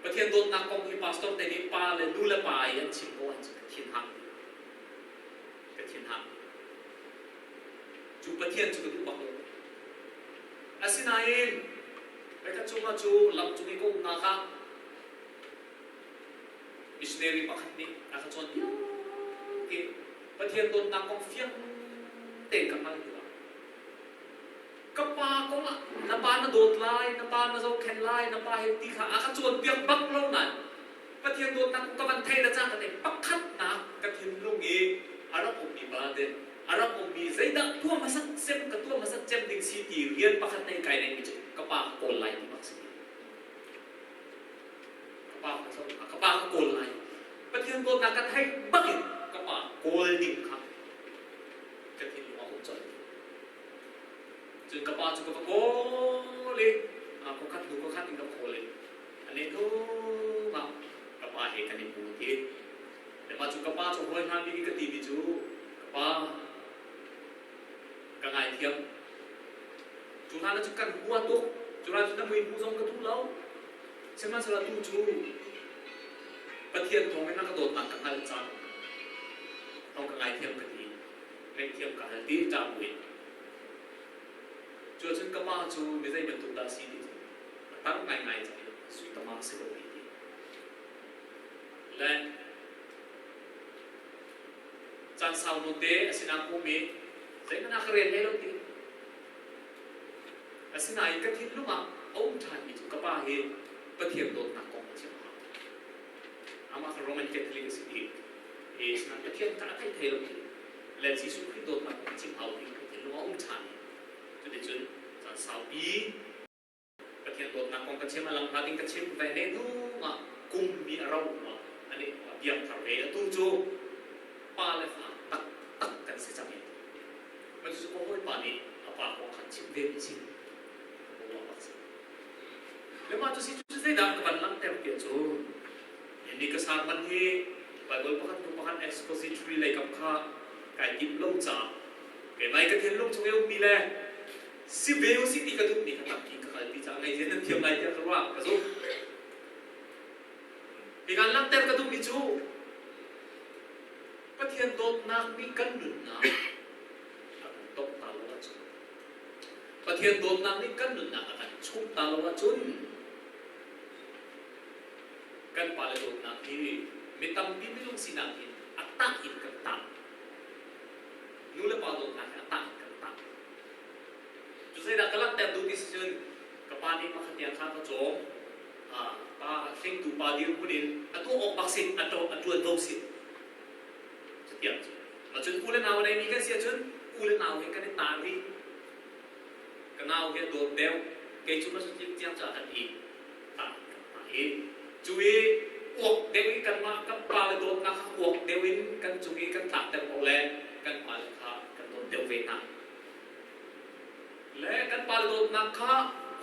Pathian dawtnak kong hi pastor te nih pa le nu le pa i an chim ko ahcun ka thin hang ka thin hang. Cu Pathian cu ka duh bak lo. Asinain voikhat cungah cu lam cung i ka umnak ah missionary pakhat nih a ka cawnpiak i Pathian dawtnak kong fiang tein ka hngal hnuah ka pa kong ah na pa na dawt lai, na pa na zohkhenh lai, na pa he ti kha a ka cawnpiak bak lo nain Pathian dawtnak kong ka van theih le cangka te pakhatnak ka thinlung i a rak ummi burden, a rak ummi zeidah tuah hmasat cem ka tuah hmasat cem ding si ti rian pakhat nei kai neihmi cu ka pa ka kawl lai ti bak si. Ka pa ka zoh, ka pa ka kawl lai. Pathian dawtnak ka theih bak in ka pa kawl ding kha ka thinlung ah um colh. Cun ka pa cu ka va kawl i khuakhat hnu khuakhat in ka kawl i a lehnu ah ka pa he kan i hmu ti. Le mah cu ka pa cu hawi hna nih ka timi cu ka pa ka ngaithiam. Cu hlan ah cun kan hua tuk. Cu hlan cun na mui hmuh zong ka duh lo. Sihmanhsehlaw tu cu Pathian thawng in na ka dawtnak ka hngalh cang. Thawng ka ngaithiam ka ti. Ngaihthiam ka hal ti ṭah buin. Cu ahcun ka pa cu mi zei bantuk dah a si ti cu a tar ngaingai cang i sui tama a si ko ti ti. Le caan sau nawn te a sinah ka um i zeihmanh ah ka rel hlei lo ti. Asinain ka thinlung ah a um ṭhanmi cu ka pa hi Pathian dawtnak kong a chim hau. Amah kha Roman Catholic a si i e sinain Pathian kha a thei thei lo ti. Le Jesuh Khrih dawtnak kong a chim hau ti ka thinlung ah a um ṭhan i cuticun caan saupi Pathian dawtnak kong ka chim a lang hnga ding ka chim ve ne hnu ah kum mi a ro hnu ah ani a piangthar ve atu cu pa le fa taktak kan si cang i man cu ka hawipa nih a pa kong khan chim ve mi si ka ruah bak si le mah cu si cu zeidah ka van langhter tiah cu ni ka san man hi Bible pakhat hnu pakhat expository lei kam kha kai timh lo caah keimah i ka thinlung chung i ummi le si ve u si ti ka duhmi kha tampi ka kalpi caah ngaihzia nan thiam lai tiah ka ruah ka zumh. Hi kan langhter ka duhmi cu Pathian dawtnak nih kan nunnak a kan tongh ta lo ahcun Pathian dawtnak nih kan nunnak a kan chumh ta lo ahcun kan pale dawtnak hi mi tampi minung sinak in a tah in kan tah. Nu le pa dawtnak hi a tah in kan tah. Cu zeidah ka langhter duh ti si cun ka pa nih pakhat tiang kha ka cawm. Pa hringtu pa dirhmun in a tuah awk bak si, a ṭuan vo si. Cutiang cu. Cun u le nau a neimi kan si ahcun u le nau he kan i tar rih. Ka nau hi a dawt deuh. Kei cu ka tiang caah kan i tar i cu i uak deuh i kanmah kan pa le dawtnak kha uak deuh in kan cung i kan tlakter ko le kan pa le kha kan dawt deuh ve hna. Le kan pa le dawtnak kha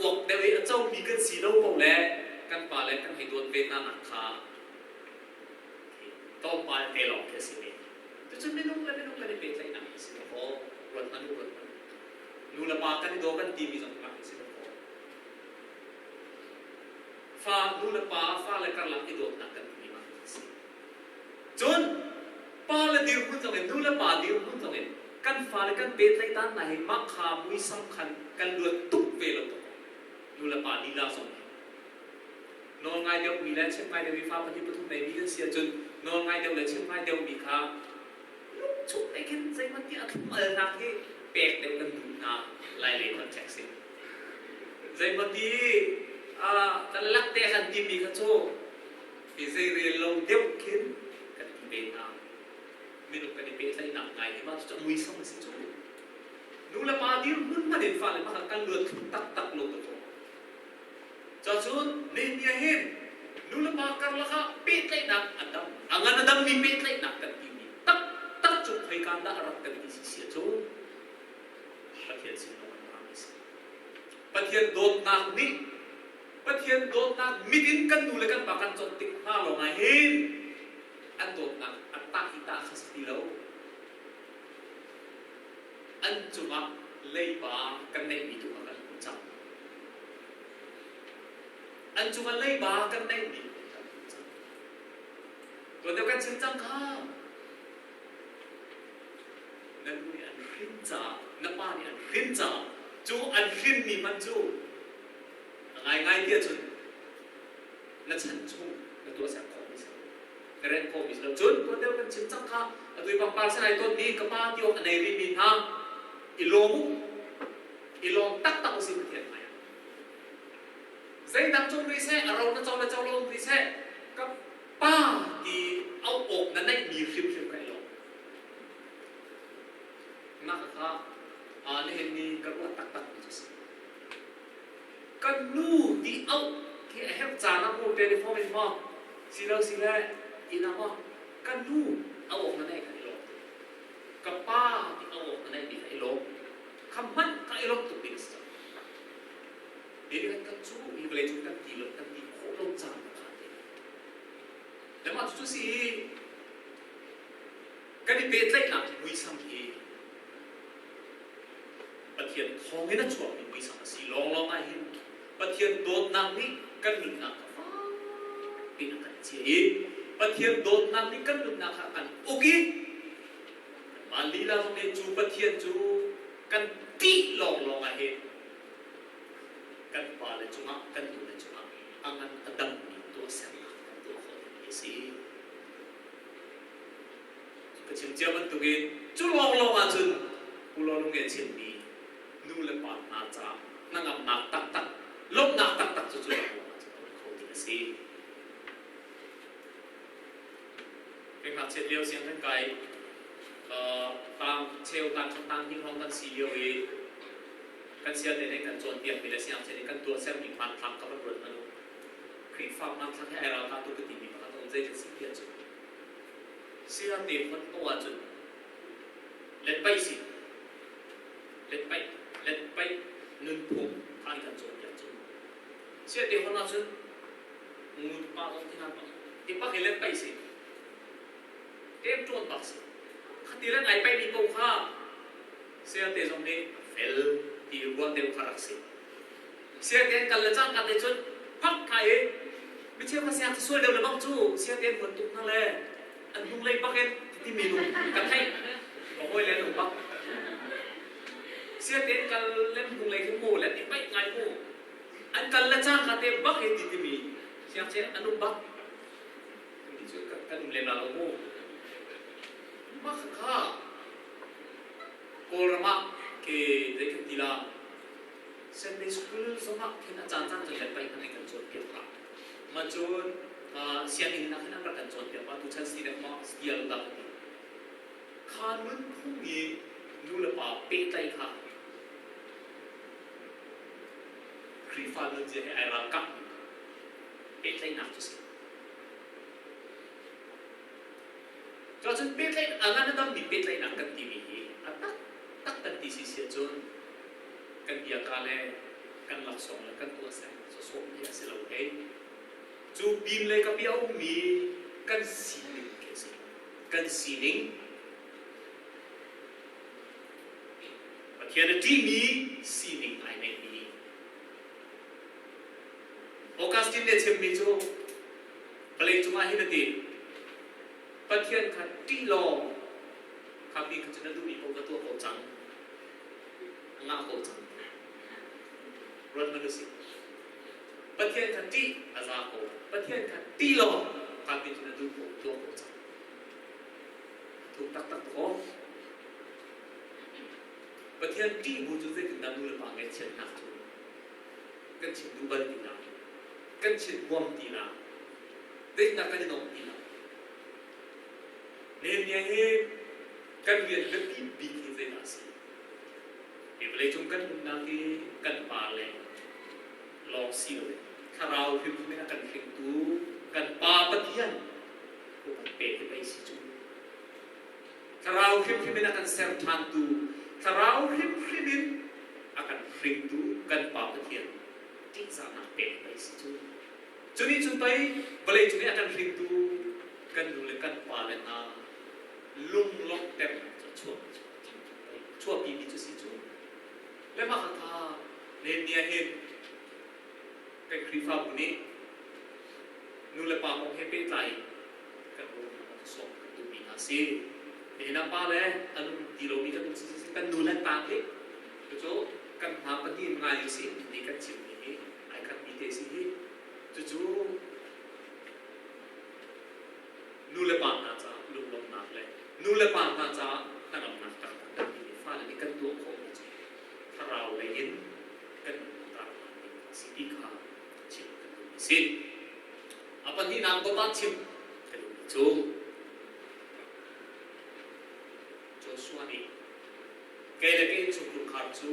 uak deuh i a comi kan si lo ko le kan pa le kan hei dawt ve hna nak kha tlawmpal te lawng khi a si ve. Cucun minung le minung kan i pehtlaihnak hi si dawh ruat hmanh u ruat hmanh. Nu le pa kan i daw kan timi zong rak si dawh. Fa nu le pa fa le karlak i dawtnak kan timi mah a si. Cun pa le dirhmun zong in nu le pa dirhmun zong in kan fale kan pehtlaih dan hna hi mah kha muisam khan kan luat tuk ve lo tuk. Nu le pa lila zong hi nawl ngai deuhmi le chim ngai deuhmi fa pahnih pathum neimi kan si ahcun nawl ngai deuh le chim ngai deuhmi kha lungchung te khin zeihmanh ti a thlum alnak hi pek deuh kan duh hna lai lei context in zeihmanh ti kan lak te kan timi kha cu hi zei rel lo deuh khin kan ti ve hna minung kan i pehtlaihnak ngai hi mah cu muisam a si cu nu le pa dirhmun hmanh in fale pakhat kan luat taktak lo ka Cacun Nehemiah hin nulepa karlak ah pehtlaihnak a dam. A ngan a dammi pehtlaihnak kan timi taktak cu khoika dah a rak kan ti si sia cu Pathian sin lawng an rami si. Pathian dawtnak nih Pathian dawtnak mit in kan nu le kan pa kan cawt tik hna lawng ah hin an dawtnak a tah i tah kha si ti lo. An cungah leiba kan neihmi tu kha kan hmu cang. An cungah leiba kan neihmi kan hmu cang. Tuan deuh kan chim cang kha. Na nu nih an hrin caah, na pa nih an hrin caah, cu an hrinmi hmanh cu a ngaingai ti ahcun na chan chung na tuahser khawhmi si lo. Na rengh khawhmi si lo. Cun tuan deuh kan chim cang kha, atu i pangpar sin ai tawnmi ka pa ti awk a nei rihmi hna i lawm u. I lawm taktak usih Pathian hmaiah. Zeidang cung rih seh, a ro na co le co lo um rih seh, ka pa ti auh awk na neihmi hrimhrim ka i lawm. Mah kha nihin ni ka ruah taktak mi cu a si. Kan nu ti auh khi a herh caan ah mu telephone in maw si lo si le inn ah maw kan nu auh awk na neih kha i lawm tuk. Ka pa ti auh awk na neihmi kha i lawm. Kha hmanh ka i lawm tuk ding a si cang. David kan cu hi vawlei cung kan ti lo kan ti khawh lo caan a phan te. Le mah cucu si kan i pehtlaihnak muisam hi Pathian thawngin a chuakmi muisam a si lawnglawng ah hin Pathian dawtnak nih kan nunnak kha fakpi in a kan chiah i Pathian dawtnak nih kan nunnak kha a kan uk i kanmah lila zong nih cu Pathian cu kan tih lawnglawng ah hin kan pale cungah kan nule cungah a ngan a dammi tuahsernak kan tuah khawh dingmi a si. Ka chim cia bantukin cu lawnglawng ahcun Pu Law Lung a chimmi nu le pa hna caah hnangamnak taktak, lawmhnak taktak cu cu lawnglawng ahcun a um kho ding a si. Kan ngakchiat lio siang kan kai tang cheu tang khat tang hnih hrawng kan si lio i kan siate nih kan cawnpiakmi le siangchia nih kan tuahsermi hmanthlak ka van ruat hmanh u. Khrihfa hmanthlak he ai ralkah tuk ka timi pakhat a um zei kan si ti ahcun siate hon ko ahcun letpaih si letpaih letpaih nunphung kha an kan cawnpiak cu siate hon ahcun ngut pa zong ti hna ti pak i letpaih si tem ṭuan bak si khati le ngai paihmi ko kha Siate zong nih a fel ti ruah deuh kha rak si. Siate an kal le cangka te cun pak kai i micheu kha siang sual deuh le bang cu siate an huat tuk hna le an hnunglei bak in timi nu ka theih ka hawi le nu bak siate an kal le hnunglei khi mu le ti paih ngai mu an kal le cangka te bak in ti timi siang che an um bak ti cu kan um lem la lo mu mah kha Kawlram ah ke zei kan ti la Sunday school zongah khin a caan caan cun let paih hmanh kan cawnpiak pah. Ma cun sianginn ah khin an rak kan cawnpiak pah tuchan si dek ma stial dah ka ti. Kha nunphung i nu le pa pehtlaih kha Khrihfa nunzia he ai ralkap pehtlaihnak cu si. Cuahcun pehtlaih a ngan a dammi pehtlaihnak kan timi hi a taktak kan ti si si ahcun kan biaka le kan laksawng le kan tuahser sawsawhmi a si lo hei. Cu pin le ka bia ummi kan sining khi a si. Kan sining Pathian a ṭihmi sining ai neihmi. Augustine nih a chimmi cu vawlei cungah hin a ti Pathian kha ṭih law kha mi kha cu na duhmi paoh ka tuah ko cang a ngah ko cang ruat hmanh usih Pathian kha ṭih a za ko Pathian kha ṭih law kha mi cu na duh ko tuah ko cang thuk taktak ko Pathian ṭih bu cu zeitindah nu le pa ngaihchiatnak cu kan chim duh bal ti lo kan chim huam ti lo daihnak kan i nuam ti lo Nehemiah hi kan rian biapi bik hi zeidah a si hi vawleicung kan nunnak hi kan pa le lawng si lo thlarau hrimhrim in a kan hringtu kan pa Pathian upat pe hi pei si cu thlarau hrimhrim in a kan ser ṭhantu thlarau hrimhrim in a kan hringtu kan pa Pathian. Ṭihzahnak pek pei si cu. Cu nih cun pei vawlei cung i a kan hringtu kan nu le kan pa le hna lunglawmhternak cu a chuah chuahpimi cu si cu. Le mah kha Nehemiah hin kan Khrihfabu nih nu le pa kong he pehtlai in kan ruahnak sawm kan duhmi hna si. Nihin ah pa le an um ti lomi kan um si si kan nu le pa hi cucu kan hna pahnih ngai si ti kan chimmi hi ai khatmi te si hi. Cucu nu le pa hna caah lunglawmhnak le nu le pa hna caah hnangamnak taktak kan ti fale nih kan tuah khawhmi cu thlarau lei in kan tarnak ding a si ti kha chim kan duhmi a si. A pahnihnak dot ah chim ka duhmi cu Joshua nih kei le ka innchungkhar cu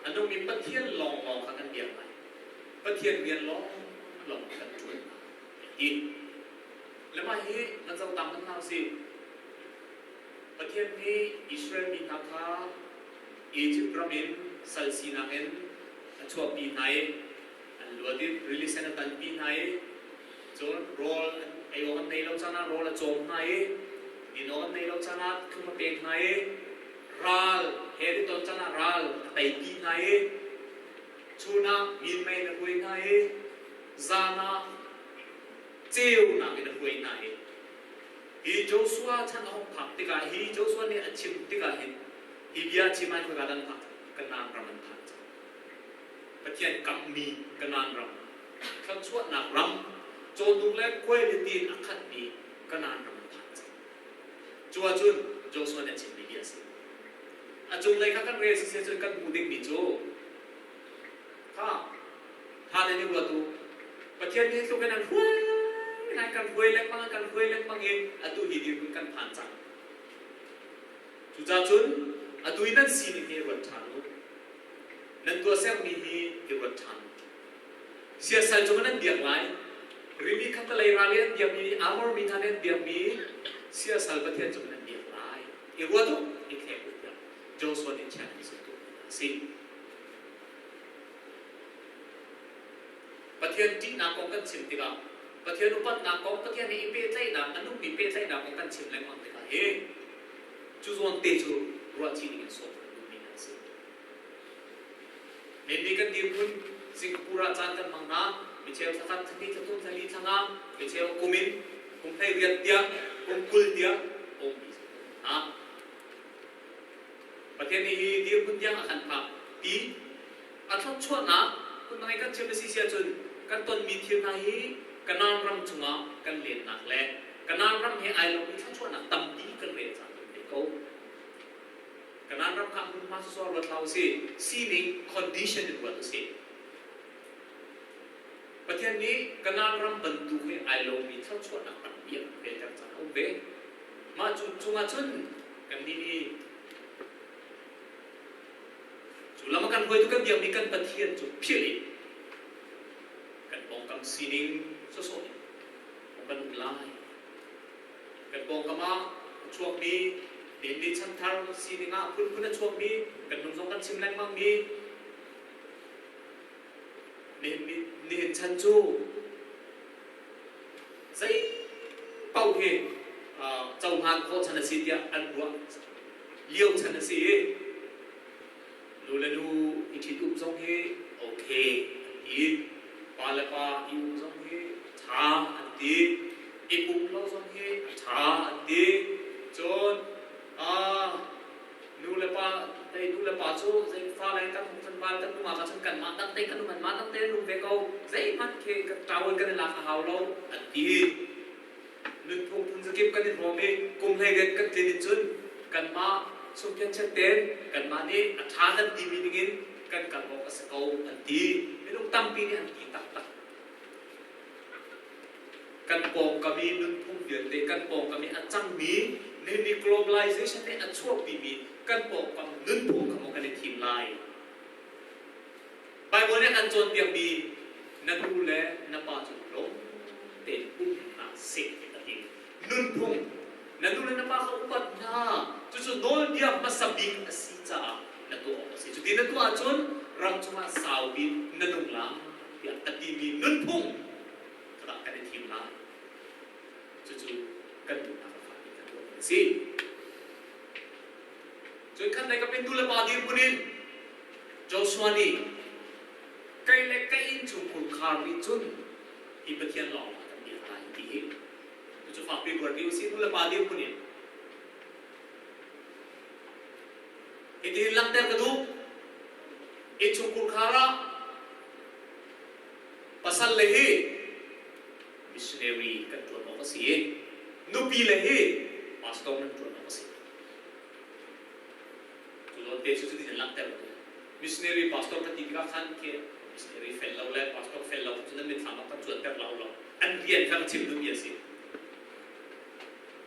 a nungmi Pathian lawnglawng kha kan biak lai. Pathian rian lawnglawng kan ṭuan lai a ti. Le mah hi nan zohtang hmanh hna usih. Pathian nih Israel mi hna kha Egypt ram in sal sinak in a chuahpi hna i an luat i rili sen a tanpi hna i cun rawl ei awk an nei lo caan ah rawl a cawm hna i din awk an nei lo caan ah thlum a pek hna i ral he an i ton caan ah ral a teipi hna i chun ah minmei in a hruai hna i zan ah ceunak in a hruai hna i hi Joshua chan a hung phak tikah hi Joshua nih a chim tikah hin hi bia chim ai khoika dah an phak Kanaan ram an phan cang. Pathian kamhmi Kanaan ram, thluachuahnak ram, cawhnuk le khuailiti in a khatmi Kanaan ram an phan cang. Cu ahcun Joshua nih a chimmi bia a si. A cunglei kha kan rel siseh cun kan hmuh dingmi cu kha tha tein i ruat u. Pathian nih tluk in an hruai nai kan hruai lengmang kan hruai lengmang i atu hi dirhmun kan phan cang. Cucaah cun atu i nan sining hi ruat ṭhan u. Nan tuahsermi hi i ruat ṭhan u. Siasal cu nan biak lai. Rili khattalei ral i an biakmi, Amor mi hna nih an biakmi siasal pathian cu nan biak lai. I ruat u, i thlek u tiah Joshua nih challenge a tuah a si. Pathian ṭihnak kong kan chim tikah Pathian upatnak kong, Pathian he i pehtlaihnak, a nungmi pehtlaihnak kong kan chim lengmang tikah hi cu zawn te cu ruahchih ding in sawm kan duhmi hna a si. Mainly kan dirhmun Singapore ah caan kan hmang hna. Micheu thlakhat, thlahnih, thlathum, thlali, thlanga, micheu kum in kum 18 tiang, kum 20 tiang ummi hna. Pathian nih hi dirhmun tiang a kan phak pi. A thluachuahnak phundang in kan chim a si si ahcun kan tonmi thil hna hi Kanaan ram chungah kan lennak le Kanaan ram he ai lomi thluachuahnak tampi kan rel caan kan thei ko. Kanaan ram kha hmunhma sawsawh ruat hlah usih, sining condition in ruat usih. Pathian nih Kanaan ram bantuk he ai lomi thluachuahnak tampi a kan relter caan a um ve. Mah cu cungah cun kannih nih Cu lam a kan hruaitu kan biakmi kan Pathian cu philh in kan pawngkam sining sawsawh in kan um lai. Kan pawngkam ah a chuakmi ni chanthar sining ah phunphun a chuakmi kan nung zong kan chim lengmangmi nihin chan cu zei paoh hi cohlan khawh chan a si tiah an ruah lio chan a si i nu le nu i ṭhitum zong hi okay an ti, pa le pa i um zong hi ṭha an ti, i pum lo zong hi a ṭha an ti. Cun nu le pa tei nu le pa cu zei fale kan hung kan val kan nungak ahcun kanmah dang te kan um anmah dang te an um ve ko, zeihmanh khi towel kan i lak a hau lo an ti. Nunphung phunzakip kan i hrawm i kum 18 kan tlin in cun kanmah chungkhianchiat tein kanmah nih a ṭha kan timi ningin kan kal awk a si ko an ti. Minung tampi nih an ti taktak. Kan pawngkam i nunphung vialte, kan pawngkam i a cangmi, nihin ni globalization nih a chuahpimi kan pawngkam nunphung kha maw kan i thim lai? Baibal nih a kan cawnpiakmi na nu le na pa cu lawm tein um hna seh a ti. Nunphung na nu le na pa kha upat hna. Cucu nawlbia hmasa bik a si caah na tuah awk a si. Cuti na tuah ahcun ram cungah saupi na nung la tiah a timi nunphung kha kan i thim lai. Cucu kan nunnak a fahmi kan tuah a si. Cun khat lei kap in nu le pa dirhmun in Joshua nih kei le ka innchungkhur khar nih cun hi Pathian lawng ah kan biak lai ti hi cucu fakpi ruat rih usih nu le pa dirhmun in hitihin langhter ka duh. Innchungkhur khar ah pasal le hi missionary kan ṭuan awk a si i nupi le hi pastor nan ṭuan awk a si. Cu zawn te cu cutin an langhter. Missionary pastor ka ti tikah khan khi missionary fel lo le pastor fel lo cu nan mitthlam ah kan cuanter lo lo. An rian kha ka chim duhmi a si.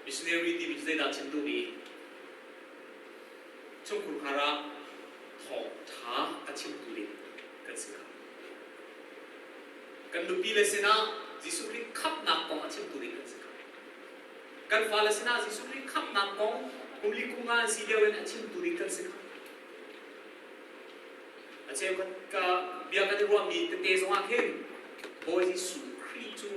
Missionary timi cu zeidah chim duhmi? Chungkhur khar ah thawngṭha a chimtu ding kan si kha. Kan nupi le sinah Jesuh Khrih khamhnak kong a chimtu ding kan si kha. Kan fale sinah Jesuh Khrih khamhnak kong kum li kum nga an si lio in a chimtu ding kan si kha. A cheukhat ka bia kan i ruahmi tete zongah khin Bawi Jesuh Khrih cu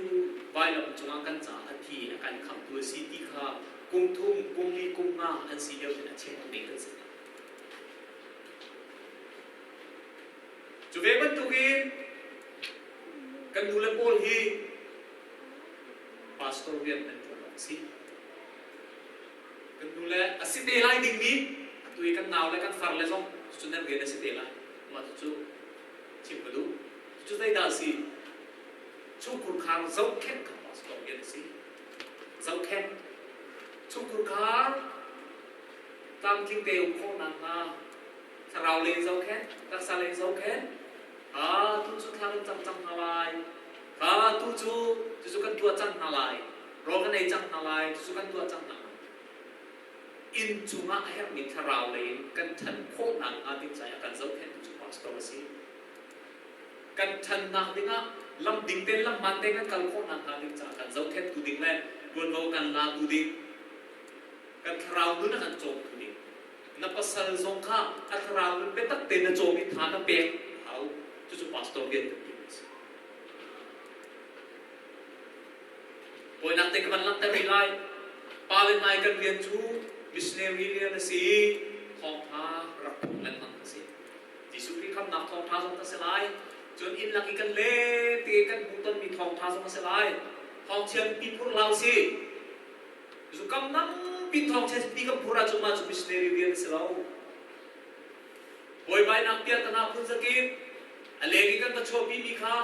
vailam cungah kan caah a thi a kan khamhtu a si ti kha kum thum, kum li, kum nga an si lio in a chimtu ding kan si. Cu ve bantukin kan nule pawl hi pastor rian nan ṭuan awk a si. Kan nule a si te lai dingmi atu i kan nau le kan far le zong cucu nan rian a si te lai. Mah cucu chim ka duh. Cucu zeidah a si? Chungkhur khar zohkhenh kha pastor rian a si. Zohkhenh. Chungkhur khar tlamtling te um khawh nakhnga thlarau lei in zohkhenh, taksa lei in zohkhenh. Ha tu cu thla kan cam cang hna lai. Ha tu cu cucu kan tuah cang hna lai. Rawl kan ei cang hna lai. Cucu kan tuah cang hna lai. Inn cungah a herhmi thlarau lei in kan ṭhan khawh nakhnga ding caah kan zohkhenhtu cu pastor a si. Kan ṭhannak dingah lam ding tein lam hmaan tein kan kal khawh nakhnga ding caah kan zohkhenhtu ding le ṭuanvo kan latu ding kan thlarau nun a kan cawmtu ding na pasal zong kha a thlarau nun biatak tein na cawm i tha na pek hau. Cucu pastor rian kan timi a si. Bawinak te ka van langhter rih lai. Pa le nai kan rian cu missionary rian a si i thawngtha rak phung lengmang a si. Jesuh Khrih khamnak thawngtha zong a si lai. Cun inn lak i kan len te kan hmuh tonmi thawngtha zong a si lai. Thawngchian pi phur hlah usih. Zukam nampi thawngchian pi kan phur ahcun mah cu missionary rian a si lo. Buaibainak piahtana phun zakip a leng i kan va chuahpimi kha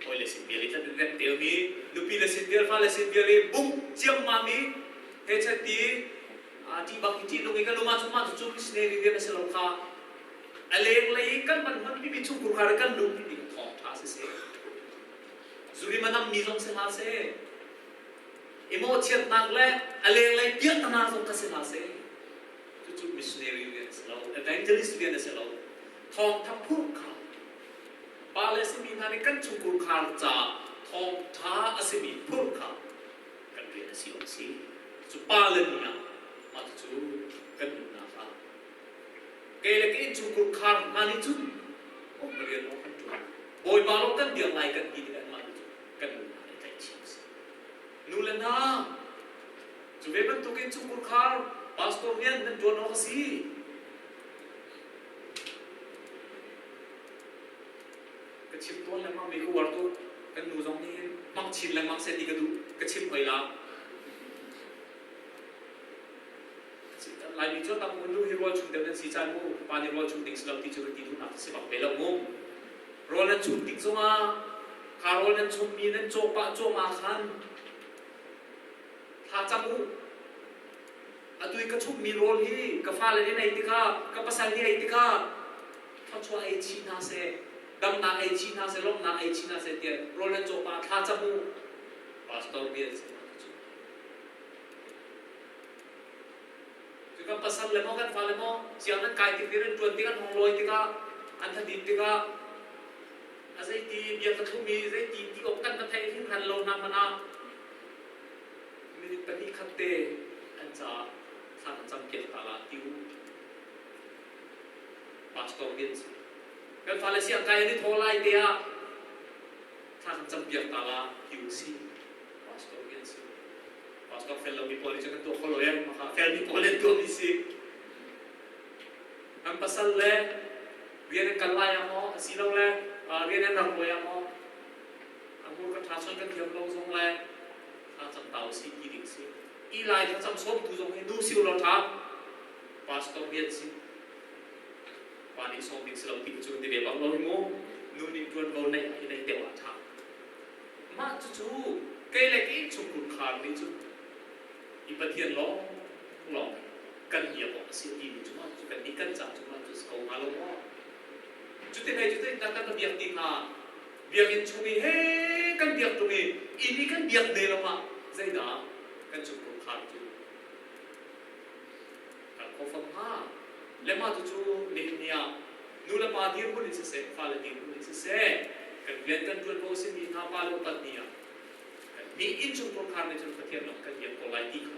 hawi le sin vial i tlat in rem teomi nupi le sin vial fa le sin vial i bungh ciammam i hechet ti ṭih bak i ṭih lung i kan um ahcun mah cucu missionary rian a si lo kha a lenglei i kan man hmanpimi chungkhur kha kan lungpimi thawngṭha siseh zurim a nammi zong si hlah seh i mawhchiatnak le a lenglei piahtana zong kha si hlah seh cucu missionary rian a si lo evangelist rian a si lo thawngṭha phurh kha Pa le simi hna nih kan chungkhur khar ca thawngṭha a simi phurh kha kan rian a si awk a si. Cu pa le ni ah mah cucu kan nunnak ah kei le ka innchungkhur khar hna nih cun um rian lawng kan ṭuan. Bawipa lawng kan biak lai kan ti tikah mah cu kan nunnak i tlaihchih a si. Nu le hna, cu ve bantukin chungkhur khar pastor rian nan ṭuan awk a si. Ka chim tawn lengmang mi ka uar tuk. Kan nu zong nih hin hmang chin lengmang seh ti ka duh. Ka chim hoi la. Laimi cu tam nu hi rual chung deuh nan si caan mu pa nih rual chung ding si lo ti cu ka ti duhnak si bak ve lo mu. Rawl nan chum tik zongah kha rawl nan chummi nan cawh pah cuahmah khan thla cam u. Atu i ka chumhmi rawl hi ka fale nih an ei tikah, ka pasal nih ei tikah thluachuah ei chih hna seh, damnak ei chih hna seh, lawmhnak ei chih hna seh tiah rawl nan cawh pah thla cam u. Pastor bia an si cu. Cu kan pasal le maw kan fale maw siang nan kai tik rian ṭuan tik an hong lawi tikah an thadit tikah a zeiti bia ka thlumi zeiti ti awk kan va theih hringhran lo hna hmanh ah minute pahnih khat te an caah thla kan cam piak ta la ti u. Pastor rian si. Kan fale siang kai an i thaw lai te ah thla kan cam piak ta la ti u si. Pastor rian si. Pastor fel lomi pawl nih cun kan tuah kho lo eh. Maka felmi pawl an tuahmi si. Kan pasal le rian an kal lai ah maw asilole rian an rak lawi ah maw a hmur ka ṭha chon kan thiam lo zong le thla cam ta u si ti ding si. I lai thlacam sawmtu zong hi nu si u law ṭha. Pastor rian si. Pa nih sawm ding si lo ti cu ti ve bak lo hi mu. Nu nih ṭuanvo neih hi neih deuh ah ṭha. Mah cucu kei le kei chungkhur khar nih cun i Pathian lawng lawng kan biak awk a si timi cu mah cu kan nih kan ca cu mah cu si ko hnga lo maw? Cutin hei cutin dah kan va biak ti hnga? Biakinn chung i he kan biak ṭung i inn i kan biak ne lo ah zeidah kan chungkhur khar cu kan khawfam hnga? Le mah cucu nihin ni ah nu le pa dirhmun in siseh, fale dirhmun in siseh, kan rian kan ṭuan ko a simi hna pa le upat ni ah kan nih innchungkhar khar nih cun Pathian lam kan biak ko lai ti kha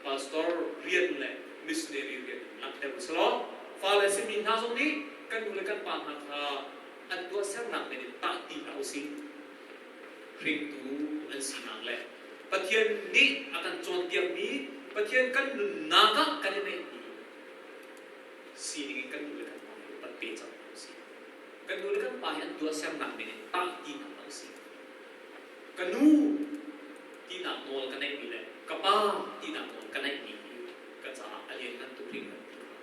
pastor rian le missionary rian in langhter u selaw fale simi hna zong nih kan nu le kan pa hna kha an tuahsernak men in tah ti hlah usih. Hringtu an sinak le Pathian nih a kan cawnpiakmi Pathian kan nunnak ah kan i neihmi sining in kan nu le kan pa hi upat pe cang hna usih. Kan nu le kan pa hi an tuahsernak men in tah ti hna hlah usih. Ka nu tinak nawl ka neihmi le ka pa tinak nawl ka neihmi hi ka caah a lianngan tuk hringhran ti kha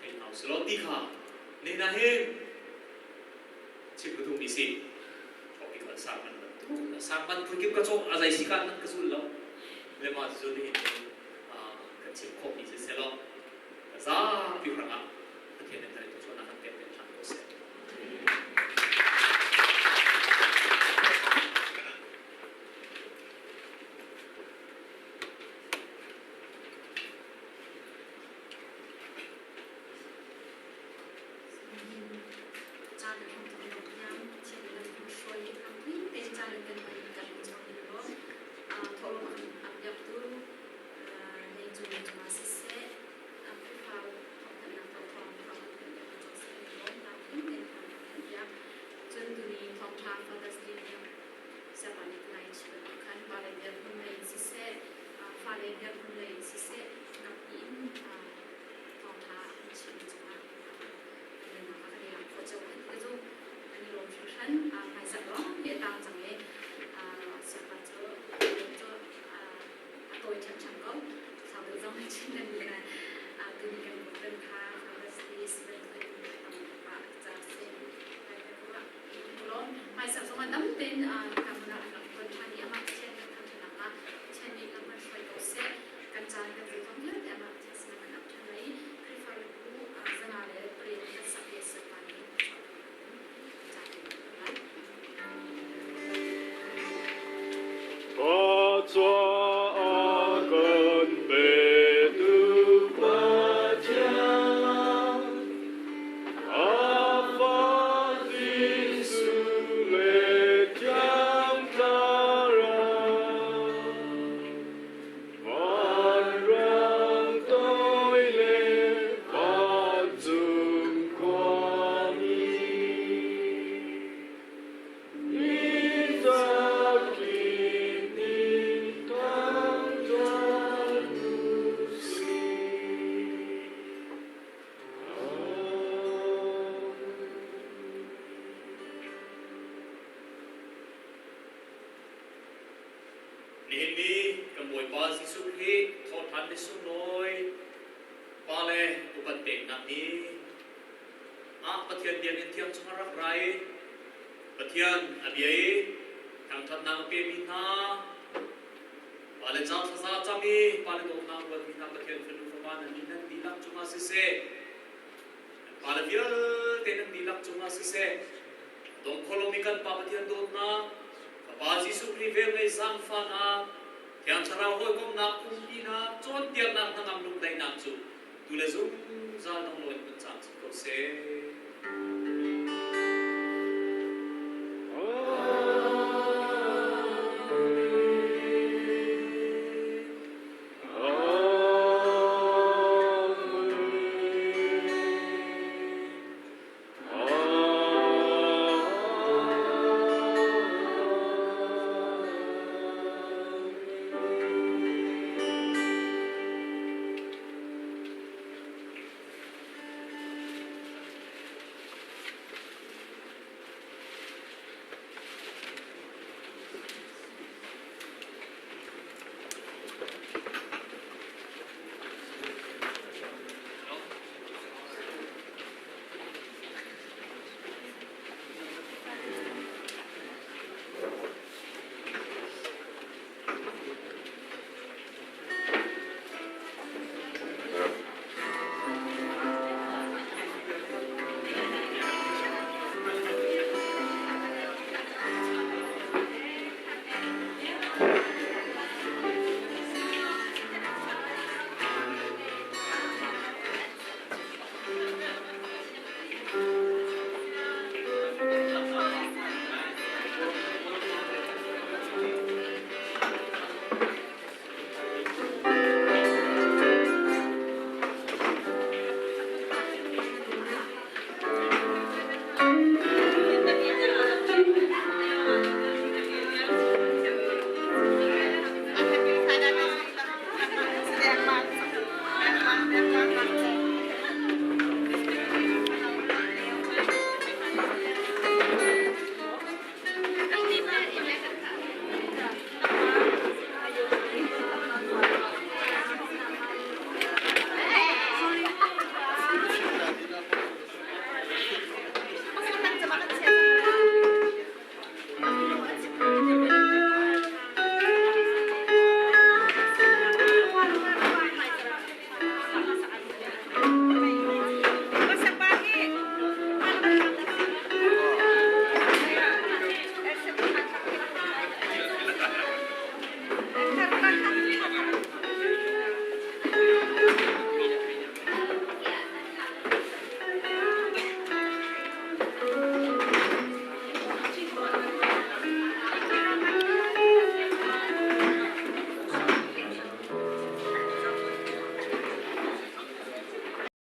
thei hna usih law ti kha nina hin chim ka duhmi si. Topic an sang man bantuk sang man phun kip ka cawk a zei si kan ka zul lo le ma cu nihin kan chim khawhmi si selaw zapi hrangah Pathian nih tu chuahnak kan pek ṭhan ko seh. Caan a hmang tuk thiam Pathian nih kan hruai lampi te caan kan hman kan chang ding lo thawhlawm a piaktu lei cung cungah siseh Khrihfa thawngthanhnak thawng thawng kan kan cawk seh kan lawm lampi te kan kan piak cun tuni thawngṭha Father's Day tiang siapa nih nai chim khan pa le biak hmun lei in siseh fa le biak hmun lei in siseh nak in thawngṭha an chim cungah kan i lak khawh cio kan ti cu an i lawm hringhran hmaizarh lawng hi a tang cang i siapa cu cu a tawi ṭhiamṭhiam ko sau deuh zong chin kan ni na tuni kan kan kha Father's Day bantukin tam pah ca si hmaizarh zong ah dam tein kamuna an rak ton ṭhan i amah Pathian kan thangṭhatnak ah Pathian nih lam kan hruai ko seh kan caan kan zeizong vialte amah Pathian sinah kan ap ṭhan lai i Khrihfabu zanga le pariat kan sak i a siapa nih Thluachuah kan petu Pathian, a fa Jesuh le Thiang Thlarau, vanrang toi le vancung khuami, mi zakip nih thangṭhat u sih. Nihin ni kan Bawipa Jesuh Khrih thawhṭhan ni sunglawi Pa le upat peknak ni ah Pathian biakinn thiang chungah rak ra i Pathian a bia i thangṭhatnak a pemi hna Pa le ca thlaza cam i Pa le dawtnak ruatmi hna Pathian fanu fapa nan nih nan dihlak cungah siseh nan pa le vialte nan dihlak cungah siseh dong kholomi kan Pa Pathian dawtnak Fapa Jesuh Khrih velngeih zaangfahnak, Thiang Thlarau hawikomhnak, umpinak, cawnpiaknak hnangam lungdaihnak cu tu le zungzal dong loin hmun caamcin ko seh.